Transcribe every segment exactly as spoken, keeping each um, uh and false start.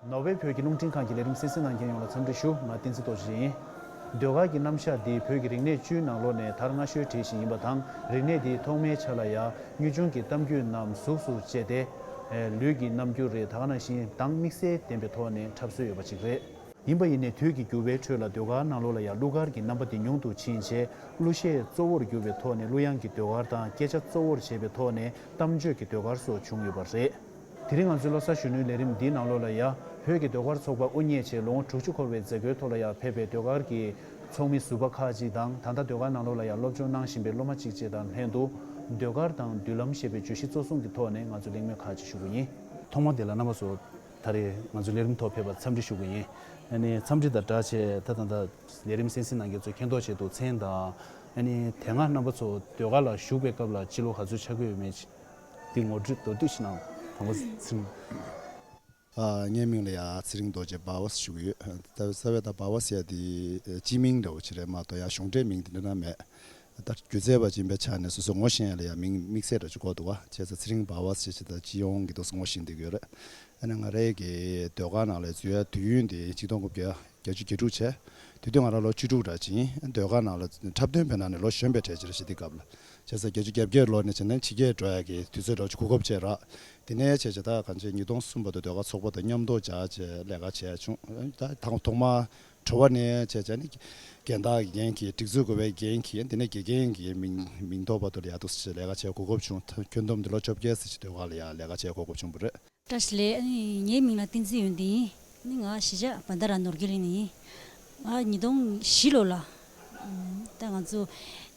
ནོར་ཝེ་བོད་ཀྱི་རླུང་འཕྲིན་ཁང་གི་ལས་རིམ་གསན་གཟིགས་གནང་མཁན་ཡོངས་ལ་འཚམས་འདྲི་ཞུ། ང་བསྟན་འཛིན་རྡོ་རྗེ་ཡིན། ཟློས་གར་གྱི་རྣམ་གཞག་འདི་བོད་ཀྱི་རིག་གནས་བཅུའི་ནང་ལོགས་ནས་དར་སྔ་ཤོས་གྲས་ཤིག་ཡིན་པ་དང་། རིག་གནས་འདིའི་ཐོག་མའི་ཆ་ལ་ཡང་དངུལ་ཆུང་གི་གཏམ་རྒྱུད་རྣམས་གཟུགས་སུ་བཅས་ཏེ། ལུས་ཀྱི་རྣམ་འགྱུར་རེ་ད་ག་ནང་བཞིན་གདངས་དམིགས་བསལ་ལྡན་པའི་ཐོག་ནས་འཁྲབ་སྲོལ་ཡོད་པ་ཅིག་རེད། ཡིན་པ་ཡིན་ནའི་དུས་ཀྱི་འགྱུར་བའི་ཁྲོད་ལ་ཟློས་གར་ནང་ལོགས་ལ་ཡང་གླུ་གར་གྱི་རྣམ་པ་འདི་ཉུང་དུ་ཕྱིན་རྗེས། གླུ་གཞས་གཙོ་བོར་གྱུར་པའི་ཐོག་ནས་གླུ་དབྱངས་ཀྱི་ཟློས་གར་དང་སྐད་ཆ་གཙོ་བོར་བྱས་པའི་ཐོག་ནས་གཏམ་བརྗོད་ཀྱི་ཟློས་གར་སོགས་བྱུང་ཡོད་པ་རེད། དེ་རིང་ང་ཚོའི་བློ་གསར་གཞོན་ནུའི་ལས་རིམ་འདིའི་ནང་ལོགས་ལ་ཡང་བོད་ཀྱི་ཟློས་གར་ཚོགས་པ་དབུ་བརྙེས་རྗེས་ལོ་ངོ་དྲུག་ཅུ་འཁོར་བའི་མཛད་སྒོའི་ཐོག་ལ་ཡང་ཕེབས་པའི་ཟློས་གར་གྱི་ཚོགས་མི་ཟུར་པ་ཁག་ཅིག་དང་། ད་ལྟ་ཟློས་གར་ནང་ལོགས་ལ་ཡང་སློབ་སྦྱོང་གནང་བཞིན་པའི་སློབ་མ་གཅིག་བཅས་དང་ལྷན་དུ། ཟློས་གར་དང་མདུན་ལམ་ཞེས་པའི་བརྗོད་གཞི་གཙོ་བཟུང་གི་ཐོག་ནས་ང་ཚོས་གླེང་མོལ་ཁག་ཅིག་ཞུ་གི་ཡིན། ཐོག་མ་དེ་ལ་རྣམ་པ་ཚོ་ད་རེས་ང་ཚོའི་ལས་རིམ་ཐོག་ཕེབས་པར་འཚམས་འདྲི་ཞུ་གི་ཡིན། ཨ་ནི་འཚམས་འདྲི་དང་སྦྲགས་བྱས། ད་ད་ལྟ་ལས་རིམ་གསན་གཟིགས་གནང་མཁན་ཚོས་མཁྱེན་རྟོགས་ཆེད་དུ་མཚན་དང་། ཨ་ནི་དེ་སྔ་རྣམ་པ་ཚོ་ཟློས་གར་ལ་ཞུགས་པའི་སྐབས་ལ་སྤྱི་ལོ་ག་ཚོད་ཆགས་ཀྱི་ཡོད་མེད། འདི་ངོ་སྤྲོད་མདོར་བསྡུས་ཤིག་གནང་། དང་པོ་ཚེ་རིང་། ཨ། ངའི་མིང་ལ་ཡ་ཚེ་རིང་རྡོ་རྗེ་སྦ་བ་ཟེར་ཞུ་གི་ཡོད། ད་རྩ་བའི་ད་སྦ་བ་ཟེར་ཡ་དེ་སྤྱི་མིང་འདྲ་བོ་ཅིག་རེད་མ་གཏོགས་ཡ་གཞུང་འབྲེལ་མིང་དེ་འདྲ་ན་མེད། ད་སྒྱུ་རྩལ་པ་ཅིག་ཡིན་པའི་ཆ་ནས་སོ་སོ་ངོ་ཤེས་ཡ་ལ་ཡ་མིང་དམིགས་བསལ་འདྲ་ཅིག་དགོས་འདུག་བ། བྱས་ཙང་ཚེ་རིང་སྦ་བ་ཟེར་ཅིག་ད་སྤྱི་ཡོངས་ཀྱི་ཐོག་ངོ་ཤེས་བསྡད་ཀྱི་ཡོད་རེད། ཨ་ནི་ང་རའི་གི་ཟློས་གར་ནང་ལ་འཛུལ་ཡ་དུས་ཡུན་དེ་ཆིག་སྟོང་དགུ་བརྒྱ་བརྒྱད་ཅུ་གྱ་དྲུག་བྱས། དེ་དུས་ང་རང་ལོ་བཅུ་དྲུག་འདྲ་ཅིག་ཡིན། ཟློས་གར་ནང་ལ་འཁྲབ་སྟོན་པའི་ནང་ནས་ལོ་གཞོན་པའི་གྲས་ཅིག་རེད། ཞེ་དེ་སྐབས་ལ། བྱས་ཙང་བརྒྱད་ཅུ་གྱ་བརྒྱད་ལོ་ནས་བྱས་ནས་ཕྱི་རྒྱལ་འགྲོ་ཡ་གི་དུས་ཚོད་འདྲ་བོ་ཅིག་གོ་སྐབས་བྱས་རག། དེ་ནས་བྱས་བྱས་ད་གང་ཅི་ཉིས་སྟོང་གསུམ་བར་དུ་ཟློས་གར་ཚོགས་པ་དང་མཉམ་དུ་སྦྱར་བྱས་ལས་ཀ་བྱས་བྱུང་། ད་དང་ཐོག་མ་དྲི་བ་ནས་བྱས་བྱས་ནས་རྒན་བདག་གི་འགན་གྱིས། སྒྲིག་འཛུགས་དགོས་པའི་འགན་གྱིས། དེ་ནས་དགེ་རྒན་གྱི་མིང་མིང་ཐོགས་བར་དུ་ལ་ཡ་འདུག་སེ་ལས་ཀ་བྱས་གོ་སྐབས་བྱུང་། ད་ཁྱོན་བསྡོམས་དེ་ལོ་བཅོ་བརྒྱད་ཙམ་ཅིག་ཟློས་གར་ལ་ཡ་ལས་ཀ་བྱས་གོ་སྐབས་བྱུང་བ་རེད། བཀྲ་ཤིས་བདེ་ལེགས། ཨ་ནི་ངའི་མིང་ལ་བསྟན་འཛིན་ཡོན་ཏན་ཡིན། ཨ་ནི་ང་གཞིས་ཆགས་བྷན་དྷ་ར་ནོར་གྷི་ལི་ནས་ཡིན། ང་ཉིས་སྟོང་བཞི་ལོ་ལ་ད་ང་ཚོ་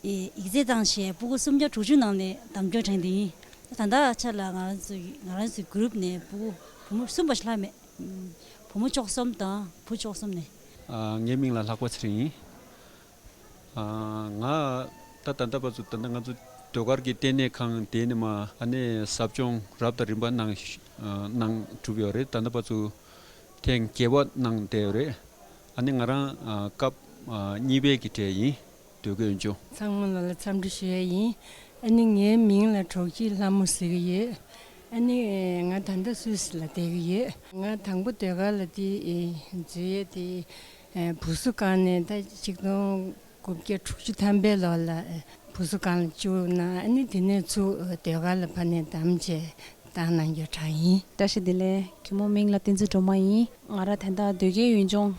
ཡིག་ཚད་བཏང་བྱས་སྤུ་གུ་སུམ་བརྒྱ་དྲུག་ཅུ་ནང་ནས་འདེམས་སྐྱོར་དྲངས་ཏེ་ཡིན། ད་ལྟ་ཆ་ལ་ང་རང་ཚོ་ང་རང་ཚོའི་གུ་རུབ་ནས་སྤུ་གུ་བུ་མོ་གསུམ་པ་ཞིག་ལྷག་མེད། བུ་མོ་བཅུ་གསུམ་དང་བུ་བཅུ་གསུམ་ནས། ཨ། ངའི་མིང་ལ་ལྷག་པ་ཚེ་རིང་ཡིན། ཨ། ང་ད་ད་ལྟ་བར་དུ་ད་ལྟ་ང་ཚོ་ཟློས་གར་གྱི་ལྟེ་གནས་ཁང་དེ་ནས་མར་ཨ་ནི་ཟབ་སྦྱོང་རབ་དང་རིམ་པ་གནང་། ཨ། གནང་གྲུབ་ཡོད་རེད། ད་ལྟ་བར་དུ་ཐེངས་བརྒྱད་པ་གནང་བསྡད་ཡོད་རེད། ཨ་ནི་ང་རང་ཨ་སྐབས་ཨ་གཉིས་པའི་གི་གྲས་ཡིན། ཟློས་གར་ཡུལ་ལྗོངས། ཚང་མ་ལ་ལ་འཚམས་འདྲི་ཞུ་ཡ་ཡིན། ཨ་ནི་ངའི་མིང་ལ་གྲོགས་སྐྱིད་ལྷ་མོ་ཟེར་གྱི་ཡོད། ཨ་ནི་ང་ད་ལྟ་སུད་སི་ལ་བསྡད་ཀྱི་ཡོད། ང་དང་པོ་ཟློས་གར་ལ་དེ་འཛུལ་ཡས་དེ་བུ་གསོ་ཁང་ནས་ད་ཆིག་སྟོང་དགུ་བརྒྱ་དྲུག་ཅུ་ཐམ་པའི་ལོ་ལ་བུ་གསོ་ཁང་ལ་བཅུག་ན། ཨ་ནི་དེ་ནས་ཚུར་ཟློས་གར་ལ་ཕར་ནས་བདམས་བྱས་བཏང་གནང་རྒྱུ་གྲས་ཡིན། བཀྲ་ཤིས་བདེ་ལེགས། ཁྱེད་མོ་མིང་ལ་བསྟན་འཛིན་སྒྲོལ་མ་ཡིན། ང་རང་ད་ལྟ་ཟློས་གར་ཡུལ་ལྗོངས་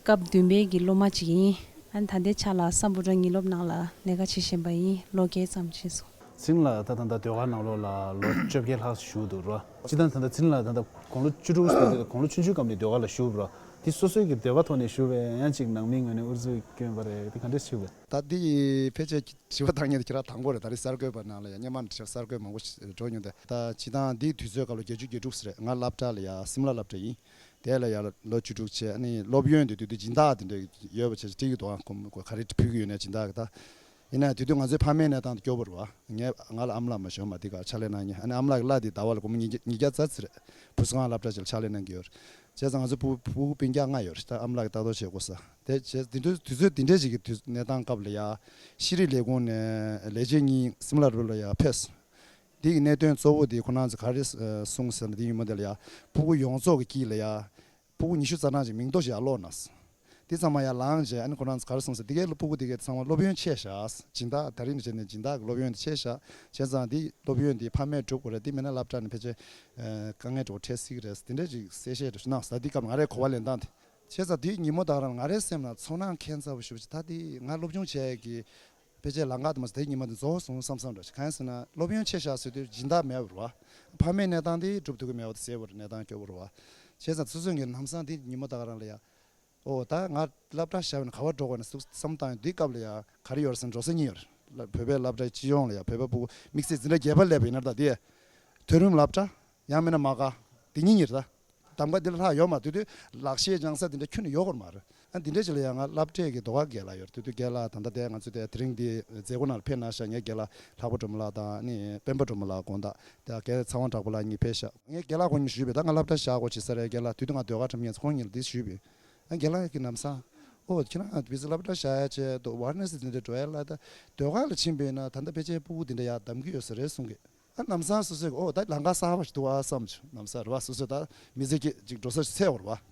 སྐབས་བདུན་པའི་གི་སློབ་མ་ཅིག་ཡིན། ཨ་ནི་ད་ལྟའི་ཆ་ལ་སམ་བྷོ་ཊ་ངེས་སློབ་ནང་ལ་ལས་ཀ་བྱེད་བཞིན་པ་ཡིན། ལོ་བརྒྱད་ཙམ་ཕྱིན་སོང་། ཚེ་རིང་ལགས་ད་ད་ལྟ་ཟློས་གར་ནང་ལོགས་ལ་ལོ་བཅོ་བརྒྱད་ལྷག་ཙམ་བཞུགས་འདུག་ར། སྤྱིར་བཏང་ད་ལྟ་ཚེ་རིང་ལགས་ད་ལྟ་དགུང་ལོ་བཅུ་དྲུག་ཙམ་དེ་དགུང་ལོ་ཆུང་ཆུང་སྐབས་ནས་ཟློས་གར་ལ་ཞུགས་པ་ར། དེ་སོ་སོའི་གི་འདོད་པ་ཐོག་ནས་ཞུགས་པས། ཡང་ཅིག་ནང་མིའི་ངོས་ནས་ཨུ་ཚུགས་བསྐྱོན་པ་རེད། དེ་ག་འདྲས་ཞུགས་པས། ད་འདི་ཕལ་ཆེར་དྲི་བ་བཏང་མཁན་དེ་ཁྱེད་རང་དང་པོ་རེད། ད་རེས་གསར་འགོད་པ་ནང་ལ་ཡང་སྔོན་མ་གསར་འགོད་མང་པོ་འགྲོ་མྱོང་སྟེ། ད་སྤྱིར་བཏང་འདིའི་དུས་ཚོད་སྐབས་ལ་བརྒྱད་ཅུ་གྱ་དྲུག་ཙམ་རེད། ང་སློབ་གྲྭ་ལ་ཡ་སིམ་ལ་སློབ་གྲྭ་ཡིན། དེ་ལ་ཡ་ལོ་བཅུ་དྲུག་བྱས། ཨ་ནི་སློབ་ཡོན་དེ་དུས་དུས་སྦྱིན་བདག་དེ་འདྲ་ཡོད་པ་བྱས་སྤྲད་ཀྱི་འདུག་ཨ་ཁོ་མོ་ག་རེ་ཕུལ་གྱི་ཡོད་ན་སྦྱིན་བདག་གི་ད། ཡིན་ན་དེ་དུས་ང་ཚོའི་ཕ་མའི་གནས་སྟངས་དེ་སྐྱོ་པོ་རེད་བ། ངས་ང་ལ་ཨ་མ་ལགས་མ་ཞོན་མ་དེ་ག་ཕྱག་ལས་གནང་མཁན། ཨ་ནི་ཨ་མ་ལགས་ཀྱི་བླ་དེ་ཟླ་བ་ལ་སྒོར་མོ་ཉིས་བརྒྱ་ཉིས་བརྒྱ་ཙམ་ཙམ་རེད། བུ་གསོ་ཁང་སློབ་གྲྭ་ཅིག་ལ་ཕྱག་ལས་གནང་གི་ཡོད་རེད། བྱས་ཙང་ང་ཚོ་ཕྲུ་གུ་ཕྲུ་གུ་སྤུན་ཀྱག་ལྔ་ཡོད་རེད། ད་ཨ་མ་ལགས་ཀྱིས་ལྟ་རྟོག་བྱེད་དགོས་ས་དེ་བྱས། དེ་དུས་དུས་ཚོད་དེ་འདྲས་ཅིག་གི་དུས་གནས་སྟངས་སྐབས་ལ་ཡ་ཤེས་རིག་ལས་ཁུངས་ནས་ལས་བྱེད་གཉིས་སིམ་ལ་རུ་ལ་ཡ་ཕེབས་སོང་། འདི་གི་གནད་དོན་གཙོ་བོ་དེ་ཁོ་རང་ཚོ་ག་རེ་གསུངས་ཟེར་ན། འདི་ཉིན་མོ་དེ་ལ་ཡ་ཕྲུ་གུ་ཡོངས་རྫོགས་ཀྱི་དཀྱིལ་ལ་ཡ་ཕྲུ་གུ་ཉི་ཤུ་རྩ་གྲངས་ཅིག་མིང་ཐོ་ཞིག་ཡར་ཀློག་གནང་སོང་། འདི་ཚང་མ་ཡར་ལངས་རྗེས་ཨ་ནི་ཁོ་རང་ཚོ་ག་རེ་གསུངས་ཟེར། འདི་གའི་ཕྲུ་གུ་འདི་གའི་ཚང་མ་སློབ་ཡོན་ཆད་བཞག་སྦྱིན་བདག་ད་རིང་ནས་བྱས་ནས་སྦྱིན་བདག་གི་སློབ་ཡོན་དེ་ཆད་བཞག་བྱས་ཙང་འདི་སློབ་ཡོན་འདི་ཕ་མས་སྒྲུབ་དགོས་རེད། འདི་མེད་ན་སློབ་གྲྭ་ནས་ཕལ་ཆེར་དཀའ་ངལ་འདྲ་པོ་འཕྲད་སྲིད་ཀྱི་རེད། འདི་འདྲ་ཅིག་གསལ་བཤད་འདྲ་ཞིག་གནང་སོང་། ད་འདི་སྐབས་ང་རའི་གོ་བ་ལེན་སྟངས་དེ། བྱས་ཙང་དེའི་ཉིན་མོ་ད་ག་རང་ང་རའི་སེམས་ལ་ཚོར་སྣང་ཁྱད་མཚར་པོ་ཞེ་པོ་ཅིག་ད་དེ་ང་སློབ་སྦྱོང་བྱས་ཀྱི་ཕལ་ཆེར་ལམ་ཁ་དེ་མ་ཟད་དེའི་ཉིན་མོ་དེ་རྫོགས་སོང་བསམ་བསམ་འདྲ་ཞིག་གང་ཡིན་ཟེར་ན་སློབ་ཡོན་ཆད་བཞག་ཟེར་དུས་སྦྱིན་བདག་མེད་པ་རེད་བ། ཕ་མའི་གནས་སྟངས་དེ་སྒྲུབ་ཐུབ་ཀྱི་མེད་པ་དེ་གསལ་པོ་རེད། གནས་སྟངས་སྐྱོ་པོ་རེད་བ། བྱས་ཙང་སོ་སོའི་ངའི་ལམ་སང་དེ་ཉིན་མོ་ད་ག་རང་ལ་ཡ། ཨོ་ད་ང་སློབ་གྲྭ་བཞག་པ་ཡིན་ན་ག་པར་འགྲོ་དགོས་ན་ཟུག་བསམ་བཏང་ཡོད། དེའི་སྐབས་ལ་ཡ་ག་རེ་ཡོད་རེད་ཟེར་ན་འགྲོ་ས་གཉིས་ཡོད་རེད། བོད་པའི་སློབ་གྲྭའི་སྤྱི་ཡོངས་ལ་ཡ་བོད་པ་ཕྲུ་གུ་དམིགས་བསལ་འཛིན་གྲྭ་བརྒྱད་པ་སླེབས་པ་ཡིན་ན་ད་དེ་མཐོ་རིམ་སློབ་གྲྭ། ཡང་མིན་ན་མ་དགའ། དེ་གཉིས་ཉིད་རེད་ད། གདམ་ག་འདི་ལས་ལྷག་ཡོད་མ་རེད། དེ་དུས་ལག་ཤེས་སྦྱང་ས་དེ་འདྲ་ཁྱོན་ནས་ཡོད་སྐོར་མ་རེད། ཨ་འདི་འདྲ་ཅིག་ལ་ཡང་ང་སློབ་གྲྭའི་གི་ཟློས་གར་རྒན་ལགས་ཡོད་རེད། དེ་དུས་རྒན་ལགས་ད་ལྟ་དེ་ང་ཚོ་དེ་དེ་རིང་འདི་མཛད་སྒོ་ནང་ལ་ཕེབས་གནང་ཤག་ངའི་རྒན་ལགས་ལྷག་པ་སྒྲོལ་མ་ལགས་དང་ཨ་ནི་སྤེན་པ་སྒྲོལ་མ་ལགས་དགོངས་དག་དེ་རྒན་ཚེ་དབང་གྲགས་པ་ལགས་གཉིས་ཕེབས་ཤག་ངས་རྒན་ལགས་ཁོང་གཉིས་ཞུས་པས། ད་ང་སློབ་གྲྭ་བཞག་དགོས་བྱེད་ས་རེད། རྒན་ལགས་དེ་དུས་ང་ཟློས་གར་འཁྲབ་མཁན་ཚོ་ཁོང་གཉིས་ལ་འདི་ཞུས་པས། ཨ་རྒན་ལགས་ཀྱིས་ལམ་སང་། ཨོ་ཁྱེད་རང་བི་ཟི་སློབ་གྲྭ་བཞག་ཡ་བྱས་ཏོ་ཝར་ནེ་སི་དེ་འདྲ་འགྲོ་ཡ་ལ་ད་ཟློས་གར་ལ་ཕྱིན་པས་ན་ད་ལྟ་ཕལ་ཆེར་ཕྲུ་གུ་དེ་འདྲ་ཡར་གདམ་གྱི་ཡོད་ས་རེད་གསུང་གི། ཨ་ལམ་སང་སོ་སོས་ཨོ་ད་ལམ་ཁ་གསར་པ་ཞིག་འདུག་ཨ་བསམ་བྱུང་། ལམ་སང་རེད་བ། སོ་སོ་ད་མི་ཚེ་སྐྱིད་ཅིག་འགྲོ་ས་ཞིག་འཚོལ་བ་རེད་བ།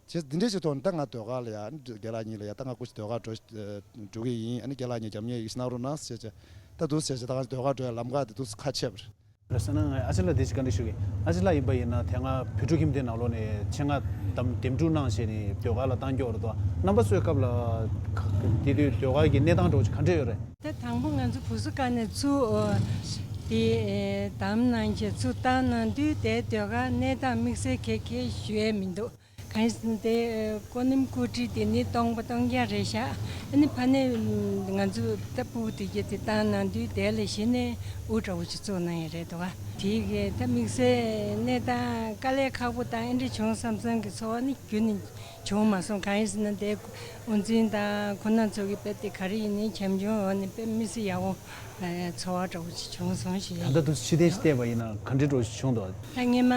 བྱས་འདི་འདྲས་ཞིག་ཐོག་ནས་ད་ང་ཟློས་གར་ལ་ཡ་རྒན་ལགས་གཉིས་ལ་ཡ་ད་ང་སྐུ་མཁྱེན་ཟློས་གར་འགྲོ་འགྲོ་གི་ཡིན། ཨ་ནི་རྒན་ལགས་གཉིས་རྒྱབ་གཉེར་ཡི་གེ་ཞིག་གནང་རོགས་གནང་ཟེར་བྱས། ད་འདུག་ཟེར་བྱས་ད་ང་ཟློས་གར་འགྲོ་ཡ་ལམ་ཁ་དེ་འདུག་ཁ་ཕྱེ་བ་རེད། ལགས་སོ། ན་ང་ཨ་ཅག་ལགས་དེ་ཅིག་བཀའ་འདྲི་ཞུ་གི། ཨ་ཅག་ལགས་ཡིན་པ་ཡིན་ན་དེ་སྔ་བོད་ཕྲུག་ཁྱིམ་སྡེའི་ནང་ལོགས་ནས་ཆེད་མངགས་འདེམས་འདེམས་སྒྲུག་གནང་བྱས་ནས་ཟློས་གར་ལ་བཏང་རྒྱུ་རེད་དོ། རྣམ་པ་ཚོའི་སྐབས་ལ་དེ་དུས་ཟློས་གར་གྱི་གནས་སྟངས་འདྲ་བོ་ཅིག་ག་འདྲས་ཡོད་རེད། ད་དང་པོ་ང་ཚོ་བུ་གསོ་དཀའ་ནས་ཚུར་དེ་བདམས་གནང་བྱས་ཚུར་བཏང་གནང་དུས་དེ་ཟློས་གར་གནས་སྟངས་དམིགས་བསལ་ག་གེ་ཞུ་ཡས་མི་འདུག་གང་ཡིན་ཟེར་ན་དེ་ཀོ་ནིམ་ཀུ་ཊི་དེ་ནི་སྟོང་པ་སྟོང་རྐྱང་རེད་ཤག་ཨ་ནི་ཕ་ནས་ང་ཚོ་ད་སྤུ་གུ་དེ་གྱད་དེ་བཏང་གནང་དུས་དེ་ལ་གཞི་ནས་དབུ་འདྲ་བོ་ཅིག་བཙུགས་གནང་ཡས་རེད་འདུག་ག་དེ་གི་ད་དམིགས་བསལ་གནས་སྟངས་དཀའ་ལས་ཁག་པོ་དང་ཨེ་འདྲ་བྱུང་བསམ་བསམ་གྱི་ཚོར་བ་ནི་ཁྱོན་ནས་བྱུང་མ་སོང་། གང་ཡིན་ཟེར་ན་དེ་དབུ་འཛིན་དང་ཁོ་ན་ཚོ་གི་དཔེ་དེ་ག་རེ་ཡིན་ནའི་བྱམས་སྐྱོང་འོག་ནས་དཔེ་མི་སྲིད་ཡག་པོ་ཚོར་བ་འདྲ་བོ་ཅིག་བྱུང་སོང་ཞེས། ད་ལྟ་དུས་ཕྱི་བལྟས་ཤིག་བལྟས་པ་ཡིན་ན་ག་འདྲའི་འདྲ་བོ་ཞིག་བྱུང་འདུག་ད་སྔས་མ་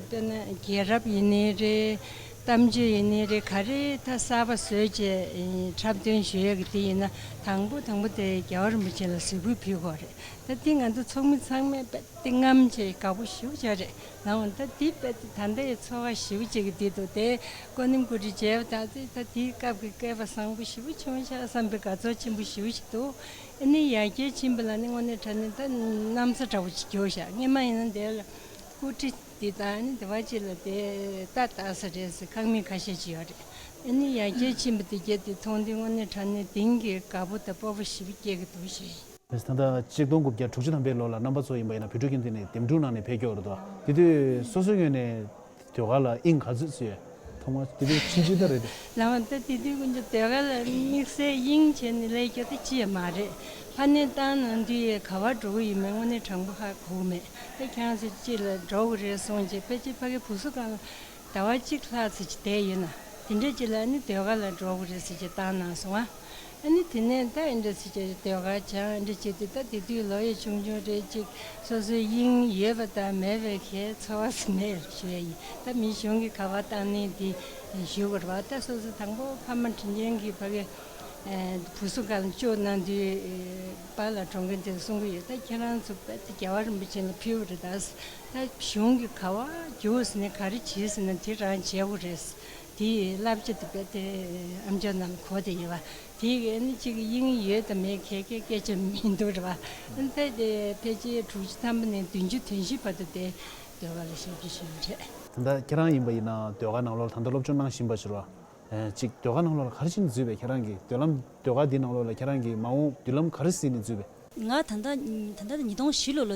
དཔེར་ན་རྒྱལ་རབས་ཡིན་ནའི་རེད། གཏམ་བརྗོད་ཡིན་ནའི་རེད། ག་རེ་ད་གསར་པ་བཟོས་བྱས་འཁྲབ་སྟོན་ཞུ་ཡས་ཀྱི་དེ་ཡིན་ན་དང་པོ་དང་པོ་དེ་རྒྱལ་བ་རིན་པོ་ཆེ་ལ་གཟིགས་འབུལ་ཕུལ་དགོས་རེད། ད་དེ་ང་ཚོ་ཚོགས་མི་ཚང་མས་དཔེ་དེ་རྔམ་བྱས་དགའ་པོ་ཞེ་པོ་ཅིག་རེད། ལའང་ད་དེ་དཔེ་དེ་ད་ལྟའི་ཚོར་བ་ཞེ་པོ་ཅིག་གི་དེ་འདུག་དེ་ཀོ་ནིམ་ཀུ་ཊི་མཇལ་བ་དང་དེ་ད་དེའི་སྐབས་ཀྱི་སྐལ་བ་བཟང་པོ་ཞེ་པོ་བྱུང་ཤག་བསམ་པའི་དགའ་ཚོར་ཆེན་པོ་ཞེ་པོ་ཞིག་འདུག་ཨ་ནི་ཡར་རྒྱས་ཕྱིན་པ་ལ་ནི་དངོས་གནས་དྲང་གནས་ད་གནམ་ས་འདྲ་བོ་ཅིག་གྱུར་ཤག་སྔས་མ་ཡིན་ན་དེ་ལ་ཀུ་ཊི་དེ་དང་ཨ་ནི་དེ་བ་ཅིག་ལ་དེ་ཏག་ཏག་ས་རེད་ཟེར་ཁག་མིག་ཁ་ཤས་ཅིག་ཡོད་རེད། ཨ་ནི་ཡར་རྒྱས་ཕྱིན་པ་དེ་གྱད་དེ་མཐོང་དུས་དངོས་གནས་དྲང་གནས་དེང་གི་དགའ་པོ་དང་སྤོབས་པ་ཞེ་པོ་སྐྱེ་གི་འདུག་ཞེས། ད་ལྟ་གཅིག་སྟོང་དགུ་བརྒྱ་དྲུག་ཅུ་ཐམ་པའི་ལོ་ལ་རྣམ་པ་ཚོ་ཡིན་པ་ཡིན་ན་བོད་ཕྲུག་ཁྱིམ་སྡེ་ནས་འདེམས་སྒྲུག་གནང་ནས་ཕེབས་ཀྱི་ཡོད་རེད་དོ། དེ་དུས་སོ་སོའི་ངོས་ནས་ཟློས་གར་ལ་དབྱིངས་ག་ཚོད་ཚུད་ཡོད། ཐོག་མར་དེ་དུས་ཕྱིན་ཅི་ད་རེད། ལགས་འོང་། ད་དེ་དུས་ཀུན་སྤྱོད་ཟློས་གར་ལ་དམིགས་བསལ་དབྱིངས་བྱས་ནས་ལས་རྒྱུ་ད་ཅི་ཡང་མ་རེད། ཕ་ནས་བཏང་གནང་དུས་ག་པར་འགྲོ་གི་ཡོད་མེད་དངོས་གནས་དྲང་པོ་ཧ་གོ་གི་མེད། ད་ཁྱེད་རང་ཚོ་ཅིག་ལ་འགྲོ་གི་རེད་གསུངས་བྱས་ཕལ་ཆེར་ཕ་གི་བུ་གསོ་ཁང་ལ་ཟླ་བ་གཅིག་ལྷག་ཙམ་ཅིག་བསྡད་ཡོད་ན་དེ་འདྲ་ཅིག་ལ་ནི་ཟློས་གར་ལ་འགྲོ་གི་རེད་ཟེར་བྱས་བཏང་གནང་སོང་ཨ། ཨ་ནི་དེ་ནས་ད་ཨེ་འདྲ་ཟེར་བྱས་ཟློས་གར་སྦྱངས་ཨེ་འདྲ་བྱས་དུས་ད་དེ་དུས་ལོ་ཡང་ཆུང་ཆུང་རེད། ཅིག་སོ་སོའི་དབྱིངས་ཡོད་པ་དང་མེད་པའི་གི་ཚོར་བ་ཟེར་མེད་ཞུ་ཡ་ཡིན། ད་མི་གཞུང་གིས་ག་པར་བཏང་ནས་དེ་ཞུ་དགོས་རེད་བ། ད་སོ་སོ་དང་པོ་ཕ་མ་དྲིན་ཅན་གྱིས་ཕ་གི་བུ་གསོ་ཁང་ལ་བཅུག་གནང་དུས་པཱ་ལགས་གྲོངས་མཁན་དེ་གསུང་གི་ཡོད། ད་ཁྱེད་རང་ཚོ་དཔེ་དེ་རྒྱལ་བ་རིན་པོ་ཆེ་ལ་ཕུལ་བ་རེད། ད་ད་གཞུང་གིས་ག་པར་རྒྱུགས་ཟེར་ནས་ག་རེ་བྱེད་ཟེར་ན་དེ་རང་བྱེད་དགོས་རེད། དེ་བསླབ་བྱ་དེ་དཔེ་དེ་ཨམ་ཅོག་ནང་ལ་གོ་བསྡད་ཡོད་པ། དེ་གི་ཨ་ནི་གཅིག་གི་དབྱིངས་ཡོད་དང་མེད་ག་གའི་སྐད་ཆ་མི་འདུག་རེད་པ། ཨ་ནི་ད་དེ་ཕལ་ཆེར་དྲུག་ཅུ་ཐམ་པ་ནས་བདུན་ཅུ་དོན་བཞི་བར་དུ་དེ་ཟློས་གར་ལ་ཞབས་ཕྱི་ཞུས་པ་རེད། ད་ལྟ་ཁྱེད་རང་ཡིན་པ་ཡིན་ན་ཟློས་གར་ནང་ལོགས་ལ་ད་ལྟ་སློབ་སྦྱོང་གནང་བཞིན་པ་ཞིག་རེད་པ། ཨེ་གཅིག་ཟློས་གར་ནང་ལོགས་ལ་ག་རེ་བྱས་ནས་འཛུལ་བས། ཁྱེད་རང་གིས་ཟློས་ལམ་ཟློས་གར་འདི་ནང་ལོགས་ལ་ཁྱེད་རང་གིས་མ་འོངས་མདུན་ལམ་ག་རེ་གཟིགས་ནས་འཛུལ་བས། ང་ད་ལྟ་ད་ལྟ་ཉིས་སྟོང་བཞི་ལོ་ལ་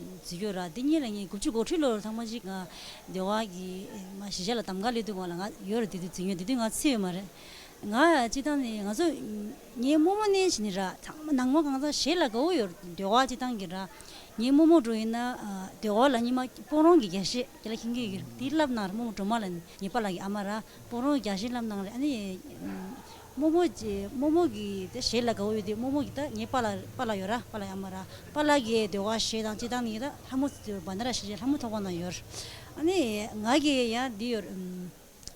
འཛུལ་ཡོད་ར། དེ་སྔོན་ལ་ངས་དགུ་བཅུ་གོ་དྲུག་ལོར་ཚང་མ་ཅིག་ང་ཟློས་གར་གྱི་མ་གཞིས་ཆགས་ལ་གདམ་ག་སླེབས་དུས་སྒང་ལ་ང་ཡོད་ར། དེ་དུས་འཛུལ་ཡོད། དེ་དུས་ང་ཚུད་ཡོད་མ་རེད། ང་སྤྱིར་བཏང་ནས་ང་ཚོ་ངའི་རྨོ་མོ་ནས་བྱས་ནས་ར་ཚང་མ་ནང་མ་གང་ཚང་གཞས་ལ་དགའ་བོ་ཡོད། ཟློས་གར་སྤྱིར་བཏང་གི་ར། ངའི་རྨོ་མོ་འདྲ་ཡིན་ན་ཨ་ཟློས་གར་ལ་སྔོན་མ་སྤོ་རོང་གི་རྒྱ་གཞས་དེ་ལ་མཁྱེན་གྱི་ཡོད། དེ་བསླབ་གནང་ར། རྨོ་མོ་སྒྲོལ་མ་ལ་ནི་ངའི་པཱ་ལགས་ཀྱི་ཨ་མ་ར། སྤོ་རོང་རྒྱ་གཞས་བསླབ་གནང་རེད། ཨ་ནི་རྨོ་མོ་ཅེ་རྨོ་མོ་གི་དེ་གཞས་ལ་དགའ་བོ་ཡོད་དེ་རྨོ་མོ་གི་ད་ངའི་པཱ་ལགས་པཱ་ལགས་ཡོད་ར། པཱ་ལགས་ཨ་མ་ར། པཱ་ལགས་ཀྱི་ཟློས་གར་གཞས་དང་སྤྱིར་བཏང་ནི་ད་ལྷ་མོ་བན་དྷ་ར་གཞས་ལྷ་མོ་ཐོག་པ་ན་ཡོད། ཨ་ནི་ང་གི་ཡང་འདི་ཡོད།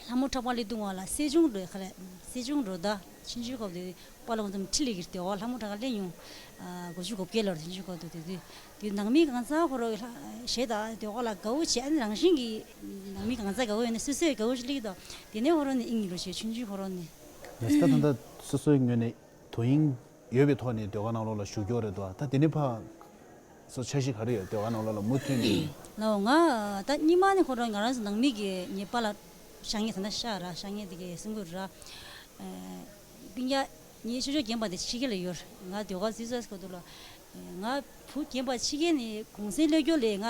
ལྷ་མོ་ཐོག་པ་སླེབས་དུས་སྒང་ལ་སྲིད་སྐྱོང་འགྲོ་ཁ་ལ་སྲིད་སྐྱོང་འགྲོ་ད་ཆུང་ཆུང་སྐབས་དེ་པཱ་ལགས་ཚོ་ཁྲིད་ལས་ཀྱི་ཟློས་གར་ལྷ་མོ་ཐོག་ཁ་སླེབས་མྱོང་། ཨ་དགུ་བཅུ་གོ་བརྒྱད་ལོར་ཆུང་ཆུང་སྐབས་དེ་དུས། དེ་ནང་མི་གང་ཚང་ཁོ་རང་གཞས་དང་ཟློས་གར་ལ་དགའ་བོ་བྱས། ཨ་ནི་རང་བཞིན་གྱིས་ནང་མི་གང་ཚང་དགའ་བོ་ཡོད་ན་སོ་སོས་དགའ་བོ་ཞིག་སླེབས་ཀྱི་འདུག་དེ་ནས་ཁོ་རང་ནས་དབྱིངས་ཡོད་རེད་བྱས། ཆུང་ཆུང་ཁོ་རང་ནས། ལགས་སོ། ད་ད་ལྟ་སོ་སོའི་ངོས་ནས་དོ་དབྱིངས་ཡོད་པའི་ཐོག་ནས་ཟློས་གར་ནང་ལོགས་ལ་ཞུགས་ཀྱི་ཡོད་རེད་དོ། ད་དེ་ནས་ཕར་སོ་འཆར་གཞི་ག་རེ་ཡོད། ཟློས་གར་ནང་ལོགས་ལ་མུ་མཐུད་ནས། ལའོ། ང་ད་སྔོན་མ་ནས་ཁོ་རང་ང་རང་ཚོ་ནང་མི་གི་ངའི་པཱ་ལགས་ཤ་ཉེ་ད་ལྟ་ཤག་ར། ཤ་ཉེ་དེ་གའི་སེམས་ཁུར་ར། ཨ་སྤུན་ཀྱག་ངའི་ཆུང་ཆུང་རྒན་པ་དེ་ཕྱི་རྒྱལ་ལ་ཡོད། ང་ཟློས་གར་རྩེད་ས་སྐོར་དུ་ལ། ང་བུ་རྒན་པ་ཕྱི་རྒྱལ་ནས་གུང་སེང་སླེབས་རྒྱུ་ལས་ང་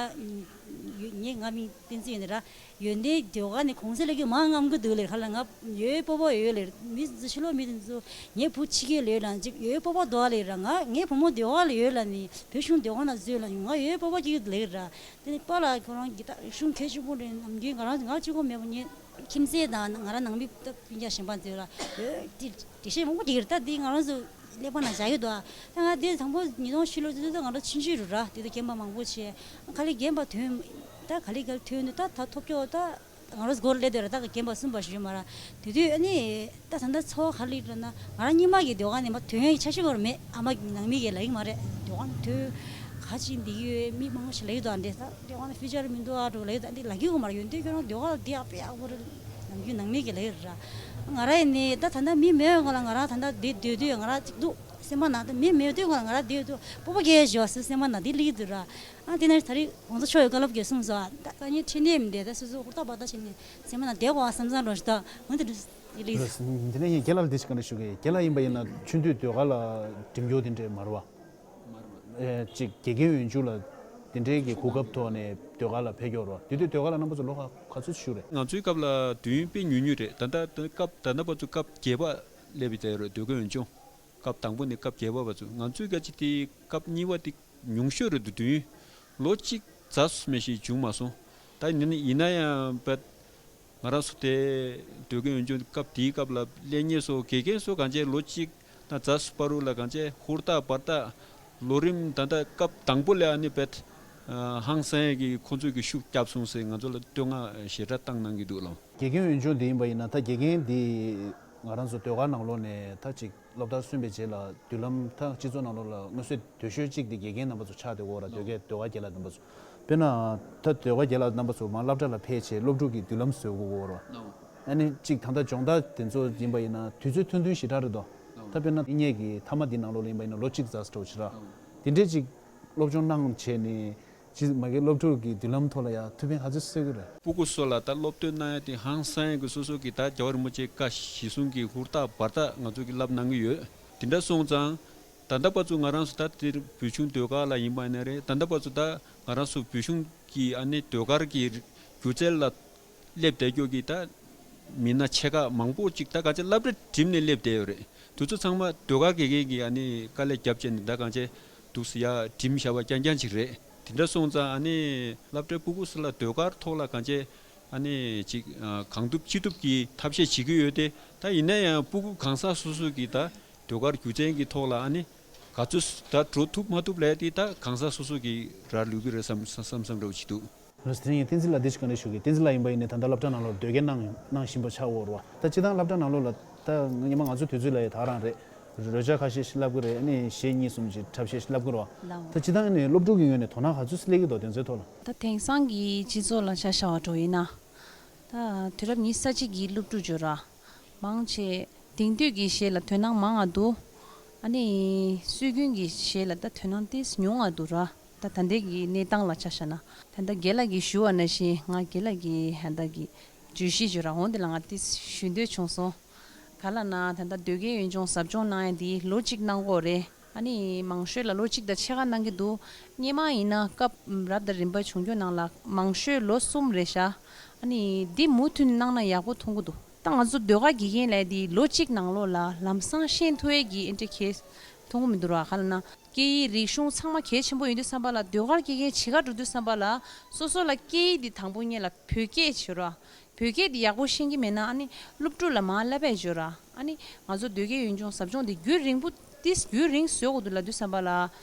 ཡོད་ངས་ང་མིང་བསྟན་འཛིན་ཡོད་ནི་ར། ཡོན་ཏན་ཟློས་གར་ནས་གུང་སེང་སླེབས་རྒྱུ་མང་ངམ་གི་འདུག་ལས་ཁ་ལ། ང་ཡོད་སྤོབས་པ་ཡོད་ལས། མི་ཕྱི་ལོགས་མི་དེ་ཚོ་ངའི་བུ་ཕྱི་རྒྱལ་ལ་ཡོད་ལ་ཅིག་ཡོད་སྤོབས་པ་འདུག་ལས་ར། ང་ངའི་བུ་མོ་ཟློས་གར་ལ་ཡོད་ལ་ནི་བོད་གཞུང་ཟློས་གར་ནང་འཛུལ་ལ་ང་ཡོད་སྤོབས་པ་སྐྱེ་གི་ལས་ར། དེ་ནས་པཱ་ལགས་ཁོ་རང་གི་ད་གཞུང་གལ་ཆེན་པོ་རེད། ནམ་རྒྱུན་ང་རང་ང་གཅིག་པོ་མེད་པ་ངའི་ཁྱིམ་མཚེས་དང་ང་རང་ནང་མི་ད་སྤུན་ཀྱག་གཞན་པ་ཚོ་ལ་འོ་དེ་འགྲེལ་བཤད་མང་པོ་རྒྱག་གི་རེད། ད་དེ་ང་རང་ཚོ་ཀླད་པ་ནང་བཞག་ཡོད་དོ། ད་ང་དེ་དང་པོ་ཉིས་སྟོང་བཞི་ལོ་དེ་ཚོ་ང་རང་ཆུང་ཆུང་རུ་ར། དེ་ཚོ་རྒན་པ་མང་པོ་བྱས། ག་ལེ་རྒན་པ་ཐོན། ད་ག་ལེ་ག་ལེ་ཐོན་ནས་ད་ད་ཐོབ་སྐྱོ་ད་ང་རང་ཚོ་སྒོར་སླེབས་དེ་ར། ད་རྒན་པ་གསུམ་པ་ཞིག་ཡོད་མ་ར། དེ་དུས་ཨ་ནི་ད་ད་ད་ཚོ་ག་ལེ་ར་ན་ང་རང་སྔོན་མ་གི་ཟློས་གར་ནས་མ་ཐོན་ཡག་གི་འཆར་གཞི་སྒོར་མེད། ཨ་མ་གི་ནང་མི་གི་ལབ་ཡིན་མ་རེད། ཟློས་གར་ཐོན་ ག་ཅིག་འདི་ཡོད། མི་མང་པོ་ཞིག་ལབ་ཡོད་དོ། འདི་ད་འདི་ཧོ་ན་ཕིའུ་ཅར་མི་འདུག་ཨ་འགྲོ་ལབ་ཡོད་དོ། འདི་ལབ་རྒྱུ་གོ་མ་རེད། ཡོན་ཏན་ཁྱོད་རང་ཟློས་གར་ལ་འདི་ཡག་པོ་ཡག་པོ་རེད་ནམ་རྒྱུན་ནང་མི་གི་ལབ་ཡོད་ར། ང་རང་ཡིན་ནི་ད་ད་ལྟ་མི་མེད་པའི་སྒང་ལ་ང་རང་ད་ལྟ་འདི་སྡོད་དུས་ང་རང་ཅིག་འདུག་སེམས་པ་ནང་ད་མི་མེད་དུས་སྒང་ལ་ང་རང་སྡོད་དུས་སྤོབས་པ་སྐྱེ་ཞོ་ཟེར་སེམས་པ་ནང་འདི་སླེབས་འདུག་ར། ཨ་དེ་ནས་ད་རེས་གོང་ས་མཆོག་ཡོད་བཀའ་སློབ་གི་གསུངས་སོ། ད་དཀའ་ངལ་འཕྲད་ནས་མི་འདུག་ད་སོ་སོ་ཧུར་ཐག་འབད་ཐག་བྱས་ནས་སེམས་པ་ནང་བསྡད་དགོས་བསམ་བསམ་རོགས་ཞུ་ད། འོན་ཏེ་འདི་སླེབས་འདི་ནས་ཡིན་རྒན་ལགས་ལ་དེ་ཞིག་བཀའ་འདྲི་ཞུ་གི། རྒན་ལགས་ཡིན་པ་ཡིན་ན་ཆུང་དུས་ཟློས་གར་ལ་འགྲིམ་རྒྱུ་དེ་འདྲས་མ་རེད་བ། ཨེ་ཅིག་དགེ་རྒན་འོས་སྦྱོང་ལ་དེ་འདྲའི་གི་གོ་སྐབས་ཐོག་ནས་ཟློས་གར་ལ་ཕེབས་ཀྱི་ཡོད་རེད་བ། དེ་དུས་ཟློས་གར་ལ་རྣམ་པ་ཚོ་ལོ་ག་ག་ཚོད་བཞུགས་རེད། ང་ཚོའི་སྐབས་ལ་དུས་ཡུན་དཔེ་ཉུང་ཉུང་རེད། ད་ལྟ་སྐབས་ད་ལྟ་བར་དུ་སྐབས་བརྒྱད་པ་སླེབས་ཡོད་རེད། ཟློས་གར་འོས་སྦྱོང་སྐབས་དང་པོ་ནས་སྐབས་བརྒྱད་པ་བར་དུ། ང་ཚོའི་སྐབས་ཀྱི་དེ་སྐབས་གཉིས་པ་དེ་ཉུང་ཤོས་རེད་འདུག་དུས་ཡུན་ལོ་གཅིག་རྩ་མེད་ཞིག་བྱུང་མ་སོང་། ད་ཡིན་ན་ཡིན་ན་ཡང་བེད། ང་རང་ཚོ་དེ་ཟློས་གར་འོས་སྦྱོང་སྐབས་དེའི་སྐབས་ལ་སླེབས་མཁན་ཚོ་དགེ་རྒན་ཚོ་གང་ཅི་ལོ་གཅིག་དང་རྩ་བར་དུ་ལ་གང་ཅི་ཧུར་ཐག་འབད་ཐག་ལོ་རིམ་ད་ལྟ་སྐབས་དང་པོ་ལ་ཨ་ནི་བེད་ཧང་སང་ཡས་ཀྱི་ཁོང་ཚོས་ཀྱི་ཤུགས་བརྒྱབ་སོང་ཟེར་ང་ཚོ་ལ་བསྟོད་བསྔགས་ཞེ་དྲག་བཏང་གནང་གི་འདུག་ལགས། དགེ་རྒན་འོས་སྦྱོང་དེ་ཡིན་པ་ཡིན་ན་ད་དགེ་རྒན་དེ་ང་རང་ཚོ་ཟློས་གར་ནང་ལོགས་ནས་ད་ཅིག་སློབ་མཐར་སོན་པའི་རྗེས་ལ་མདུན་ལམ་ད་སྤྱི་ཚོགས་ནང་ལོགས་ལ་མངོན་གསལ་དོད་ཤོས་གཅིག་དེ་དགེ་རྒན་རྣམ་པ་ཚོ་ཆགས་བསྡད་ཡོད་རེད། ཟློས་གར་ཟློས་གར་རྒན་ལགས་རྣམ་པ་ཚོ། དཔེར་ན་ད་ཟློས་གར་རྒན་ལགས་རྣམ་པ་ཚོ་མར་སློབ་གྲྭ་ལ་ཕེབས་བྱས་སློབ་ཕྲུག་གི་མདུན་ལམ་བཟོ་དགོས་ཀྱི་ཡོད་རེད། ཨ་ནི་གཅིག་ད་ལྟ་སྦྱོང་བརྡར་དེ་ཚོ་ཡིན་པ་ཡིན་ན་དུས་ཚོད་ཐུང་ཐུང་ཞེ་དྲག་རེད་དོ། ད་དཔེར་ན་ངེད་ཀྱི་མཐའ་མ་འདི་ནང་ལོགས་ལ་ཡིན་པ་ཡིན་ན་ལོ་གཅིག་ཙམ་འགྲོ་ཞེ་དྲག་དེ་འདྲས་ཅིག་སློབ་སྦྱོང་གནང་བྱས་ནས་ཅིག་མ་གི་སློབ་ཕྲུག་གི་མདུན་ལམ་ཐོག་ལ་ཡང་ཐུགས་ཕན་ག་ཚོད་གསོས་ཀྱི་རེད། སྤུ་གུ་ཚོ་ལ་ད་སློབ་སྟོན་གནང་ཡ་དེ་ཧང་སང་ཡ་གི་སོ་སོ་གི་ད་རྒྱལ་བ་རིན་པོ་ཆེ་བཀའ་གཞི་བཟུང་གི་ཧུར་ཐག་འབད་ཐག་ང་ཚོ་གི་བསླབ་གནང་གི་ཡོད། དེ་འདྲ་སོང་ཙང་། ད་ལྟ་བར་དུ་ང་རང་ཚོ་ད་འདིར་བོད་གཞུང་ཟློས་གར་ལ་ཡིན་པ་ཡིན་ན་རེད། ད་ལྟ་བར་དུ་ད་ང་རང་ཚོ་བོད་གཞུང་གི་ཨ་ནི་ཟློས་གར་གྱི་སྒྱུ་རྩལ་ལ་སླེབས་བསྡད་རྒྱུ་གི་ད་མི་སྣ་ཆེ་ཁག་མང་པོ་ཅིག་ད་གང་ཅི་སློབ་གྲྭ་འགྲིམས་ནས་སླེབས་བསྡད་ཡོད་རེད། དེ་ཚོ་ཚང་མ་ཟློས་གར་དགེ་རྒན་གྱི་ཨ་ནི་དཀའ་ལས་བརྒྱབ་བྱས་ནས་ད་གང་ཅི་འདུག་སེ་ཡ་འགྲིམས་བཞག་པ་རྐྱང་རྐྱང་ཅིག་རེད། དེ་འདྲ་སོང་ཙང་ཨ་ནི་སློབ་གྲྭའི་སྤུ་གུ་ཚོ་ལ་ཟློས་གར་ཐོག་ལ་གང་ཅི་ཨ་ནི་ཅིག་གང་ཐུབ་ཅི་ཐུབ་ཀྱིས་ཐབས་ཤེས་བྱེད་ཀྱི་ཡོད་དེ། ད་ཡིན་ན་ཡང་སྤུ་གུ་གང་ཟག་སོ་སོ་གིས་ད་ཟློས་གར་སྒྱུ་རྩལ་གྱི་ཐོག་ལ་ཨ་ནི་ག་ཚོད་ད་འགྲོ་ཐུབ་མ་ཐུབ་ལས་དེ་ད་གང་ཟག་སོ་སོ་གི་ར་ལུས་ཀྱི་རེད་བསམ་བསམ་བསམ་འདྲ་བོ་ཅིག་འདུག། ལགས་སོ། དེ་ཡིན་བསྟན་འཛིན་ལགས་འདི་ཞིག་བཀའ་འདྲི་ཞུ་གི། བསྟན་འཛིན་ལགས་ཡིན་པ་ཡིན་ནའི་ད་ལྟ་སློབ་གྲྭ་ནང་ལོགས་ཟློས་གར་གནང་གནང་བཞིན་པ་ཆགས་ཡོད་རེད་བ། ད་སྤྱིར་བཏང་སློབ་གྲྭ་ནང་ལོགས་ལ་ད་སྔོན་མ་ང་ཚོ་དུས་ཚོད་ལ་ཡ་ད་རང་རེད། རོལ་ཆ་ཁ་ཤས་ཤིག་བསླབ་ཀྱི་རེད། ཨ་ནི་གཞས་གཉིས་གསུམ་ཅིག་འཁྲབ་གཞས་ཤིག་བསླབ་ཀྱི་རེད་བ། ལགས། ད་སྤྱིར་བཏང་ཨ་ནི་སློབ་ཕྲུག་གི་ངོས་ནས་དོ་སྣང་ག་ཚོད་སླེབས་ཀྱི་འདུག་དེ་ཚོའི་ཐོག་ལ། ད་དེང་སང་གི་སྤྱི་ཚོགས་ལ་ཆ་བཞག་པ་འདྲ་ཡིན་ན། ད་དུས་རབས་ཉི་ཤུ་རྩ་གཅིག་གི་སློབ་ཕྲུག་ཚོ་ར། མང་ཆེ་དེང་དུས་ཀྱི་གཞས་ལ་དོ་སྣང་མང་ང་འདུག། ཨ་ནི་སྲོལ་རྒྱུན་གྱི་གཞས་ལ་ད་དོ་སྣང་ཏོག་ཙམ་ཉུང་ང་འདུག་ར། ད་ད་ལྟའི་གི་གནས་སྟངས་ལ་ཆ་བཞག་ན། ད་ལྟ་རྒན་ལགས་ཀྱིས་ཞུ་བ་ནང་བཞིན་ང་རྒན་ལགས་ཀྱི་ཧན་ད་གི་བརྗོད་གཞི་ཚོ་ར་འོང་དེ་ལ་ང་ཏོག་ཙམ་ཞུ་འདོད་བྱུང་སོང་། ག་ལབ་ན་ད་ལྟ་ཟློས་གར་འོས་སྦྱོང་ཟབ་སྦྱོང་གནང་ཡ་འདི་ལོ་གཅིག་གནང་གི་ཡོད་རེད། ཨ་ནི་མང་ཤོས་ལ་ལོ་གཅིག་དང་ཕྱེད་ཀ་གནང་གི་འདུག། སྔོན་མ་ཡིན་ན་སྐབས་རབ་དང་རིམ་པ་བྱུང་རྒྱུ་ནང་ལ་མང་ཤོས་ལོ་གསུམ་རེད་ཤག། ཨ་ནི་འདི་མུ་མཐུད་གནང་ན་ཡག་པོ་མཐོང་གི་འདུག། ད་ང་ཚོ་ཟློས་གར་དགེ་རྒན་ལབ་ཡ་འདི་ལོ་གཅིག་ནང་ལོགས་ལ་ལམ་སང་ཤེས་ཐུབ་ཡས་ཀྱི་ཨེ་འདྲ་གལ་མཐོང་གི་མི་འདུག་ར། ག་ལབ་ན་སྐད་ཡིག་རིག་གཞུང་ཚང་མ་གལ་ཆེན་པོ་ཡིན་དུས་ཙམ་པ་ལ་ཟློས་གར་དགེ་རྒན་བྱེད་ག་འགྲོ་དུས་ཙམ་པ་ལ་སོ་སོ་ལ་སྐད་ཡིག་འདི་དང་པོ་སྔོན་ལ་བོད་སྐད་བྱེད་ར། བོད་སྐད་འདི་ཡག་པོ་ཤེས་ཀྱི་མེད་ན་ཨ་ནི་སློབ་ཕྲུག་ལ་མར་བསླབ་པས་བརྗོད་ར། ཨ་ནི་ང་ཚོ་ཟློས་གར་འོས་སྦྱོང་ཟབ་སྦྱོང་འདི་རྒྱུན་རིང་པོ་ཏིས་རྒྱུན་རིང་བཟོ་དགོས་འདུག་ལབ་དུས་ཙམ་པ་ལ་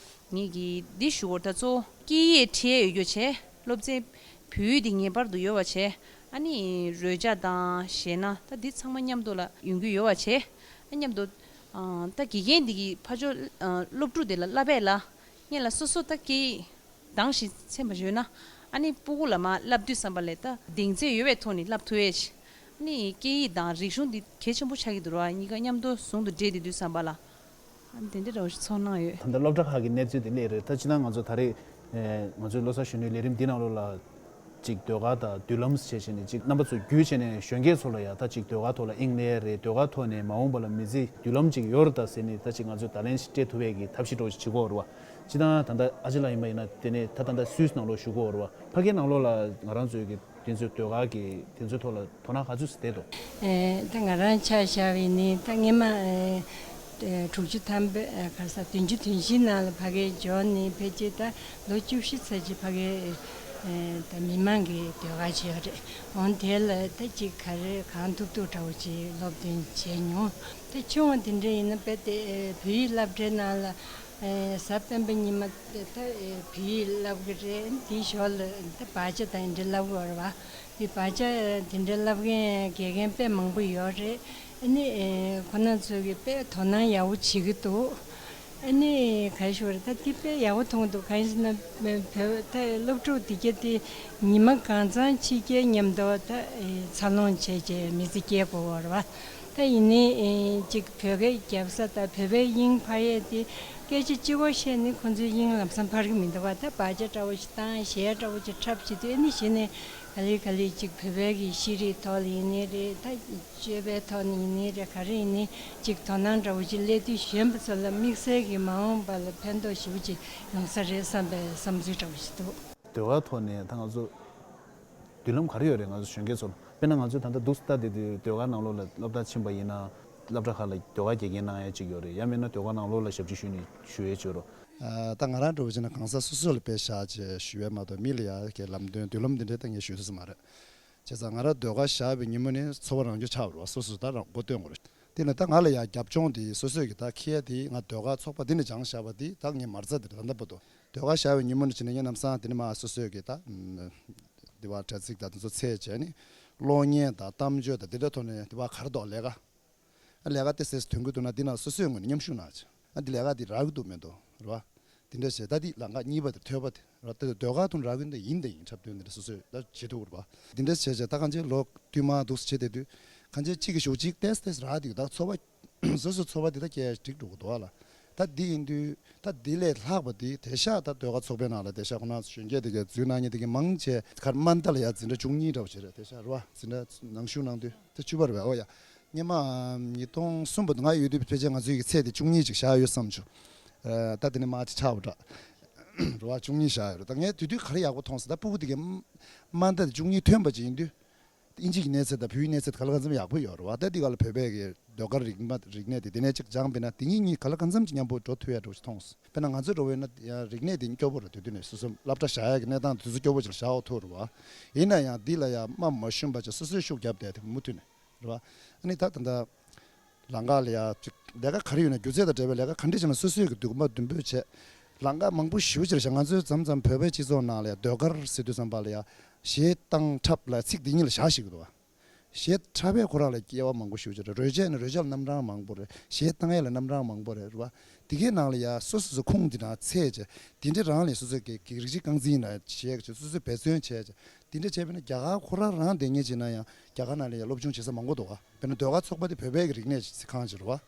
ངེད་ཀྱིས་འདི་ཞུ་བར་ད་གཙོ་བོ་སྐད་ཡིག་ཁྲིད་ཡས་ཡོད་རྒྱུ་བྱས། སློབ་ཚན་བོད་ཡིག་འདི་ངེས་པར་དུ་ཡོད་པ་བྱས། ཨ་ནི་རོལ་ཆ་དང་གཞས་སྣ་ད་འདི་ཚང་མ་མཉམ་དུ་ལ་ཡོང་རྒྱུ་ཡོད་པ་བྱས། ཨ་མཉམ་དུ་ཨ་ད་དགེ་རྒན་འདི་གི་ཕར་ཕྱོགས་ཨ་སློབ་ཕྲུག་དེ་ལ་བསླབ་པས་ལ། སྔོན་ལ་སོ་སོ་ད་སྐད་ཡིག་འདང་ཞིག་ཚིམ་པ་ཡོད་ན། ཨ་ནི་སྤུ་གུ་ལ་མར་བསླབ་དུས་ཙམ་པ་ལས་ད་གདེང་ཚོད་ཡོད་པའི་ཐོག་ནས་བསླབ་ཐུབ་ཡས་ཆེ། ཨ་ནི་སྐད་ཡིག་དང་རིག་གཞུང་འདི་གལ་ཆེན་པོ་ཆགས་ཀྱི་འདུག་ར། གཉིས་ཀ་མཉམ་དུ་ཟུང་དུ་འབྲེལ་བསྡད་དུས་ཙམ་པ་ལ། ཨ་ནི་དེ་འདྲ་འདྲ་བོ་ཞིག་ཚོར་སྣང་ཡོད། ད་ལྟ་སློབ་གྲྭ་ཁག་གི་གནས་ཚུལ་དེ་སླེབས་རེད། ད་སྤྱིར་བཏང་ང་ཚོ་ད་རེས་ཨེ་ང་ཚོའི་བློ་བཟང་གཞོན་ནུའི་ལས་རིམ་འདི་ནང་ལོགས་ལ། ཅིག་ཟློས་གར་དང་མདུན་ལམ་ཞེས་བྱས་ནས་ཅིག་རྣམ་པ་ཚོ་བརྒྱུད་བྱས་ནས་གཞོན་སྐྱེས་ཚོ་ལ་ཡང་ད་ཅིག་ཟློས་གར་ཐོག་ལ་དབྱིངས་སླེབས་རེད། ཟློས་གར་ཐོག་ནས་མ་འོངས་པ་ལ་མི་ཚེ་མདུན་ལམ་ཅིག་ཡོད་རེད་ད་ཟེར་ནས་ད་ཅིག་ང་ཚོས་བརྡ་ལན་ཞིག་སྤྲད་ཐུབ་པའི་གི་ཐབས་ཤེས་འདྲ་བོ་ཞིག་བྱེད་ཀྱི་ཡོད་རེད་བ། སྤྱིར་བཏང་ད་ལྟ་ཨ་ཅེ་ལགས་ཡིན་པ་ཡིན་ན་དེ་ནས་ད་ད་ལྟ་སུད་སི་ནང་ལོགས་བཞུགས་ཀྱི་ཡོད་རེད་བ། ཕ་གིའི་ནང་ལོགས་ལ་ང་རང་ཚོའི་གི་དེ་ཚོའི་ཟློས་གར་གི་དེ་ཚོའི་ཐོག་ལ་དོ་སྣང་ག་ཚོད་ཙམ་བསྡད་འདུག། ཨེ་ད་ང་རང་ཆ་བཞག་པ་ཡིན་ན་ད་སྔོན་མ་ཨེ་དྲུག་ཅུ་ཐམ་པའི་ཨེ་ག་ས་བདུན་ཅུ་དོན་བཞིའི་ནང་ལ་ཕ་གིར་འབྱོར་ནས་ཕལ་ཆེར་ད་ལོ་བཅུ་བཞི་ཙམ་ཅིག་ཕ་གིར་ཨེ་ད་མི་མང་གི་ཟློས་གར་བྱས་པ་རེད། འོན་ཏེ་ལ་ད་ཅིག་ག་རེ་གང་ཐུབ་ཐུབ་འདྲ་བོ་ཅིག་སློབ་སྟོན་བྱས་མྱོང་། ད་ཆུང་བ་དེ་འདྲ་ཡིན་ན་དཔེ་དེ་ཨེ་བོད་ཡིག་སློབ་གྲྭའི་ནང་ལ་ཨེ་གཟའ་སྤེན་པ་ཉི་མ་ད་ཨེ་བོད་ཡིག་སློབ་ཀྱི་རེད། དེའི་ཞོར་ལ་ད་བག་ཆགས་དང་འདྲ་སློབ་ཀྱི་ཡོད་རེད་བ། དེ་བག་ཆགས་དེ་འདྲ་བསླབ་མཁན་དགེ་རྒན་དཔེ་མང་པོ་ཡོད་རེད། ཨ་ནི་ཨེ་ཁོ་རང་ཚོས་ཀྱི་དཔེ་དོ་སྣང་ཡག་པོ་བྱེད་ཀྱི་འདུག། ཨ་ནི་ག་རེ་ཞུ་དགོས་རེད། ད་འདི་དཔེ་ཡག་པོ་མཐོང་འདུག་གང་ཡིན་ཟེར་ན་བོད་ད་སློབ་ཕྲུག་འདི་གྱད་དེ་ཉི་མ་གང་ཚང་ཕྱི་རྒྱལ་མཉམ་དུ་ད་འཚར་ལོངས་བྱས་བྱས་མི་ཚེ་སྐྱེལ་དགོས་པ་རེད་བ། ད་ཡིན་ནའི་ཅིག་བོད་སྐད་རྒྱབ་ས་དང་བོད་པའི་དབྱིངས་འཕར་ཡས་དེ་སྐད་ཆ་གཅིག་པོ་བཤད་ནས་ཁོང་ཚོའི་དབྱིངས་ལམ་སང་འཕར་གྱི་མི་འདུག་བ། ད་སྦ་ཆ་འདྲ་བོ་ཞིག་བཏང་གཞས་འདྲ་བོ་ཅིག་འཁྲབ་བྱེད་དུས་ཨ་ནི་གཞི་ནས་ག་ལེ་ག་ལེ་ཅིག་བོད་པའི་གི་ཤེས་རིག་ཐོག་ལ་ཡིན་ནའི་རེད། ད་སྤྱོད་པའི་ཐོག་ནས་ཡིན་ནའི་རེད། ག་རེ་ཡིན་ནའི་ཅིག་དོ་སྣང་འདྲ་བོ་ཅིག་སླེབས་དུས་གཞོན་པ་ཚོ་ལ་དམིགས་བསལ་གྱི་མ་འོངས་པ་ལ་ཕན་ཐོགས་ཞེ་པོ་ཅིག་ཡོང་ས་རེད་བསམ་པའི་བསམ་ཚུལ་འདྲ་བོ་ཞིག་འདུག་ཟློས་གར་ཐོག་ནས་ད་ང་ཚོ་མདུན་ལམ་ག་རེ་ཡོད་རེད། ང་ཚོ་གཞོན་སྐྱེས་ཚོ་ལ་དཔེར་ན་ང་ཚོ་ད་ལྟ་འདུག་སེ་ལྟ་བསྡད་དུས་ཟློས་གར་ནང་ལོགས་ལ་སློབ་གྲྭ་ཕྱིན་པ་ཡིན་ན་སློབ་གྲྭ་ཁག་ལ་ཟློས་གར་དགེ་རྒན་གནང་ཡ་ཅིག་ཡོད་རེད། ཡང་མིན་ན་ཟློས་གར་ནང་ལོགས་ལ་ཞབས་ཕྱི་ཞུས་ནས་ཞུ་ཡ་ཅིག་ཡོད་རེད། ཨ། ད་ང་རང་འདྲ་བོ་བྱས་ན་གང་ཟག་སོ་སོ་ལ་དཔེ་བཞག་ཅེས་ཞུ་ཡས་མ་གཏོགས་མི་ལ་ཡ་གི་ལམ་སྟོན་མདུན་ལམ་འདི་འདྲའི་ད་ངས་ཞུ་ཐུབ་ས་མ་རེད། བྱས་ཙང་ང་རང་ཟློས་གར་བཞག་པའི་ཉིན་མོ་ནི་ཚོར་བ་རང་བྱུང་ཆགས་པ་རེད་བ། སོ་སོས་ད་རང་མགོ་སྟོན་དགོས་རེད། དེ་ནས་ད་ང་ལ་ཡ་རྒྱབ་ལྗོངས་དེ་སོ་སོས་གི་ད་འཁྱེར་ཡ་དེ་ང་ཟློས་གར་ཚོགས་པ་འདི་ནས་སྦྱངས་བཞག་པ་དེ་ད་ངས་མ་རྩ་དེ་རེད། ད་ལྟ་བར་དུ་ཟློས་གར་བཞག་པའི་ཉིན་མོ་ནས་བྱས་ནས་ངས་ལམ་སང་དེ་ནས་མ་སོ་སོས་གི་ད་དེ་བ་དྲ་ཚིགས་དང་དེ་ཚོ་བཙལ་བྱས་ནས་གློག་བརྙན་དང་གཏམ་བརྗོད་དང་དེ་འདྲའི་ཐོག་ནས་དེ་བ་ག་རེ་འདུག་ལས་ཀ་ཨ་ལས་ཀ་དེ་སེ་སེ་ཐོན་གྱི་འདུག་ན་འདི་ནང་སོ་སོའི་ངོས་ནས་མཉམ་ཞུགས་གནང་ཆེ། ཨ་འདི་ལས་ཀ་འདི་རག་གི་འདུག་མི་འདུག་རེད་བ། འདི་འདྲ་བྱས་ད་འདི་ལམ་ཁ་གཉིས་པ་དེ་ཐོས་པ་དེ་རེད་བ། ད་ཟློས་གར་ཐོག་རག་གི་འདི་ཡིན་འདི་ཡིན་འཁྲབ་སྟོན་འདི་འདྲ་སོ་སོས་ད་བྱེད་ཐུབ་རེད་བ། འདི་འདྲ་བྱས་བྱས་ད་གང་ཅི་ལོ་བསྟུད་མར་འདུག་བྱེད་བསྡད་དུས་གང་ཅི་གཅིག་གི་ཞོགས་གཅིག་ཏེས་ཏེས་རག་འདུག་ད་ཚོར་བ་སོ་སོའི་ཚོར་བ་འདི་ད་སྐྱེ་འགྲིག་འགྲོ་གི་འདུག་བ་ལ། ད་འདི་ཡིན་དུས་ད་འདི་ལས་ལྷག་པ་འདི་དེ་ཤག་ད་ཟློས་གར་ཚོགས་པའི་ནང་ལ་དེ་ཤག་ཁོ་ན་གཞོན་སྐྱེས་དེ་གའི་འཛུལ་གནང་མཁན་དེ་གའི་མང་ཆེ་གར་མ་མཐའ་ལ་ཡ་འཛིན་གྲྭ་བཅུ་གཉིས་འདྲ་བ་བྱེད་རེད། དེ་ཤག་རེད་བ། འཛིན་གྲྭ་ནང་ཞུགས་གནང་དུས། དེ་བཅུ་པ་རེད་པས། ཨོ་ཡ། སྔོན་མ་ཉིས་སྟོང་གསུམ་པ་དུ་ང་ཡོད་དུས་ཕལ་ཆེར་ང་ཚོའི་གི་ཚད་དེ་བཅུ་གཉིས་ཅིག་བཞག་ཡོད་བསམ་བྱུང་། ཨ། ད་དེ་ནས་མར་ཅིག་ཆག་པ་འདྲ། རེད་བ། བཅུ་གཉིས་བཞག་ཡོད་རེད། ད་ངས་དེ་དུས་ག་རེ་ཡག་པོ་མཐོང་ཟེར་ད་སྤུ་གུ་དེ་གའི་མ་མཐའ་དེ་བཅུ་གཉིས་ཐོན་པ་ཅིག་ཡིན་དུས། ཨིན་ཇི་གི་གནས་ཚད་དང་བོད་ཡིག་གནས་ཚད་ག་ལ་གང་འཚམ་ཡག་པོ་ཡོད་རེད་བ། ད་འདི་ག་ལ་བོད་པའི་གི་ཟློས་གར་རིག་མ་རིག་གནས་དེ་དེ་ནས་ཅིག་སྦྱངས་པས་ན་དེ་གཉིས་གཉིས་ག་ལ་གང་འཚམ་ཅིག་མཉམ་པོ་འགྲོ་ཐུབ་ཡ་འདྲ་བོ་ཞིག་མཐོང་སོང་། དཔེར་ན་ང་ཚོ་འདྲ་བོ་ཡིན་ན་ཡང་རིག་གནས་དེ་སྐྱོ་པོ་རེད། དེ་དུས་ནས་སོ་སོ་སློབ་གྲྭ་བཞག་ཡ་གི་གནས་སྟངས་དེ་ཚོ་སྐྱོ་པོ་ཅིག་ལ་བཞག་འོ་ཐུག་རེད་བ། ཡིན་ན་ཡང་འདི་ལ་ཡང་རྨ་མ་ཞུམ་པ་ཅིག་སོ་སོས་ཤུགས་བརྒྱབ་བསྡད་དེ་མུ་མཐུད་ནས། རེད་བ། ཨ་ནི་ད་ད་ལྟ་ལམ་ཁ་ལ་ཡ་ཅིག་ལས་ཀ་ག་རེ་ཡོད་ན་སྒྱུ་རྩལ་དང་འབྲེལ་བའི་ལས་ཀ་ག་འདྲ་བྱས་ན་སོ་སོས་ཀྱི་འདུན་མ་འདུན་སྤོས་བྱས། ལམ་ཁ་མང་པོ་ཞེ་པོ་ཅིག་རེད་ཤག་ང་ཚོའི་མཚམས་མཚམས་བོད་པའི་སྤྱི་ཚོགས་ནང་ལ་ཡ་ཟློས་གར་ཟེར་དུས་ཙམ་པ་ལ་ཡ་གཞས་བཏང་འཁྲབ་ལ་ཚིག་འདི་གཉིས་ལ་བཞག་ཤེས་ཀྱི་འདུག་བ། གཞས་འཁྲབ་པའི་ཁོ་རང་ལ་སྐྱེ་བ་མང་པོ་ཞེ་པོ་ཅིག་རེད། རོལ་ཆས་ནི་རོལ་ཆ་ལ་རྣམ་གྲངས་མང་པོ་རེད། གཞས་བཏང་ཡས་ལ་རྣམ་གྲངས་མང་པོ་རེད། རེད་བ། དེ་གའི་ནང་ལ་ཡ་སོ་སོ་སོ་ཁུངས་འདི་ནང་ཚད་བྱས། དེ་འདྲ་རང་ལས་སོ་སོའི་གི་གི་རིགས་གཅིག་རྐང་འཛིན་ན་བྱས་ཀྱི་སོ་སོས་འབད་བརྩོན་བྱས་བྱས། དེ་འདྲ་བྱས་པས་ན་རྒྱ་གར་ཁོ་རང་རང་བསྡད་མཁན་ཅིག་ན་ཡང་རྒྱ་གར་ནང་ལ་ཡང་སློབ་སྦྱོང་བྱེད་ས་མང་པོ་འདུག་ག་དཔེར་ན་ཟློས་གར་ཚོགས་པ་དེ་བོད་པའི་གི་རིག་གནས་ཁང་ཅིག་རེད་བ།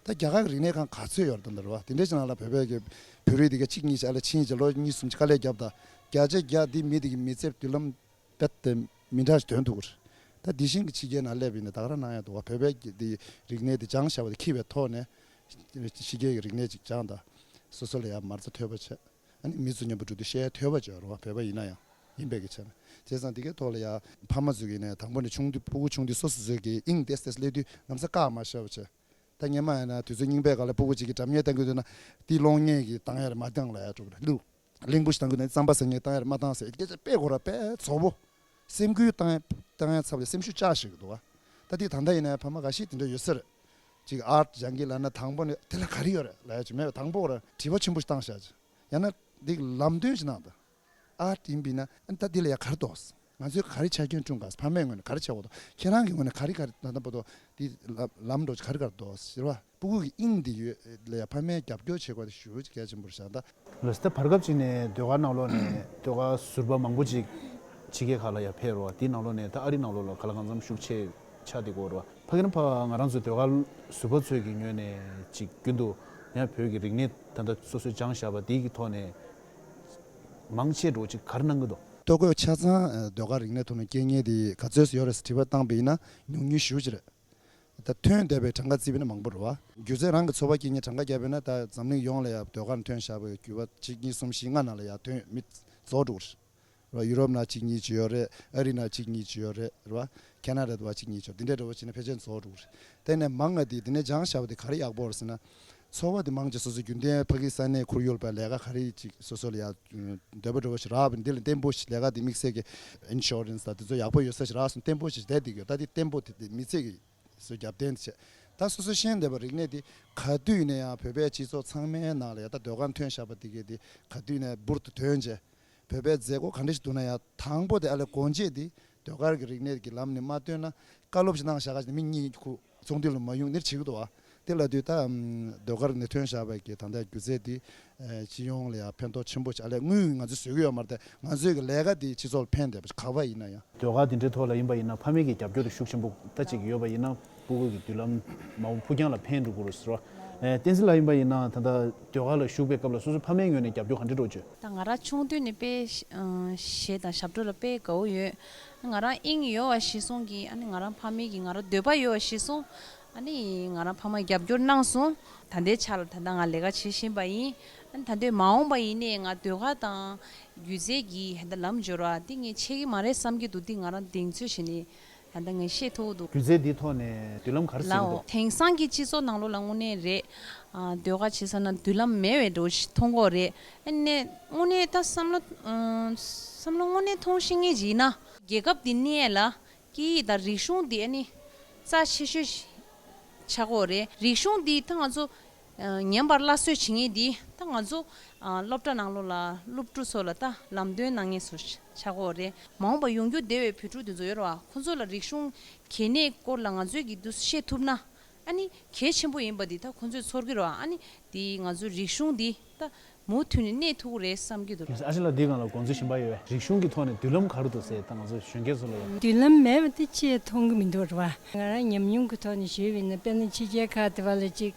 ད་རྒྱ་གར་གི་རིག་གནས་ཁང་ག་ཚོད་ཡོད་རེད་ད་འདི་རེད་བ། དེ་འདྲ་ཅིག་ནང་ལ་བོད་པའི་གི་བོད་རིགས་དེ་ག་གཅིག་གཉིས་ཅིག་ཨ་ལས་ཕྱིན་ཅིག་ལོ་གཉིས་གསུམ་ཅིག་དཀའ་ལས་བརྒྱབ་ད། བརྒྱ་ཆ་བརྒྱ་འདི་མི་དེ་གི་མི་ཚེ་མདུན་ལམ་རྦད་དེ་མི་འདྲ་ཞིག་ཐོན་ཐུབ་ཀྱི་རེད། ད་འདི་བཞིན་གྱི་ཕྱི་རྒྱལ་ནང་སླེབས་པ་ཡིན་ན་ད་ག་རང་གནང་ཡ་འདུག་ག་བོད་པའི་གི་འདི་རིག་གནས་འདི་སྦྱངས་བཞག་པ་དེ་འཁྱེར་བའི་ཐོག་ནས་ཕྱི་རྒྱལ་གྱི་རིག་གནས་ཅིག་སྦྱངས་དང་། སོ་སོ་ལ་ཡང་མ་རྩ་ཐོས་པ་བྱས། ཨ་ནི་མི་ཚོ་མཉམ་པོ་འགྲོ་དུས་བཤད་ཐོས་པ་བྱས་རོགས་བོད་པ་ཡིན་ན་ཡང་ཡིན་པའི་གི་ཆ་ནས། བྱས་ཙང་འདི་གའི་ཐོག་ལ་ཡང་ཕ་མ་ཚོ་གི་ནས་དང་པོ་ནས་ཆུང་དུས་སྤུ་གུ་ཆུང་དུས་སོ་སོ་ཚོས་གི་དབྱིངས་ཏེས་ཏེས་སླེབས་དུས་ལམ་སང་བཀག་མ་བཞག་པ་བྱས། ད་སྔོན་མ་ཡིན་ན་དུས་ཚོད་རྙིང་པའི་སྒང་ལ་སྤུ་གུ་གཅིག་གིས་སྒྲ་སྙན་བཏང་གི་འདུག་ན་དེ་གློག་བརྙན་གྱི་བཏང་ཡ་རེད་མ་བཏང་ལབ་ཡ་འགྲོ་གི་རེད། གླུ་གླིང་བུ་ཞིག་བཏང་གི་འདུག་ན་རྩམ་པ་ཟ་མཁན་བཏང་ཡ་རེད་མ་བཏང་ཟེར་སྐད་ཆ་དཔེ་ཁོ་རང་དཔེ་རྫོགས་པོ། སེམས་འགུལ་བཏང་ཡ་བཏང་ཡ་ཚབ་ལ་སེམས་ཤུགས་བཅག་ཤེས་ཀྱི་འདུག་བ། ད་དེ་ད་ལྟ་ཡིན་ན་ཕ་མ་འགའ་ཤས་དེ་འདྲ་ཡོད་ས་རེད། ཅིག་ཨརཊ་སྦྱང་གི་ལབ་ན་དང་པོ་ནས་དེ་ལ་ག་རེ་ཡོད་རེད་ལབ་ཡ་ཅིག་མེད་པ་དང་པོ་ར་དྲི་བ་ཆེན་པོ་ཞིག་བཏང་བཞག་ཅིག་ཡང་ན་འདི་ལམ་སྟོན་ཞིག་གནང་དང་། ཨརཊ་ཡིན་པས་ན་ཨ་ནི་ད་འདི་ལ་ཡ་ག་རེ་འདུག་ང་ཚོས་ག་རེ་ཆ་རྐྱེན་བསྐྲུན་དགོས། ཕ་མའི་ངོས་ནས་ག་རེ་བྱེད་དགོས་འདུག་ཁྱེད་རང་གི་ངོས་ནས་ག་རེ་ག་རེ་ད་ལྟ་བར་དུ་འདི་ལམ་འགྲོ་ག་རེ་ག་རེ་འདུག་ཟེར་བ། སྤུ་གུ་གི་དབྱིངས་འདི་ཡོད་ལ་ཡ་ཕ་མས་རྒྱབ་སྐྱོར་བྱེད་དགོས་དེ་ཞུ་གལ་ཆེན་པོ་རེད་ཤག་ད། ལགས་སོ། ད་བར་སྐབས་ཅིག་ནས་ཟློས་གར་ནང་ལོགས་ནས་ཟློས་གར་ཟུར་པ་མང་པོ་ཅིག་ཕྱི་རྒྱལ་ཁག་ལ་ཡ་ཕེབས་རེད་བ། དེའི་ནང་ལོགས་ནས་ད་ཨ་རི་ནང་ལོགས་ལ་ག་ལ་གང་འཚམ་ཤུགས་ཆེ་ཆགས་བསྡད་ཀྱི་ཡོད་རེད་བ། ཕ་གི་རང་ཕ་ང་རང་ཚོ་ཟློས་གར་ཟུར་པ་ཚོའི་གི་ངོས་ནས་ཅིག་རྒྱུན་དུ་ཡང་བོད་ཀྱི་རིག་གནས་ད་ལྟ་སོ་སོས་སྦྱངས་བཞག་པ་དེའི་གི་ཐོག་ནས་མང་ཆེ་འགྲོ་ཅིག་ག་རེ་གནང་གི་འདུག་ལྟོ་གོས་ཆ་ཚང་ཟློས་གར་རིག་གནས་ཐོག་ནས་སྐྱེལ་མཁན་དེ་ག་ཚོད་ཡོད་རེད་ཟེར་དྲི་བ་བཏང་པ་ཡིན་ན་ཉུང་ཉུང་ཞེ་པོ་ཅིག་རེད། ད་ཐོན་བསྡད་པའི་གྲངས་ཀ་བརྩིས་པ་ཡིན་ན་མང་པོ་རེད་བ། སྒྱུ་རྩལ་རང་གི་འཚོ་བ་སྐྱེལ་མཁན་གྲངས་ཀ་བརྒྱབ་པ་ཡིན་ན་ད་འཛམ་གླིང་ཡོངས་ལ་ཡང་ཟློས་གར་ཐོན་བཞག་པའི་རྒྱུ་བ་གཅིག་གཉིས་གསུམ་བཞི་ལྔ་ནང་ལ་ཡང་ཐོན་མི་རྫོགས་འགྲོ་གི་རེད་བ། ཡུ་རོབ་ནང་གཅིག་གཉིས་ཅིག་ཡོད་རེད། ཨ་རི་ནང་གཅིག་གཉིས་ཅིག་ཡོད་རེད། རེད་བ། ཁེ་ན་ཌ་དུ་བ་གཅིག་གཉིས་ཅིག་ཡོད་རེད། འདི་འདྲའི་འདྲ་བོ་བྱས་ན་ཕལ་ཆེར་རྫོགས་འགྲོ་གི་རེད། དེ་ནས་མང་ང་དེ་འདི་ནས་སྦྱངས་བཞག་པ་དེ་ག་རེ་ཡག་པོ་རེད་ཟེར་ན། འཚོ་བ་དེ་མང་ཆེ་སོ་སོའི་རྒྱུན་ལྡན་ཕ་གི་ས་གནས་ཁོར་ཡུག་ལ་ལས་ཀ་ག་རེ་ཅིག་སོ་སོ་ལ་ཡང་འདོད་པ་འདྲ་བོ་ཞིག་རག་པ་འདི་ལ་བརྟན་པོ་ཞིག་ལས་ཀ་དེ་དམིགས་བསལ་གྱི་ཨིན་ཤོ་རན་སི་དང་དེ་ཚོ་ཡག་པོ་ཡོད་ས་ཞིག་རག་སོང་བརྟན་པོ་ཞིག་བསྡད་བསྡད་ཡོད། ད་དེ་བརྟན་པོ་དེ་དེ་མི་ཚེ་གི་སོ་རྒྱབ་རྟེན་དེ་བྱས། ད་སོ་སོ་ཤེས་བསྡད་པ་རིག་གནས་དེ་ག་དུས་ནས་ཡང་བོད་པའི་སྤྱི་ཚོགས་ཚང་མའི་ནང་ལ་ཡང་ད་ཟློས་གར་ཐོན་བཞག་པ་དེ་གས་དེ་ག་དུས་ནས་འབུར་དུ་ཐོན་བྱས། བོད་པའི་མཛད་སྒོ་ག་འདྲ་ཞིག་འདུག་ན་ཡང་དང་པོ་དེ་ཨ་ལས་སྒོ་འབྱེད་དེ་ཟློས་གར་གྱི་རིག་གནས་ཀྱི་ལམ་ནས་མ་བཏོན་ན་བཀའ་སློབ་ཞིག་གནང་བཞག་ག་ཞིག་མི་གཉིས་ཁུ་ཚོགས་འདུ་ལ་མ་ཡོང་ནིར་བྱེད་ཀྱི་འདུག་བ། དེ་ལ་དུས་ད་ཨམ་ཟློས་གར་ནས་ཐོན་བཞག་པའི་གི་ད་ལྟའི་སྒྱུ་རྩལ་འདི་ཨེ་སྤྱི་ཡོངས་ལ་ཡང་ཕན་ཐོགས་ཆེན་པོ་ཞིག་ཨ་ལས་དངུལ་ང་ཚོས་བཟོ་གི་ཡོད་མ་རེད་དེ། ང་ཚོའི་གི་ལས་ཀ་འདི་སྤྱི་ཚོགས་ལ་ཕན་བསྡད་པ་ཞིག་ག་པར་ཡིན་ན་ཡང་། ཟློས་གར་འདི་འདྲའི་ཐོག་ལ་ཡིན་པ་ཡིན་ན་ཕ་མའི་གི་རྒྱབ་སྐྱོར་ཤུགས་ཆེན་པོ་ད་ཅིག་ཡོད་པ་ཡིན་ན་སྤུ་གུ་གི་མདུན་ལམ་མ་འོངས་ཕུགས་རྒྱང་ལ་ཕན་འགྲོ་གི་རེད་ཟེར་བ། ཨེ་བསྟན་འཛིན་ལགས་ཡིན་པ་ཡིན་ན་ད་ལྟ་ཟློས་གར་ལ་ཞུགས་པའི་སྐབས་ལ་སོ་སོའི་ཕ་མའི་ངོས་ནས་རྒྱབ་སྐྱོར་ག་འདྲ་འདྲ་བྱས། ད་ང་རང་ཆུང་དུས་ནས་དཔེ་ཨ་གཞས་དང་ཞབས་བྲོ་ལ་དཔེ་དགའ་བོ་ཡོད། ང་རང་དབྱིངས་ཡོད་པ་གཞིར་བཟུང་གིས་ཨ་ནི་ང་རང་ཕ་མའི་གི་ང་རང་འདོད་པ་ཡོད་པ་གཞིར་བཟུང་། ཨ་ནི་ང་རང་ཕ་མ་རྒྱབ་སྐྱོར་གནང་སོང་། ད་ལྟའི་ཆ་ལ་ད་ལྟ་ང་ལས་ཀ་བྱེད་བཞིན་པ་ཡིན། ཨ་ནི་ད་ལྟའི་མ་འོངས་པ་ཡིན་ནའི་ང་ཟློས་གར་དང་སྒྱུ་རྩལ་གྱི་ཧེ་ད་ལམ་སྦྱོར་བ་འདི་ངས་ཆད་ཀྱི་མ་རེད་བསམ་གྱི་འདུག་འདི་ང་རང་གདེང་ཚོད་བྱས་ནས་ད་ལྟ་ངས་བཤད་ཐུབ་ཀྱི་འདུག་སྒྱུ་རྩལ་འདིའི་ཐོག་ནས་མདུན་ལམ་ག་རེ་གཟིགས་ཀྱི་ལའོ། འདུག་དེང་སང་གི་སྤྱི་ཚོགས་ནང་ལོགས་ལ་དངོས་གནས་རེད། ཨ་ཟློས་གར་བྱེད་ས་ན་མདུན་ལམ་མེད་པའི་འདྲ་བོ་ཞིག་མཐོང་གི་ཡོད་རེད། ཨ་ནི་དངོས་གནས་ད་བསམ་བློ་ཨ་བསམ་བློ་དངོས་གནས་མཐོང་ཤེས་མཁན་ཅིག་ཡིན་ན་རྒྱལ་ཁབ་འདི་གནས་ལ་སྐད་ཡིག་དང་རིག་གཞུང་འདི་ཨ་ནི་རྩ་ཆེ་ཤོས་ཤིག་ཆགས་ཀྱི་ཡོད་རེད། རིག་གཞུང་འདི་ད་ང་ཚོ་ཨ་ཉམས་པར་སླར་གསོ་བྱེད་མཁན་འདི་ད་ང་ཚོ་ཨ་སློབ་གྲྭ་ནང་ལོགས་ལ་སློབ་ཕྲུག་ཚོ་ལ་ད་ལམ་སྟོན་གནང་མཁན་ཚོ་ཆགས་ཀྱི་ཡོད་རེད། མ་འོངས་པ་ཡོང་རྒྱུ་བསྡད་པའི་བོད་ཕྲུག་འདི་ཚོ་ཡོད་རེད་བ། ཁོ་ཚོ་ལ་རིག་གཞུང་གལ་གནད་སྐོར་ལ་ང་ཚོས་ཀྱི་འདུ་ཤེས་ཐུབ་ན། ཨ་ནི་གལ་ཆེན་པོ་ཡིན་པ་འདི་ད་ཁོ་ཚོས་ཚོར་གྱི་རེད་བ། ཨ་ནི་འདི་ང་ཚོའི་རིག་གཞུང་འདི་ད་མུ་མཐུད་ནས་གནས་ཐུབ་ཀྱི་རེད་བསམ་གྱི་འདུག་ཨ་ཅེ་ལགས་འདིའི་སྒང་ལ་དགོངས་ཚུལ་གཞན་པ་ཡོད་པས། རིག་གཞུང་གི་ཐོག་ནས་མདུན་ལམ་ག་རེ་འདུག་ཟེར་ད་ང་ཚོ་གཞོན་སྐྱེས་ཚོ་ལ་ཡང་། མདུན་ལམ་མེད་པ་དེ་ཅིས་མཐོང་གི་མི་འདུག་རེད་བ། ང་རང་ཉམས་མྱོང་གི་ཐོག་ནས་ཞུས་པ་ཡིན་ན་དཔེར་ན་ཕྱི་རྒྱལ་ཁག་དེ་བ་ལ་ཅིག་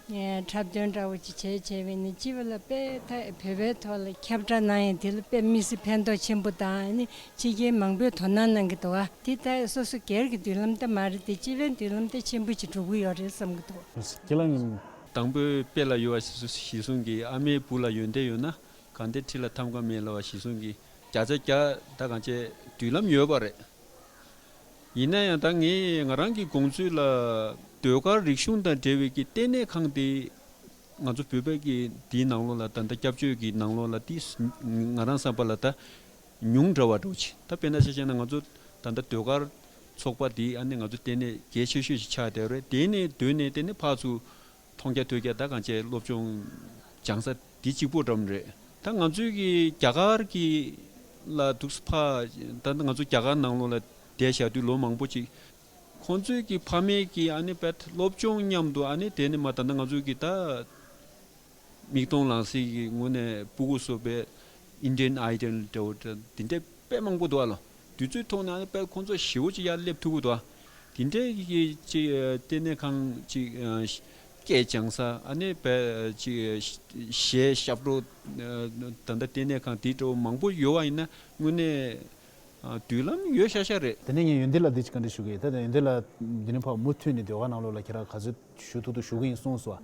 འཁྲབ་སྟོན་འདྲ་བོ་ཅིག་བྱས་བྱས་པ་ཡིན་ན་སྤྱི་པ་ལ་དཔེ་ད་བོད་པའི་ཐོག་ལ་ཁྱབ་བསྒྲགས་གནང་ཡས་དེ་ལ་དཔེ་མི་སྲིད་ཕན་ཐོགས་ཆེན་པོ་དང་ཨ་ནི་ཕྱི་རྒྱལ་མང་པོས་དོ་སྣང་གནང་གི་འདུག་བ། དེ་ལྟར་སོ་སོ་སྒེར་གྱི་མདུན་ལམ་ད་མ་རེད་དེ་སྤྱི་པའི་མདུན་ལམ་ད་ཆེན་པོ་ཅིག་འགྲོ་གི་ཡོད་རེད་བསམ་གྱི་འདུག་ཁྱེད་རང་གི་དང་པོའི་དཔེ་ལ་ཡོད་པ་གཞི་བཟུང་གིས་ཨ་མའི་བུ་ལ་ཡོན་ཏན་ཡོད་ན་གང་དེ་ཁྲི་ལ་ཐམ་ག་མེད་ལབ་པ་གཞི་བཟུང་གིས་བརྒྱ་ཆ་བརྒྱ་ད་གང་བྱས་མདུན་ལམ་ཡོད་པ་རེད། ཡིན་ན་ཡང་ད་ངས་ང་རང་གི་དགོངས་ཚུལ་ལ་ཟློས་གར་རིག་གཞུང་དང་འབྲེལ་བའི་གི་ལྟེ་གནས་ཁང་དེ་ང་ཚོ་བོད་པའི་གི་དེའི་ནང་ལོགས་ལ་ད་ལྟ་སྐྱབས་བཅོལ་གྱི་ནང་ལོགས་ལ་དེ་ང་རང་བསམ་པ་ལ་ད་ཉུང་དྲགས་པ་འདྲ་བོ་ཅིག་ད་དཔེར་ན་ཆ་བཞག་ན་ང་ཚོ་ད་ལྟ་ཟློས་གར་ཚོགས་པ་འདི་ཨ་ནི་ང་ཚོ་ལྟེ་གནས་གལ་ཆེ་ཤོས་ཤིག་ཆགས་བསྡད་རེད། དེ་ནས་སྡོད་ནས་དེ་ནས་ཕར་ཚུར་མཐོང་རྒྱ་ཐོས་རྒྱ་ད་གང་བྱས་སློབ་སྦྱོང་སྦྱང་ས་འདི་གཅིག་པོ་འགྲམ་རེད། ད་ང་ཚོའི་གི་རྒྱ་གར་གྱི་ལ་འདུག་སེ་ཕར་ད་ང་ཚོ་རྒྱ་གར་ནང་ལོགས་ལ་བསྡད་བཞག་དུས་ལོ་མང་པོ་ཅིག་ཁོང་ཚོའི་གི་ཕ་མེས་ཀྱི་ཨ་ནི་བེད་སློབ་སྦྱོང་མཉམ་དུ་ཨ་ནི་དེ་ནི་མ་ད་ལྟ་ང་ཚོའི་གི་ད་མིག་མཐོང་ལག་ཟིན་གྱི་ངོས་ནས་སྤུ་གུ་གསོ་བའི་Indian Idol འདྲ་བོ་འདྲ་འདི་འདྲ་དཔེ་མང་པོ་འདུག་ཨ་ལོ། དུས་ཚོད་ཐོག་ནས་ཨ་ནི་བེད་ཁོང་ཚོ་ཞེ་པོ་ཅིག་ཡར་སླེབས་ཐུབ་ཀྱི་འདུག་ཨ། དེ་འདྲའི་གི་ཅིག་ལྟེ་གནས་ཁང་ཅིག་སྐད་སྦྱང་ས་ཨ་ནི་བེད་ཅིག་གཞས་ཞབས་བྲོ་ད་ལྟ་ལྟེ་གནས་ཁང་དེ་འདྲ་བོ་མང་པོ་ཡོད་པ་ཡིན་ན་དངོས་གནས། ཨ། མདུན་ལམ་ཡོད་ཤག་ཤག་རེད། དེ་ནས་ངས་ཡོན་ཏན་ལགས་འདི་ཅིག་བཀའ་འདྲི་ཞུ་གི་ཡིན། ད་ཡོན་ཏན་ལགས་འདི་ནས་ཕར་མུ་མཐུད་ནས་ཟློས་གར་ནང་ལོགས་ལ་ཁྱེད་རང་ག་ཚོད་ཞུ་ཐུབ་ཐུབ་ཞུ་གི་ཡིན་གསུངས་སོང་།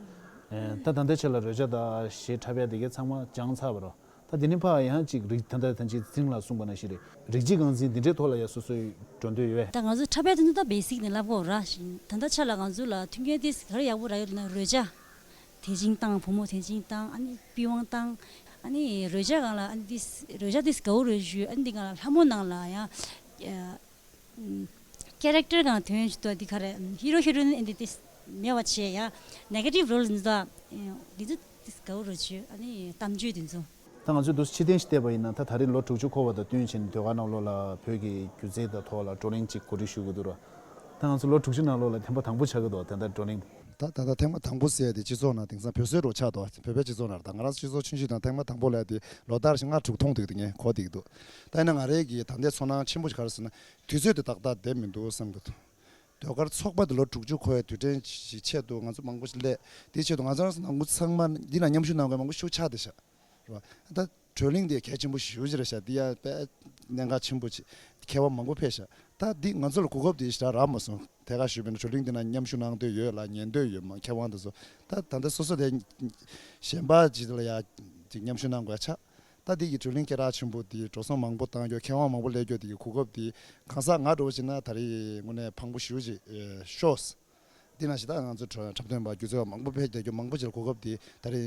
ཨེ། ད་ད་ལྟའི་ཆ་ལ་རོལ་ཆ་དང་གཞས་འཁྲབ་ཡ་དེ་གའི་ཚང་མ་སྦྱངས་ཚར་བ་རེད། ད་འདི་ནས་ཕར་ཡང་ཅིག་རིག་ད་ལྟ་ད་ཅིག་འཛིན་ལ་གསུངས་པ་ནང་བཞིན་རེད། རིགས་གཅིག་རྐང་འཛིན་འདི་འདྲའི་ཐོག་ལ་ཡ་སོ་སོའི་འགྲོ་འདོད་ཡོད་པས། ད་ང་ཚོ་འཁྲབ་ཡ་དེ་ཚོ་ད་བེ་སིག་ནས་བསླབ་དགོས་ར། ད་ལྟ་ཆ་ལ་ང་ཚོ་ལ་མཐུན་རྐྱེན་དེ་ག་རེ་ཡག་པོ་རག་ཡོད་ལབ་ན་རོལ་ཆ། དེ་བྱིངས་བཏང་བུ་མོ་དེ་བྱིངས་བཏང་ཨ་ནི་པི་ཝང་བཏང་ཨ་ནི་རོལ་ཆ་སྒང་ལ་ཨ་ནི་དེ་རོལ་ཆ་དེ་ག་བོ་རོལ་ཞུ་ཨ་ནི་དེ་སྒང་ལ་ལྷ་མོ་ནང་ལ་ཡང་ཀེ་རེག་ཊར་སྒང་དོན་ཞུ་དོ་དེ་ག་རེ་ཧི་རོ་ཧི་རོ་ཨིན་ཨ་ནི་དེ་མེད་པ་བྱས་ཡ་ནེ་གེ་ཊིབ་རོལ་འདི་ཚོ་འདི་ཚོ་དེ་ག་བོ་རོལ་ཞུ་ཨ་ནི་གཏམ་བརྗོད་དེ་ཚོ། ད་ང་ཚོས་འདུག་ཕྱིར་འཐེན་ཞིག་བལྟས་པ་ཡིན་ན་ད་ད་རེས་ལོ་དྲུག་ཅུ་འཁོར་བ་དང་བསྟུན་བྱས་ནས་ཟློས་གར་ནང་ལོགས་ལ་བོད་ཀྱི་སྒྱུ་རྩལ་དང་ཐོག་ལ་བགྲོ་གླེང་ཅིག་གོ་སྒྲིག་ཞུ་དགོས་འདུག་ར། ད་ང་ཚོ་ལོ་དྲུག་ཅུ་ནང་ལོགས་ལ་ཐེངས་མ་དང་པོ་ཆགས་ཀྱི་འདུག་ད་ལྟ་བགྲོ་གླེང་། ད་ད་ལྟ་ཐེངས་མ་དང་པོ་ཟེར་ཡ་དེ་སྤྱི་ཚོགས་ནང་དེང་སང་བོད་བཟོའི་རོལ་ཆ་དང་བོད་པའི་སྤྱི་ཚོགས་ནང་ད་ང་རང་སྤྱི་ཚོགས་ཆུང་ཆུང་དང་ཐེངས་མ་དང་པོ་ལ་དེ་ལོ་ལྟར་ཞིག་ལྔ་དྲུག་མཐོང་འདུག་དེ་ངས་གོ་བསྡད་ཀྱི་འདུག་ད་ཡིན་ན་ང་རའི་གི་ད་ལྟའི་ཚོར་སྣང་ཆེན་པོ་ཞིག་ག་རེ་ཟེར་ན་དུས་ཚོད་དེ་ཏག་ཏག་བསྡད་མི་འདུག་བསམ་གྱི་འདུག་ཟློས་གར་ཚོགས་པ་དེ་ལོ་དྲུག་ཅུ་འཁོར་བའི་དུས་དྲན་ཞིག་ཆེད་དུ་ང་ཚོ་མང་པོ་ཞིག་སླེབས། དེའི་ཆེད་དུ་ང་ཚོ་རང་ཚོ་ནང་ཁུལ་ཚང་མ་འདི་ལ་མཉམ་ཞུགས་གནང་དགོས་མང་པོ་ཞིག་ཆགས་བསྡད་ཤག་རེད་བ། ད་བགྲོ་གླེང་དེ་གལ་ཆེན་པོ་ཞེ་པོ་ཅིག་རེད་ཤག་འདི་ཡང་དཔེ་གནད་འགག་ཆེན་པོ་ཅིག་མཁས་པ་མང་པོ་ཕེབས་ཤག་ད་འདི་ང་ཚོ་ལ་གོ་སྐབས་དེ་ཞེ་དྲག་རག་མ་སོང་། ཐད་ཀར་ཞུས་པ་ཡིན་ན་བགྲོ་གླེང་འདི་ན་མཉམ་ཞུགས་གནང་འདོད་ཡོད་ལ་ཉན་འདོད་ཡོད་མ་མཁས་དབང་དེ་ཚོ། ད་ད་ལྟ་སོ་སོ་དེ་གཞན་པ་ཅིག་ལ་ཡ་ཅིག་མཉམ་ཞུགས་གནང་དགོས་ཆགས། ད་འདི་གི་བགྲོ་གླེང་སྐད་གྲགས་ཆེན་པོ་འདི་འགྲོ་སོང་མང་པོ་བཏང་རྒྱུ་མཁས་དབང་མང་པོ་སླེབས་རྒྱུ་འདི་གི་གོ་སྐབས་འདི་གང་ཟག་ང་འདྲ་བོ་བྱས་ན་ད་རེས་དངོས་གནས་ཕངས་པོ་ཞེ་པོ་ཅིག་ཤོར། འདི་ནང་བཞིན་ད་ང་ཚོ་འཁྲབ་འཁྲབ་སྟོན་པ་སྒྱུ་རྩལ་བ་མང་པོ་ཕེབས་བསྡད་རྒྱུ་མང་པོ་ཅིག་ལ་གོ་སྐབས་འདི་ད་རེས་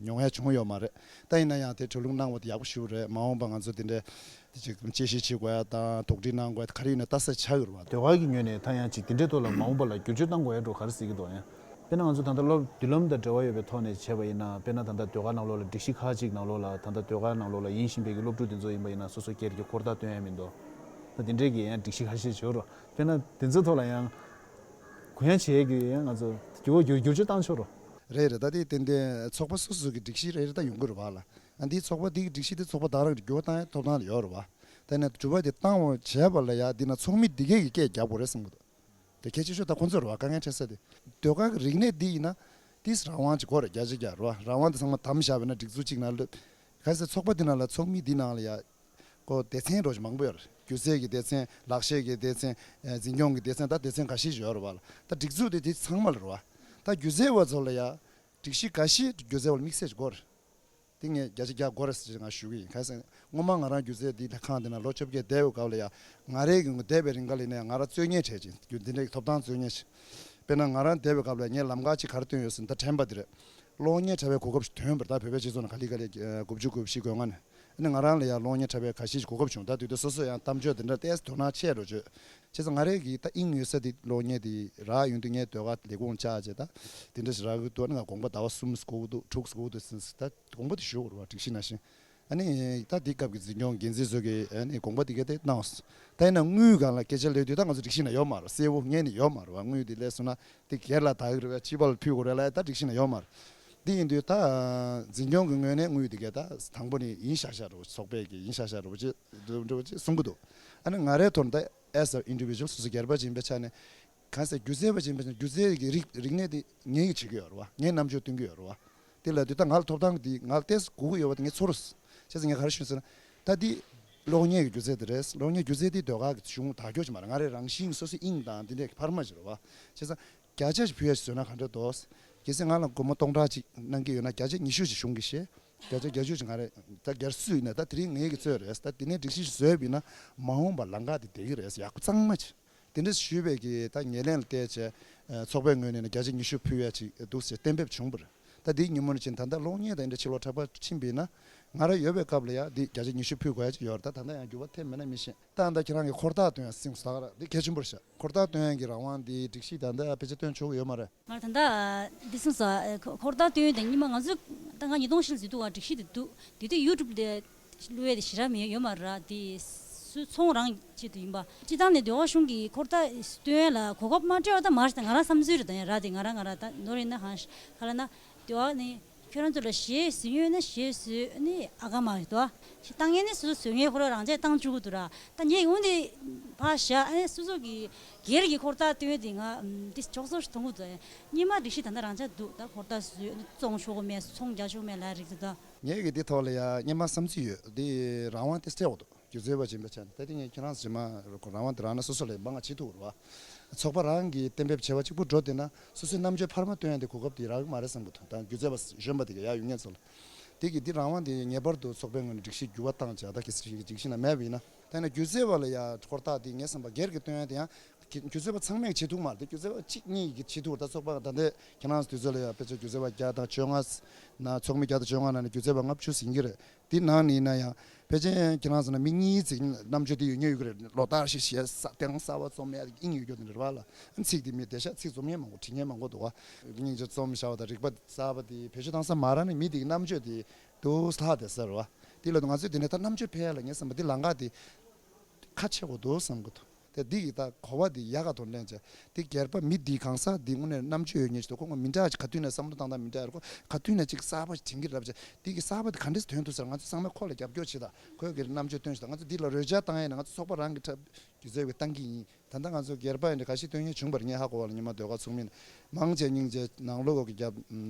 མྱོང་ཡ་བྱུང་ཡོད་མ་རེད། ད་ཡིན་ན་ཡང་དེ་བགྲོ་གླེང་གནང་བ་དེ་ཡག་པོ་ཞེ་པོ་རེད། མ་འོངས་པ་ང་ཚོ་འདི་འདྲའི་དེ་ཅིག་དཔྱད་ཞིབ་བྱེད་དགོས་ཡ་དང་དོགས་འདྲི་གནང་དགོས་ཡ་དེ་ག་རེ་ཡིན་ན་ལྟ་ས་ཆགས་ཡོད་རེད་བ། ཟློས་གར་གྱི་ངོས་ནས་ད་ཡང་ཅིག་དེ་འདྲའི་ཐོག་ལ་མ་འོངས་པ་ལ་བསྒྱུར་བཅོས་གཏང་དགོས་ཡ་འགྲོ་ག་རེ་གཟིགས་ཀྱི་འདུག་ཡང་དཔེར་ན་ང་ཚོ་ད་ལྟ་སློབ་མདུན་ལམ་དང་འབྲེལ་བ་ཡོད་པའི་ཐོག་ནས་བྱས་པ་ཡིན་ན་དཔེར་ན་ད་ལྟ་ཟློས་གར་ནང་ལོགས་ལ་སྒྲིག་གཞི་ཁག་ཅིག་ནང་ལོགས་ལ་ད་ལྟ་ཟློས་གར་ནང་ལོགས་ལ་ཡིན་བཞིན་པའི་གི་སློབ་ཕྲུག་དེ་ཚོ་ཡིན་པ་ཡིན་ན་སོ་སོ་སྒེར་གྱི་འཁོར་ཐག་སྟོན་ཡ་མི་འདུག་ད་དེ་འདྲའི་གི་ཡང་སྒྲིག་གཞི་ཁ་ཤས་ཡོད་རེད། དཔེར་ན་དེ་ཚོའི་ཐོག་ལ་ཡང་གུ་ཡངས་བྱེད་ཡས་ཀྱི་ཡང་ང་ཚོ་ འགྱུར་བ་འགྱུར་འགྱུར་བཅོས་བཏང་ཆོག་རོ། རེད་རེད། ད་དེ་ཏན་ཏན་ཚོགས་པ་སོ་སོ་གི་སྒྲིག་གཞི་རེ་རེ་ད་ཡོང་གི་རེད་བ་ལ། ཨ་འདིའི་ཚོགས་པ་འདི་གི་སྒྲིག་གཞི་དེ་ཚོགས་པ་དག་རང་གི་འགྱུར་བ་བཏང་ཡ་ཐོབ་ཐང་ལ་ཡོད་རེད་བ། ད་ནས་འགྱུར་བ་དེ་བཏང་བ་བྱས་པ་ལ་ཡ་འདི་ན་ཚོགས་མི་འདི་གས་ཀྱི་སྐད་རྒྱག་དགོས་རེད་བསམ་གི་འདུག་དེ་གལ་ཆེ་ཤོས་ད་ཁོ་ཚོ་རེད་བ། དཀའ་ངལ་འཕྲད་ས་དེ། ཟློས་གར་གྱི་རིག་གནས་འདི་ཡིན་ན་ཏིས་རང་དབང་ཅིག་དགོས་རེད། བརྒྱ་ཆ་བརྒྱ་རེད་བ། རང་དབང་དེ་ཚང་མ་དམ་བཞག་པ་ན་སྒྲིག་འཛུགས་གཅིག་ནང་ལ། གལ་སྲིད་ཚོགས་པ་འདི་ནང་ལ་ཚོགས་མི་འདི་ནང་ལ་ཡ། ཁོ་སྡེ་ཚན་རོ་ཞིག་མང་པོ་ཡོད་རེད། སྒྱུ་རྩལ་གྱི་སྡེ་ཚན། ལག་ཤེས་ཀྱི་སྡེ་ཚན། ཨེ་འཛིན་སྐྱོང་གི་སྡེ་ཚན། ད་སྡེ་ཚན་འགའ་ཤས་ཤིག་ཡོད་རེད་བ་ལ། ད་སྒྲིག་འཛུགས་དེ་དེ་ཚང་མ་ལ་རེད་བ། ད་སྒྱུ་རྩལ་བ་ཚོ་ལ་ཡ། སྒྲིག་གཞི་འགའ་ཤས་སྒྱུ་རྩལ་བ་ལ་དམིགས་བསལ་ཞིག་དགོས་རེད། དེ་ངས་བརྒྱ་ཆ་བརྒྱ་དགོས་རེད་ཟེར་ང་ཞུ་གི་ཡིན། གང་ཟེར་སྔོན་མ་ང་རང་སྒྱུ་རྩལ་འདི་ལ་ཁང་དེ་ན་ལོ་བཅོ་བརྒྱད་བསྡད་པའི་སྐབས་ལ་ཡ། ང་རའི་གི་བསྡད་པའི་རིང་ག་ལ་ཡིན་ན་ཡང་ང་རང་རྩོད་རྙེད་བྱས་ཅིང་འདི་འདྲའི་ཐོབ་ཐང་རྩོད་རྙེད་བྱས། དཔེར་ན་ང་རང་བསྡད་པའི་སྐབས་ལ་ངས་ལམ་ཁ་ཅིག་ག་རེ་བཏོན་ཡོད་ཟེར་ན། ད་དྲན་པ་འདི་རེད། གློག་བརྙན་འཁྲབ་པའི་གོ་སྐབས་ཤིག་ཐོན་པ་རེད། ད་བོད་པའི་སྤྱི་ཚོགས་ནང་ག་ལེ་ག་ལེ་ཨ་དགུ་བཅུ་གོ་བཞི་གོ་ལྔ་ནས། ཨ་ནི་ང་རང་ལ་ཡང་གློག་བརྙན་འཁྲབ་པའི་འགའ་ཤས་ཤིག་གོ་སྐབས་བྱུང་། ད་དུས་དེ་སོ་སོ་ཡང་གཏམ་བརྗོད་དེ་འདྲ་ཏོག་ཙམ་དོ་སྣང་ཆེ་འགྲོ་བྱོས། བྱས་ཙང་ང་རའི་གི་ད་དབྱིངས་ཡོད་ས་དེ་གློག་བརྙན་དེ་རག་ཡོང་དུས་ངས་ཟློས་གར་ལས་ཁུངས་བཅག་བྱས། ད་དེ་འདྲ་ཞིག་རག་གི་འདུག་ཨ་ནི་ང་དགོངས་པ་ཟླ་བ་གསུམ་འགོར་གི་འདུག་དྲུག་འགོར་གི་འདུག་ཟེར་ད་དགོངས་པ་དེ་ཞུ་དགོས་རེད་བ། སྒྲིག་གཞི་ནང་བཞིན། ཨ་ནི་ད་འདི་སྐབས་ཀྱི་འཛིན་སྐྱོང་འགན་འཛིན་ཚོ་གིས་ཨ་ནི་དགོངས་པ་འདི་ག་དེ་གནང་སོང་། ད་ཡིན་ན་དངུལ་སྒང་ལ་སྐད་ཆ་ལས་དུས་ད་ང་ཚོ་སྒྲིག་གཞི་ནང་ཡོད་མ་རེད། གསལ་པོ་ངས་ནི་ཡོད་མ་རེད་བ། དངུལ་འདི་སླེབས་སོང་ན་འདི་སྒེར་ལ་བདག་གི་རེད་བ། སྤྱི་པ་ལ་ཕུལ་དགོས་རེད་ལབ་ཡ་ད་སྒྲིག་གཞི་ནང་ཡོད་མ་རེད། འདི་ཡིན་དུས་ད་འཛིན་སྐྱོང་གི་ངོས་ནས་དངུལ་འདི་གས་ད་དང་པོ་ནས་ཡིན་ཤག་ཤག་རེད་བ། ཚོགས་པས་ཀྱི་ཡིན་ཤག་ཤག་རེད་བ་ཅེས་འདྲ་བོ་ཅེས་གསུང་གི་འདུག་ཨ་ནི་ང་རའི་ཐོག་ནས་ད་as a individual སོ་སོ་སྒེར་པ་ཅིག་ཡིན་པའི་ཆ་ནས། གང་ཟེར་སྒྱུ་རྩལ་པ་ཅིག་ཡིན་པའི་ཆ་ནས་སྒྱུ་རྩལ་གྱི་རིག་རིག་གནས་དེ་ངེད་ཀྱིས་བྱེད་ཀྱི་ཡོད་རེད་བ། ངས་རྣམ་དཔྱོད་སྟོན་གྱི་ཡོད་རེད་བ། དེ་ལ་དུས་ད་ང་ལ་ཐོབ་ཐང་དེ་ང་ལ་ཏོག་ཙམ་དགོས་ཀྱི་ཡོད་པ་དེ་ངས་ཚོར། བྱས་ཙང་ངས་ག་རེ་ཞུས་ཟེར་ན། ད་འདི་གློག་བརྙན་གྱི་སྒྱུ་རྩལ་དེ་རེད། གློག་བརྙན་སྒྱུ་རྩལ་དེ་ཟློས་གར་གྱི་གཞུང་དག་རྒྱུ་ཅིག་མ་རེད། ང་རའི་རང་བཞིན་སོ་སོའི་དབྱིངས་དང་འདི་འདྲའི་ཕར་མ་ཞིག་རེད་བ། བྱས་ཙང་བརྒྱ་ཆ་ཞིག་ཕུལ་ཡ་ཞིག་བཟོས་ན་ག་འདྲ་འདུག་གལ་སྲིད་ང་ལ་སྒོར་མོ་སྟོང་ཕྲག་གཅིག་གནང་གི་ཡོད་ན་བརྒྱ་ཆ་ཉི་ཤུ་ཞིག་གཞུང་གིས་བཞེས། བརྒྱ་ཆ་བརྒྱད་ཅུ་ཞིག་ང་རེད། ད་སྒེར་སུ་ཡིན་ན་ད་དེ་རིང་ངེད་ཀྱི་གཙོས་རེད། ད་དེ་ནས་སྒྲིག་གཞི་ཞིག་བཟོས་པ་ཡིན་ན་མ་འོངས་པ་ལམ་ཁ་དེ་བདེ་གི་རེད། ཡག་པོ་གཙང་མ་ཅིག་དེ་འདྲ་ཞུས་པའི་གི་ད་ཉེར་ལེན་ལ་བལྟས་བྱས། ཚོགས་པའི་ངོས་ནས་ནི་བརྒྱ་ཆ་ཉི་ཤུ་ཕུལ་ཡ་ཅིག་འདུག་ཟེར་གཏན་འབེབས་བྱུང་བ་རེད། ད་འདིའི་ཉིན་མོ་ནས་ཕྱིན་ད་ལྟ་གློག་བརྙན་དང་འདྲ་ཕྱི་ལོགས་འཁྲབ་པར་ཕྱིན་པ་ཡིན་ན། ང་རང་ཡོད་པའི་སྐབས་ལ་ཡ་འདི་བརྒྱ་ཆ་ཉི་ཤུ་ཕུལ་དགོས་ཡ་ཅིག་ཡོད་རེད། ད་ད་ལྟ་ཡང་འགྱུར་བ་ཐེབས་མེད་ན་མི་ཤེས། ད་ད་ཁྱེད་རང་གི་འཁོར་ཐག་སྟོན་ཡ་སེམས་སུ་ད་ག་ར་འདི་གལ་ཆེན་པོ་རེད་ཤག་འཁོར་ཐག་སྟོན་ཡ་གི་རང་དབང་འདི་སྒྲིག་གཞི་ད་ལྟ་ཕལ་ཆེར་སྟོན་ཆོག་གི་ཡོད་མ་རེད། ང་ད་ལྟ་འདི་སོང་ཙང་འཁོར་ཐག་སྟོན་ཡ་དང་སྔོན་མ་ང་ཚོས་ད་ང་ཉིས་སྟོང་བཞི་ལ་འཛུལ་འདུག་བ། སྒྲིག་གཞི་དེ་འདུག་དེ་དུས་ཡུ་ཊུབ་དེ། བླུ་བའི་དེ་ཞེ་དྲག་མེད་ཡོད་མ་རེད་དེ། སུ་ཚོང་རང་ཆེད་དུ་ཡིན་པ། སྤྱི་བཏང་ནས་ཟློས་གར་གཞུང་གི་འཁོར་ཐག་སྟོན་ཡ་ལ་གོ་སྐབས་མ་སྤྲད་པ་ད་མ་རེད། ང་རང་བསམ་ཚུལ་རེད། ད་ཡང་ར་དེ་ང་རང་ང་རང་ད་ནོར་ཡིན་ན་ཧང་ཤ་ག་ལ་ན་ཟློས་གར་ནི་ཁྱོད་རང་ཚོ་ལ་གཞས་བཟོ་ཡོད་ན་གཞས་བཟོས་ནི་ཨ་ག་མ་རེད་དོ། ཞེ་བཏང་ངན་ནི་སུ་བཟོ་ངན་ཁོ་རང་རང་ཆས་བཏང་བཅུག་གི་འདུག་ར། ད་ངས་འོན་ཏེ་ཕར་བཞག་ཨ་ནི་སུ་ཚོ་གི་སྒེར་གྱི་འཁོར་ཐག་སྟོན་ཡ་དེ་ང་དེ་ཆོག་ཚོགས་ཤིག་མཐོང་གི་འདུག་སྔོན་མ་སྒྲིག་གཞི་ད་ལྟ་རང་ཆ་འདུག་ད་འཁོར་ཐག་བཟོས་ནི་བཙོང་ཆོག་གི་མེད་ཚོང་རྒྱག་ཆོག་གི་མེད་ལ་རིགས་དེ་ད། ངས་ཀྱི་འདི་ཐོག་ལ་ཡ་སྔོན་མ་བསམ་ཚུལ་ཡོད། འདི་རང་དབང་དེ་སྤྲད་འོ་དོ། སྒྱུ་རྩལ་བ་ཅིག་ཡིན་པའི་ཆ་ནས་ད་དེ་ངས་ཁྱེད་རང་ཚོ་རྗེས་མ་རང་དབང་དེ་རག་ན་སོ་སོ་ལ་མང་ང་བྱེད་ཐུབ་རེད་བ། ཚོགས་པ་རང་གིས་གཏན་འབེབས་བྱས་པ་གཅིག་པུ་འགྲོ་བསྡད་ན་སོ་སོའི་རྣམ་དཔྱོད་འཕར་མ་སྟོན་ཡ་དེ་གོ་སྐབས་དེ་རག་གི་མ་རེད་བསམ་གི་འདུག་ད་སྒྱུ་རྩལ་བ་གཞོན་པ་དེ་ག་ཡ་ཡོད་མཁན་ཚོ་ལ། དེ་གི་འདི་རང་དབང་དེ་ངེས་པར་དུ་ཚོགས་པའི་ངོས་ནས་སྒྲིག་གཞི་འགྱུར་བ་བཏང་བྱས། ད་གལ་སྲིད་སྒྲིག་གཞི་ནང་མེད་པ་ཡིན་ན། ད་ཡིན་ན་སྒྱུ་རྩལ་བ་ལ་ཡ་འཁོར་ཐག་དེ་ངས་བསམ་པ་སྒེར་གྱི་སྟོན་ཡ་དེ་ཡང་། སྒྱུ་རྩལ་པ་ཚང་མས་བྱེད་ཐུབ་མ་རེད་དེ། སྒྱུ་རྩལ་པ་གཅིག་གཉིས་ཀྱིས་བྱེད་ཐུབ་རེད། ད་ཚོགས་པ་ད་ལྟའི་ཁྱེད་རང་ཚོ་དུས་ཚོད་ལ་ཡང་ཕལ་ཆེར་སྒྱུ་རྩལ་པ་བརྒྱ་དང་བཅོ་ལྔ་ན་ཚོགས་མི་བརྒྱ་དང་བཅོ་ལྔ་ནང་ནས་སྒྱུ་རྩལ་པ་ལྔ་བཅུ་ཟིན་གྱི་རེད། དེ་ནང་ནས་ཡིན་ན་ཡང་ཕལ་ཆེར་ཁྱེད་རང་ཚོ་ནང་མི་གཉིས་ཙམ་རྣམ་དཔྱོད་དེ་ཡོད་མཁན་ཡོད་ཀྱི་རེད། ལོ་ལྟར་ཞིག་གཞས་གསར་གཏེར་གསར་པ་རྩོམ་ཡ་དབྱིངས་ཡོད་རྒྱུ་དེ་འདྲ་རེད་བ་ལ། ཚིག་དེ་མི་བདེ་ཤག་ཚིག་རྩོམ་མཁན་མང་པོ་འབྲི་མཁན་མང་པོ་འདུག་བ། སྙིང་རྗེ་རྩོམ་བཞག་པ་དང་རིག་པ་གསར་པ་དེ་བེད་སྤྱོད་བཏང་ས་མ་རག་ནས་མི་དེ་གི་རྣམ་དཔྱོད་དེ་དུ་ལྷག་བསྡད་ས་རེད་བ། དེ་ལ་ང་ཚོས་དེ་ནས་ད་རྣམ་དཔྱོད་འཕེལ་ཡ་ལ་ངས་བསམ་པ་དེ་ལམ་ཁ་དེ་ཁ་ཕྱེ་དགོས་འདུག་བསམ་གི་འདུག་དེ་འདི་གི་ད་གོ་བ་འདི་ཡག་ག་དོན་ལེན་བྱས། དེ་སྒེར་པ་མི་འདི་གང་ཟག་འདི་དངོས་གནས་རྣམ་དཔྱོད་ཡོད་མཁན་ཞིག་འདུག་ཁོ་ང་མི་འདྲ་ཅིག་ག་དུས་ནས་བསམ་བློ་བཏང་སྟངས་མི་འདྲ་རེད། ཁོ་ག་དུས་ནས་ཅིག་གསར་པ་ཞིག་དྲན་གྱི་རེད་བྱས། འདི་གི་གསར་པ་དེ་ག་འདྲས་ཐོན་ཐུབ་ཟེར། ང་ཚོ་ཚང་མས་ཁོ་ལ་རྒྱབ་སྐྱོར་བྱེད་དང་། ཁོས་གི་རྣམ་དཔྱོད་སྟོན་ཞིག་དང་། ང་ཚོ་འདི་ལ་རོལ་ཆ་བཏང་ཡས་ནས་ང་ཚོ་ཚོགས་པ་རང་གི་འཁྲབ་སྒྱུ་རྩལ་གྱི་བཏང་གི་ཡིན། ད་ལྟ་ང་ཚོ་སྒེར་པ་ཡིན་འདྲ་ག་ཞིག་སྟོན་མཁན་བྱུང་བ་རེད། ངས་ཧ་གོ་བ་ལ་ཉི་མ་ཟློས་གར་ཚོགས་མི་ནས་མང་ཆེ་སྙིང་རྗེ་ནང་ལོགས་ཀྱི་རྒྱབ་